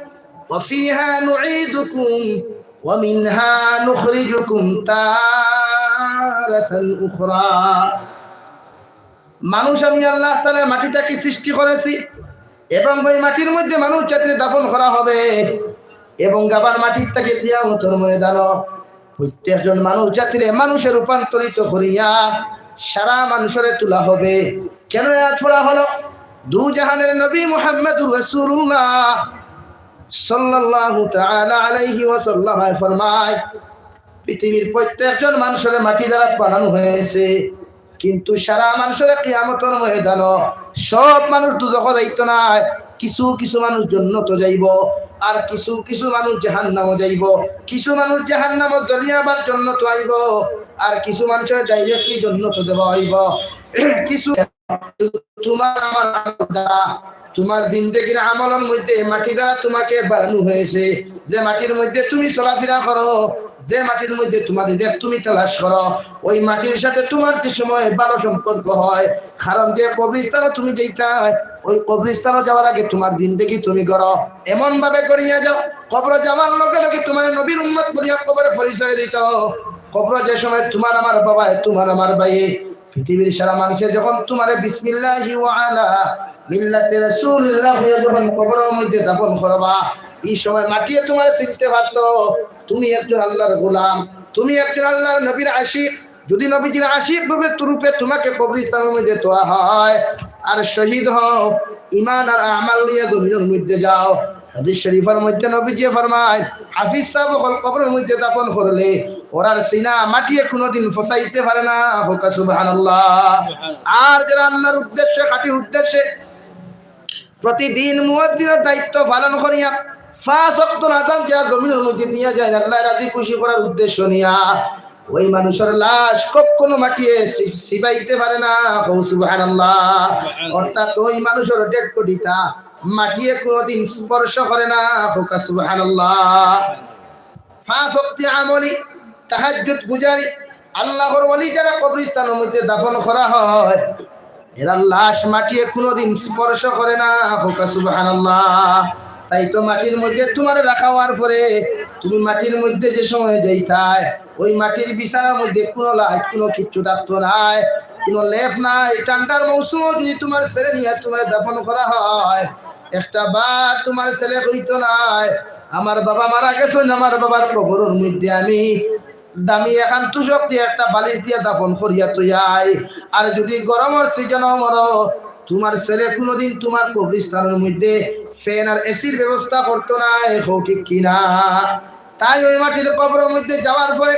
ওয়া ফিহা নুঈদুকুম ওয়া মিনহা নুখরিজুকুম তারাতান উখরা।" মানুষ আমি আল্লাহ তাআলা মাটি থাকি সৃষ্টি করেছি এবং ওই মাটির মধ্যে মানুষ জাতিরে দাফন করা হবে এবং আবার মাটির থাকি কিয়ামতর ময়দানো প্রত্যেকজন মানুষ জাতিরে মানুষে রূপান্তরিত করিয়া সারা মানুষরে তুলা হবে। কেন আয়াত পড়া হলো? দু জাহানের নবী মুহাম্মাদুর রাসূলুল্লাহ সাল্লাল্লাহু তাআলা আলাইহি ওয়াসাল্লাম ফরমায়, পৃথিবীর প্রত্যেকজন মানুষরে মাটি দ্বারা বানানো হয়েছে, কিন্তু সারা মানুষরে কিয়ামতর ময়দানো সব মানুষ দুজখো যাইতো নায়। কিছু কিছু মানুষ জন্নতো যাইবো, আর কিছু কিছু মানুষ জাহান্নামো যাইবো। কিছু মানুষ জাহান্নামো জ্বলিয়া আবার জন্নতো আইবো, আর কিছু মানুষরে directly জন্নতো দেওয়া হইবো। কিছু তোমার আমার আমল দ্বারা, তোমার জিন্দেগির আমলর মধ্যে মাটি দ্বারা তোমাকে বানানো হয়েছে। যে মাটির মধ্যে তুমি চলাফেরা করো, যে মাটির মধ্যে তোমার রিজিক তুমি তালাশ করো, ওই মাটির সাথে তোমার যে সময় ভালো সম্পর্ক হয়, কারণ যে কবরস্থানো তুমি যাইতায়, ওই কবরস্থানো যাওয়ার আগে তোমার জিন্দেগি তুমি গড়ো, এমন ভাবে গড়িয়া যাও, কবরো যাওয়ার লগে লগে তোমার নবীর উম্মত বলিয়া কবরে পরিচয় দিত। কবরো যে সময় তোমার আমার বাবায়, তোমার আমার ভাইয়ে, পৃথিবীর সারা মানুষে যখন তোমারে বিসমিল্লাহি ওয়া আলা মিল্লাতি রাসূলিল্লাহ হইয়া যখন কবরর মধ্যে দাফন করবা, এই সময় মাটিয়ে তোমারে চিনতে পারতো, তুমি একজন আল্লাহর গোলাম, তুমি একজন আল্লাহর নবীর আশিক। যদি নবীজির আশিক রূপে, রূপে তোমাকে কবরস্থানর মধ্যে তোয়া হয়, আর শহীদ হও, ঈমান আর আমাল লইয়া জমিনর মধ্যে যাও। হাদিস শরীফর মধ্যে নবীজি ফরমায়, হাফিজ সাহেব হকল কবরর মধ্যে দাফন করলে ওরার সিনা মাটিয়ে কোনোদিন ফসাইতে পারে না। কও সুবহানাল্লাহ। আর যারা আল্লাহর উদ্দেশ্যে, খাঁটি উদ্দেশ্যে প্রতিদিন মুয়াজ্জিনর দায়িত্ব পালন করিয়া পাঁচ ওয়াক্ত আজান দিয়া জমিনর মধ্যে দিয়া যায় আল্লাহ রাজি খুশি করার উদ্দেশ্য নিয়া, ওই মানুষর লাশ কখনো মাটিয়ে সি-, চিবাইতে পারে না। কও সুবহানাল্লাহ। অর্থাৎ ওই মানুষর ডেড বডিটা মাটিয়ে কোনোদিন স্পর্শ করে না। কও সুবহানাল্লাহ। পাঁচ ওয়াক্ত আমলি, তাহাজ্জুদ গুজারি, আল্লাহর ওলি যারা কবরস্থানের মধ্যে দাফন করা হয়, এরা লাশ মাটিয়ে কোনোদিন স্পর্শ করে না। কউক্কা সুবহানাল্লাহ। তাই তো মাটির মধ্যে তুমারে রাখা হওয়ার পরে তুমি মাটির মধ্যে যে সময় যাইতায়, ওই মাটির বিছানার মধ্যে কোনো লাইট, কোনো কিচ্ছু থাকতো নায়, কোনো লেপ নাই। ঠান্ডার মৌসুমও যদি তুমার ছেলে নিয়া তুমারে দাফন করা হয়, একটা বার তুমার ছেলে কইতো নায়, "আমার বাবা মারা গেছইন, আমার বাবার কবরর মধ্যে আমি দামি একখান তুষক দিয়া একটা বালিশ দিয়া দাফন করিয়া থইয়াই।" আর যদি গরমর সিজনও মরো, তুমার ছেলে কোনোদিন তুমার কবরস্থানের মধ্যে ফ্যান আর এসির ব্যবস্থা করতো নায়। কও ঠিক কি না? তাই ওই মাটির কবরর মধ্যে যাওয়ার পরে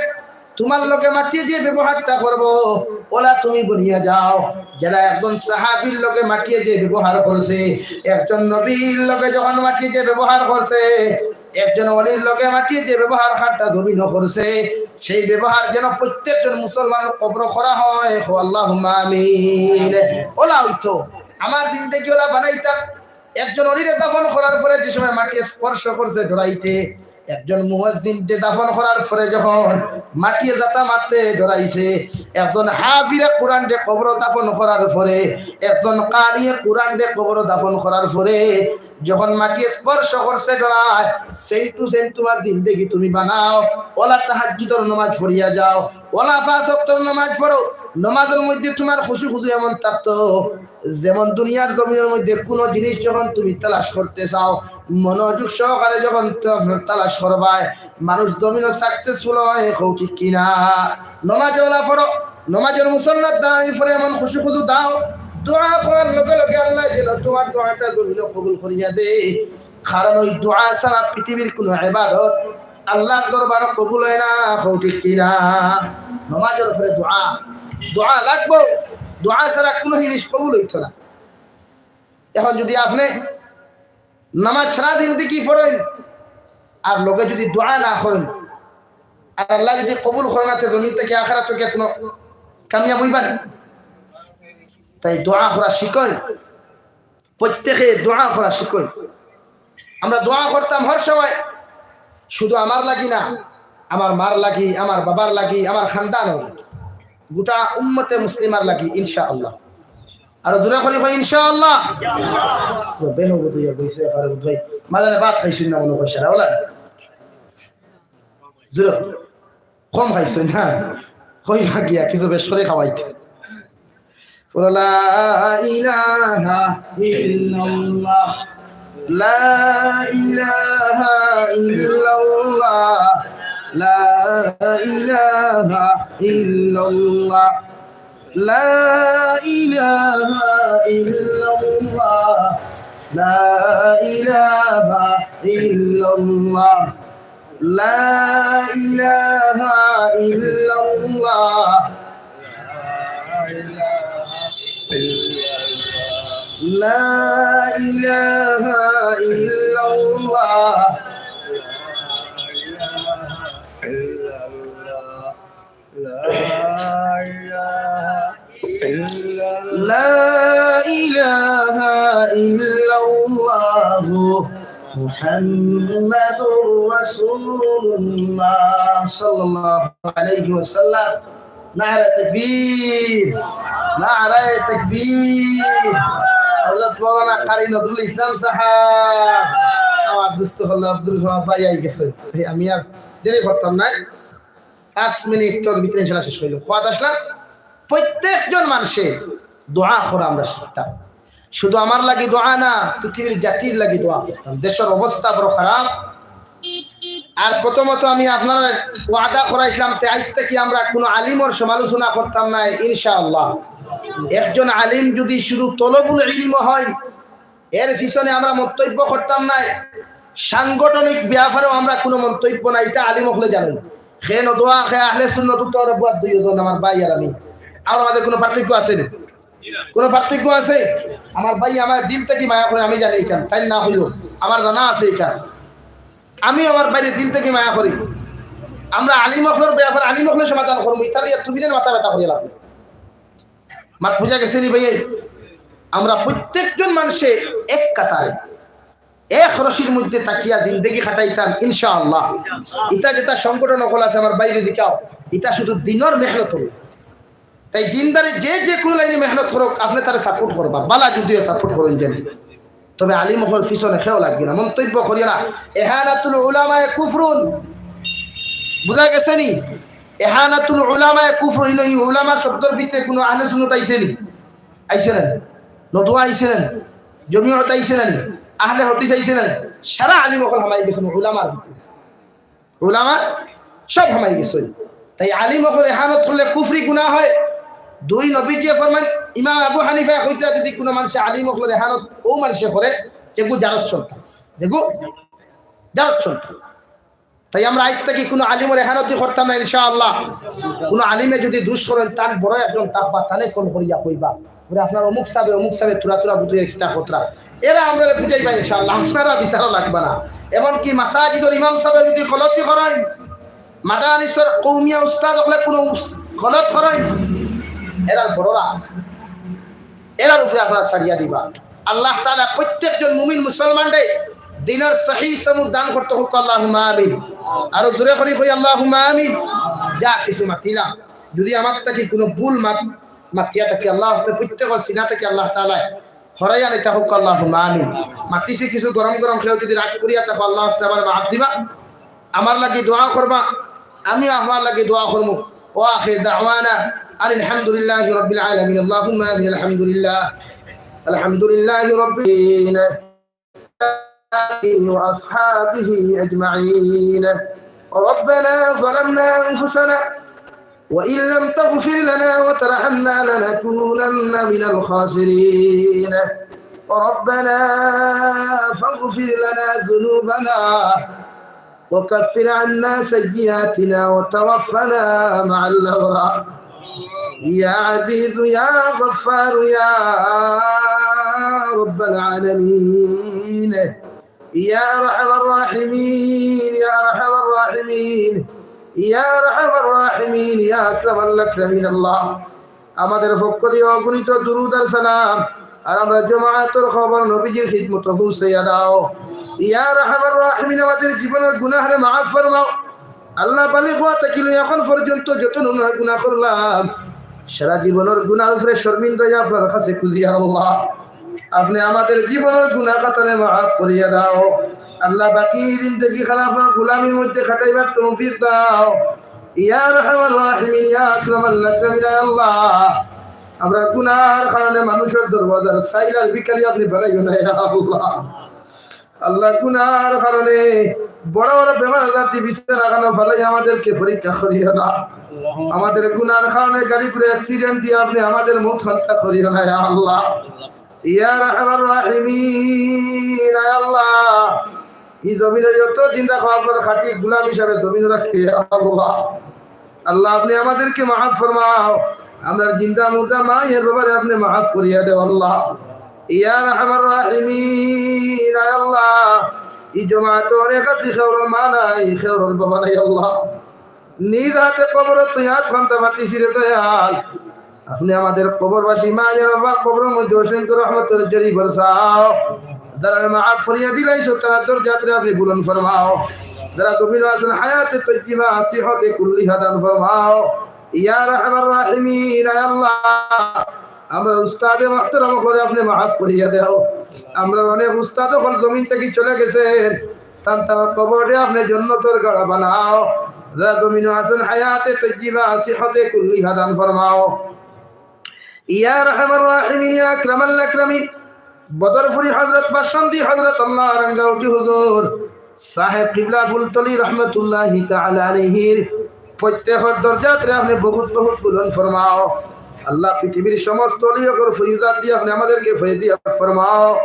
তুমার লগে মাটিয়ে যে ব্যবহারটা করবো, ওলা তুমি বনিয়া যাও। যেরা একজন সাহাবীর লগে মাটিয়ে যে ব্যবহার করছে, একজন নবীর লগে যখন মাটিয়ে যে ব্যবহার করছে, একজন ওলির লগে মাটিয়ে যে ব্যবহার খাট্টা জমিনো করছে, সেই ব্যবহার যেন প্রত্যেকজন মুসলমানের কবরো করা হয়। কও আল্লাহুম্মা আমিন। ওলা অইতো, আমার জিন্দেগি ওলা বানাইতাম। একজন ওলিরে দাফন করার পরে যে সময় মাটি স্পর্শ করছে ডরাইতে, একজন মুয়াজ্জিনরে দাফন করার পরে যখন মাটিয়ে যাতা মারতে ডরাইছে, একজন হাফিজে কোরআনরে কবরো দাফন করার পরে, একজন কারিয়ে কোরআনরে কবরো দাফন করার পরে যখন মাটিয়ে স্পর্শ করছে ডরায়, same to same তুমার জিন্দেগি তুমি বানাও। ওলা তাহাজ্জুদর নামাজ পড়িয়া যাও, ওলা পাঁচ ওয়াক্তর নামাজ পড়ো। নামাজর মধ্যে তুমার খুশু খুজু এমন থাকতো, যেমন দুনিয়ার জমিনর মধ্যে কোনো জিনিস যখন তুমি তালাশ করতে চাও, মনোযোগ সহকারে যখন ত-, তালাশ করবায়, মানুষ জমিনো successful হয়। কও ঠিক কি না? নামাজ ওলা পড়ো, নামাজর মুসল্লাত দাঁড়ানির পরে এমন খুশু খুজু দাও, দোয়া করার লগে লগে আল্লায় যেন তুমার দোয়াটা জমিনো কবুল করিয়া দেয়। কারণ ওই দোয়া ছাড়া পৃথিবীর কোনো ইবাদত আল্লাহর দরবারো কবুল হয় না। কও ঠিক কি না? নামাজর পরে দোয়া, দোয়া লাগবো, দোয়া ছাড়া কোনো জিনিস কবুল অইতো না। এখন যদি আপনে নামাজ সারা জিন্দেগি পড়ইন আর লগে যদি দোয়া না করইন, আর আল্লায় যদি কবুল করে না, তে জমিন থাকি আখেরাতো গিয়া কোনো কামিয়াব অইবা নি? তাই দোয়া করা শিখইন, প্রত্যেকে দোয়া করা শিখইন। আমরা দোয়া করতাম হর সময়, শুধু আমার লাগি না, আমার মার লাগি, আমার বাবার লাগি, আমার খানদানর লাগি, গোটা উম্মতে মুসলিমার লাগি, ইনশাআল্লাহ। আরো জোরে করি কই, ইনশাআল্লাহ। ও, বেহবুদ অইয়া বইছে, আরে ভাই, মাঝে ভাত খাইছইন না মনে কয় সারা, ওলা? জোরে কই। কম খাইছইন না? কই ভাগিয়া, কিছু বেশ করে খাওয়াইতে। বলো, লা ইলাহা ইল্লাল্লাহ, লা ইলাহা ইল্লাল্লাহ, লা ইলাহা ইল্লাল্লাহ। لا إله إلا الله، لا إله إلا الله، لا إله إلا الله، لا إله إلا الله. لا إله إلا الله. لا إله إلا الله محمد رسول الله صلى الله عليه وسلم. নারায়ে তাকবীর, নারায়ে তাকবীর। হযরত মাওলানা কারি নজরুল ইসলাম সাহেব, আমার দোস্ত হলো আব্দুল ওহাব ভাই আই গেছে। এই আমি আর দেরি করতাম না, পাঁচ মিনিটর ভিতরে ইনশাআল্লাহ শেষ অইলো। কওয়াত আসলাম, প্রত্যেকজন মানষে দোয়া করা আমরা শিখতাম। শুধু আমার লাগি দোয়া না, পৃথিবীর জাতির লাগি দোয়া করতাম। দেশর অবস্থা বড় খারাপ। আর প্রথমত আমি আপনারারে ওয়াদা করাইছলাম, তে আইজ থাকি আমরা কুনু আলিমর সমালোচনা করতাম নায়, ইনশাআল্লাহ। একজন আলিম যুদি শুধু তলবুল ইলম হয়, এর পিছনে আমরা মন্তব্য করতাম নায়, সাংগঠনিক ব্যাপারেও আমরা কুনু মন্তব্য নাই, ইটা আলিম অকলে জানইন। হে নদওয়া, হে আহলে সুন্নত, উত্তর বুয়াত দুইজন আমার ভাই আর আমি। আমার মাঝে কুনু পার্থক্য আছে নি? কুনু পার্থক্য আছে? আমার ভাই আমার দিল থাকি মায়া করে, আমি জানি ইখান, তাইন না কইলো, আমার জানা আছে ইখান। আমি আমার ভাইরে দিল থাকি মায়া করি। আমরা আলিম অকলর ব্যাপার আলিম অকলে সমাধান করমু, ইতারে তুমি যেন মাথা ব্যথা করিয়া লাভ নাই। মাত বুঝা গেছে নি ভাই? আমরা প্রত্যেকজন মানষে এক কাতারে, এক রশির মধ্যে থাকিয়া জিন্দেগি কাটাইতাম ইনশাআল্লাহ। ইতা যেটা সংগঠন অকল আছে আমার বাইরে দিকাও, ইতা শুধু দিনর মেহনত অইলো। তাই দিনদারে যে যে কোনো লাইনে মেহনত করউক, আপনে তারে সাপোর্ট করবা, বালা যুদিও সাপোর্ট করইন জানি, তবে আলিম অকলর পিছনে কেউ লাগবে না, মন্তব্য করিও না। এহানাতুল উলামায়ে কুফরুন, বুঝা গেছে নি? এহানাতুল উলামায়ে কুফরুন, এই উলামা শব্দর ভিতরে কোনো আহলে সুন্নত আইছে নি? আইছে না নি? নদওয়া আইছে না নি? জমিয়ত আইছে না নি? আহলে হাদিস আইছে না নি? সারা আলিম অকল হামাই গেছে উলামার ভিতরে। উলামা সব হামাই গেছে। তাই আলিম অকলর এহানত করলে কুফরি গুনাহ হয়। দুই নবীজিয়ে ফরমাইন, ইমাম আবু হানিফায় কইতা, যদি কোনো মানুষে আলিম অকলর এহানত অউ মানুষে করে, যেগু জারদ সন্তান, যেগু জারদ সন্তান। তাই আমরা আইজ থাকি কোনো আলিমর এহানতি করতাম না ইনশাআল্লাহ। কোনো আলিমে যদি দুষ করইন, তান বড় একজন থাকবা, তানে কল করিয়া কইবা, বলে, "আপনার অমুক সাবে, অমুক সাবে, তুরা তুরা বুতুরের কিতা খতরা।" এরা আমরারে বুঝাইবা ইনশাআল্লাহ, আপনারা বিচারও লাগবা না। এমনকি মাসাজিদর ইমাম সাবে যদি গলতি করইন, মাদারিসর কওমিয়া উস্তাদ অকলে কোনো উস-, গলত করইন, এরার বড়রা আছে, এরার উপরে আপনারা ছাড়িয়া দিবা। আল্লাহ তাআলা প্রত্যেকজন মুমিন মুসলমানরে দিনর সহি সমুজ দান করতে হউক, আল্লাহুম্মা আমিন। আরো জোরে করি কই, আল্লাহুম্মা আমিন। যা কিছু মাতিলাম, যদি আমার থাকি কোনো ভুল মাত-, মাতিয়া থাকি, আল্লাহ প্রত্যেকর সিনা থাকি আল্লাহ তাআলা হরাইয়া নিতা হউক, আল্লাহুম্মা আমিন। মাতিছি কিছু গরম গরম, কেউ যদি রাগ করিয়া থাকো, আল্লাহ আমারে মাফ দিবা। আমার লাগি দোয়া করবা, আমি আপনার লাগি দোয়া করমু। ওয়া আখির দাওয়ানা আনিল হামদুলিল্লাহি রাব্বিল আলামিন। আল্লাহুম্মা আমিন। আলহামদুলিল্লাহ। আলহামদুলিল্লাহি রাব্বিল আলামিন। وأصحابه أجمعين. ربنا ظلمنا أنفسنا وإن لم تغفر لنا وترحمنا لنكونن من الخاسرين. ربنا فاغفر لنا ذنوبنا وكفر عنا سيئاتنا وتوفنا مع الأبرار. يا عزيز يا غفار يا رب العالمين. يا أرحم الراحمين، يا أرحم الراحمين، يا أرحم الراحمين، يا أكرم الأكرمين. আল্লাহ, আমাদের পক্ষ দিয়া অগণিত দুরূদ আর সালাম আর আমরা জমাতর খবর নবীজির খিদমতো পৌঁছাইয়া দাও। ইয়া আরহামার রাহিমিন, আমাদের জীবনর গুনাহরে মাফ ফরমাও। আল্লাহ, বালিগ অওয়া থাকি লই এখন পর্যন্ত যত ধরনর গুনাহ করলাম, সারা জীবনর গুনাহর উপরে শরমিন্দা অইয়া আপনার কাছে খুজিয়ার আল্লাহ। আপনে আমাদের জীবনর গুনাহ খাতারে মাফ করিয়া দাও। আল্লাহ, বাকি জিন্দেগি খান আপনার গোলামির মধ্যে কাটাইবার তৌফিক দাও। ইয়া আরহামার রাহিমিন, ইয়া আকরামাল আকরামিন, ইয়া আল্লাহ, আমরার গুনাহর কারণে মানুষর দরওয়াজার ছাইল আর ভিখারি আপনে বানাইও না, ইয়া আল্লাহ। আল্লাহ, গুনাহর কারণে বড় বড় বেমার আজার দি বিছানা খানো ফালাই আমাদেরকে পরীক্ষা করিও না। আমাদের গুনাহর কারণে গাড়ি ঘোড়া accident দিয়া আপনে আমাদের মউত খান্তা করিও না, ইয়া আল্লাহ। ইয়া আরহামার রাহিমিন, ইয়া আল্লাহ, ই জমিনো যত জিন্দা খাওয়া আপনার খাঁটি গোলাম হিসাবে জমিনো রাখে, ইয়া আল্লাহ। আল্লাহ, আপনে আমাদেরকে মাফ ফরমাও। আমরার জিন্দা মুর্দা মা এর বাবারে আপনে মাফ করিয়া দেও, আল্লাহ। ইয়া আরহামার রাহিমিন, ইয়া আল্লাহ, ই জমাতো অনেক আছি, কেউরর মা নাই, কেউরর বাবা নাই, আল্লাহ। নিজ হাতে কবরো তুই আত খান্তা পাতিছি রে দয়াল। আপনে আমাদের কবরবাসী মা আর বাবার কবরর মধ্যে অসংখ্য রহমতর ঝড়ি বরসাও। যারারে মাফ করিয়া দিলাইছো, তারার দরজাতরে আপনে বুলন্দ ফরমাও। যারা জমিনো আছেন, হায়াতে তৈয়্যিবা, সিহতে কুল্লিহা দান ফরমাও। ইয়া আরহামার রাহিমিন, ইয়া আল্লাহ, আমরার উস্তাদে মুহতারাম অকলরে আপনে মাফ করিয়া দেও। আমরার অনেক উস্তাদ অকল জমিন থাকি চলে গেছেন, তান তারার কবররে আপনে জন্নতর গাড়া বানাও। যারা জমিনো আছেন, হায়াতে তৈয়্যিবা, সিহতে কুল্লিহা দান ফরমাও। ইয়া আরহামার রাহিমিন, ইয়া আকরামাল আকরামিন, বদরপুরি হযরত, বাসন্তী হযরত, আল্লাহ রাঙ্গাউটি হুজুর, সাহেব কিবলা ফুলতলি রহমতুল্লাহি তাআলা আলাইহির প্রত্যেকর দরজাতরে আপনে বহুত বহুত বুলন্দ ফরমাও। আল্লাহ, পৃথিবীর সমস্ত অলি অকলর ফয়জাত দি আপনে আমাদেরকে ফয়জাব ফরমাও।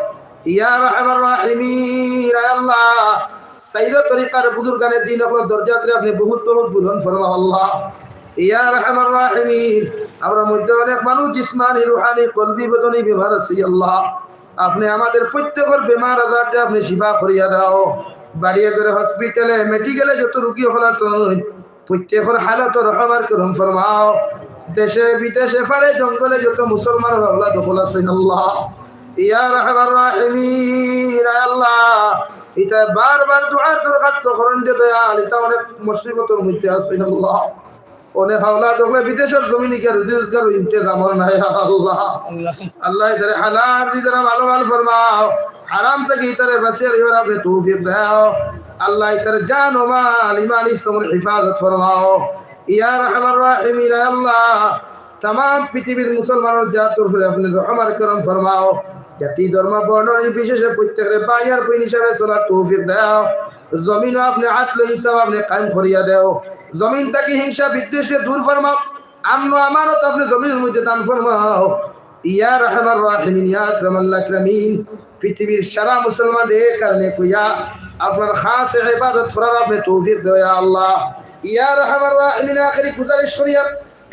ইয়া আরহামার রাহিমিন, ইয়া আল্লাহ, সাইর তরিকার বুজুর্গানে দিন অকলর দরজাতরে আপনে বহুত বহুত বুলন্দ ফরমাও আল্লাহ। ইয়া আরহামার রাহিমিন, আমরার মধ্যে অনেক মানুষ জিসমানি, রুহানি, কলবি, বদনি বেমার আছি আল্লাহ। আপনে আমাদের প্রত্যেকর বেমার আজাররে আপনে শিফা করিয়া দাও। বাড়িয়ে ঘরে, হসপিটালে, মেডিকেলে যত রুগী অকল আছইন, প্রত্যেকর হালতো রহম আর করম ফরমাও। দেশে বিদেশে, পাড়ে জঙ্গলে যত মুসলমানর আওলাদ অকল আছইন আল্লাহ, ইয়া আরহামার রাহিমিন, আয় আল্লাহ, ইতায় বারবার দোয়ার দরখাস্ত করইন যে দয়াল, ইতা অনেক মুসিবতর মধ্যে আছে আল্লাহ। অনেক আওলাদ অকলে বিদেশর জমিনে গিয়া রুজি রোজগারর ইন্তেজাম নাই আল্লাহ। আল্লাহ, ইতারে হালাল রিজিক দ্বারা মালামাল ফরমাও, হারাম থাকি ইতারে বাঁচিয়া রাখিবার আপনে তৌফিক দেও। আল্লাহ, ইতার জান ও মাল, ইমান ইসলামর হেফাজত ফরমাও। ইয়া আরহামার রাহিমিন, আয় আল্লাহ, তামাম পৃথিবীর মুসলমানর জাতর উপরে আপনে রহম আর করম ফরমাও। জাতি ধর্ম বর্ণ নির্বিশেষে প্রত্যেকরে ভাই আর বইন হিসাবে চলার তৌফিক দেও। জমিনো আপনে আদল ইনসাফ আপনে কায়েম করিয়া দেও। জমিন থাকি হিংসা বিদ্বেষরে দূর ফরমাও। আমন আমানত আপনে জমিনর মধ্যে দান ফরমাও। ইয়া আরহামার রাহিমিন, ইয়া আকরামাল আকরামিন, পৃথিবীর সারা মুসলমানরে কারণে কইয়া আপনার খাস ইবাদত করার আপনে তৌফিক দেও ইয়া আল্লাহ। ইয়া আরহামার রাহিমিন, আখেরি গুজারিশ করিয়া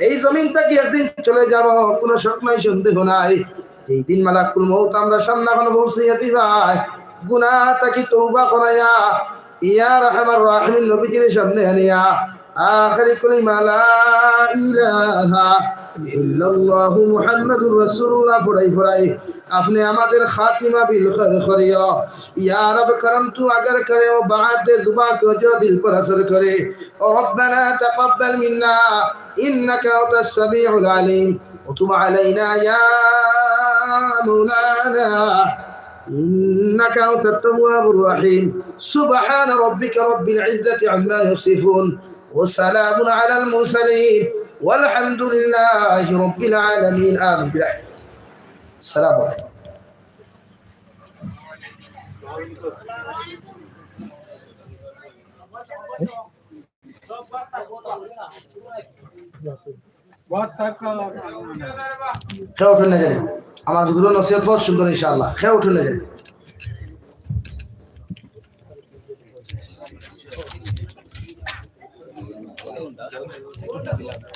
এই জমিন থাকি একদিন চলে যাব, কোনো শক নাই, সন্দেহ নাই। যেই দিন মালাকুল মউত আমরার সামনে খানো পৌঁছাইয়া দিবায়, গুনা থাকি তওবা করাইয়া, ইয়া আরহামার রাহিমিন, নবীজির সামনে আনিয়া, আখেরি কলিমা লা ইলাহা ইল্লাল্লাহু মুহাম্মাদুর রাসূলুল্লাহ পড়াই পড়াই আপনে আমাদের খাতিমা বিল খৈর করিও। ইয়া রব, করম তু আগে করে ও বাদ দে, জুবান কো জো দিল পর আসর করে। ও রব্বানা তাকাব্বাল মিন্না ইন্নাকা আনতাস সামিউল আলিম ওয়া তুব আলাইনা ইয়া মাওলানা ইন্নাকা আনতাত তাওয়াবুর রহিম। সুবহানা রাব্বিকা রাব্বিল ইজ্জাতি আম্মা ইয়াসিফুন। ওয়া সালামুন আলাল মুরসালিন। ওয়াল হামদুলিল্লাহি রাব্বিল আলামিন। আমিন। আসসালামু আলাইকুম। কেউ উঠইন না জানি। আমার হুজুরর নসিহত বহুত সুন্দর, ইনশাআল্লাহ। কেউ উঠইন না জানি।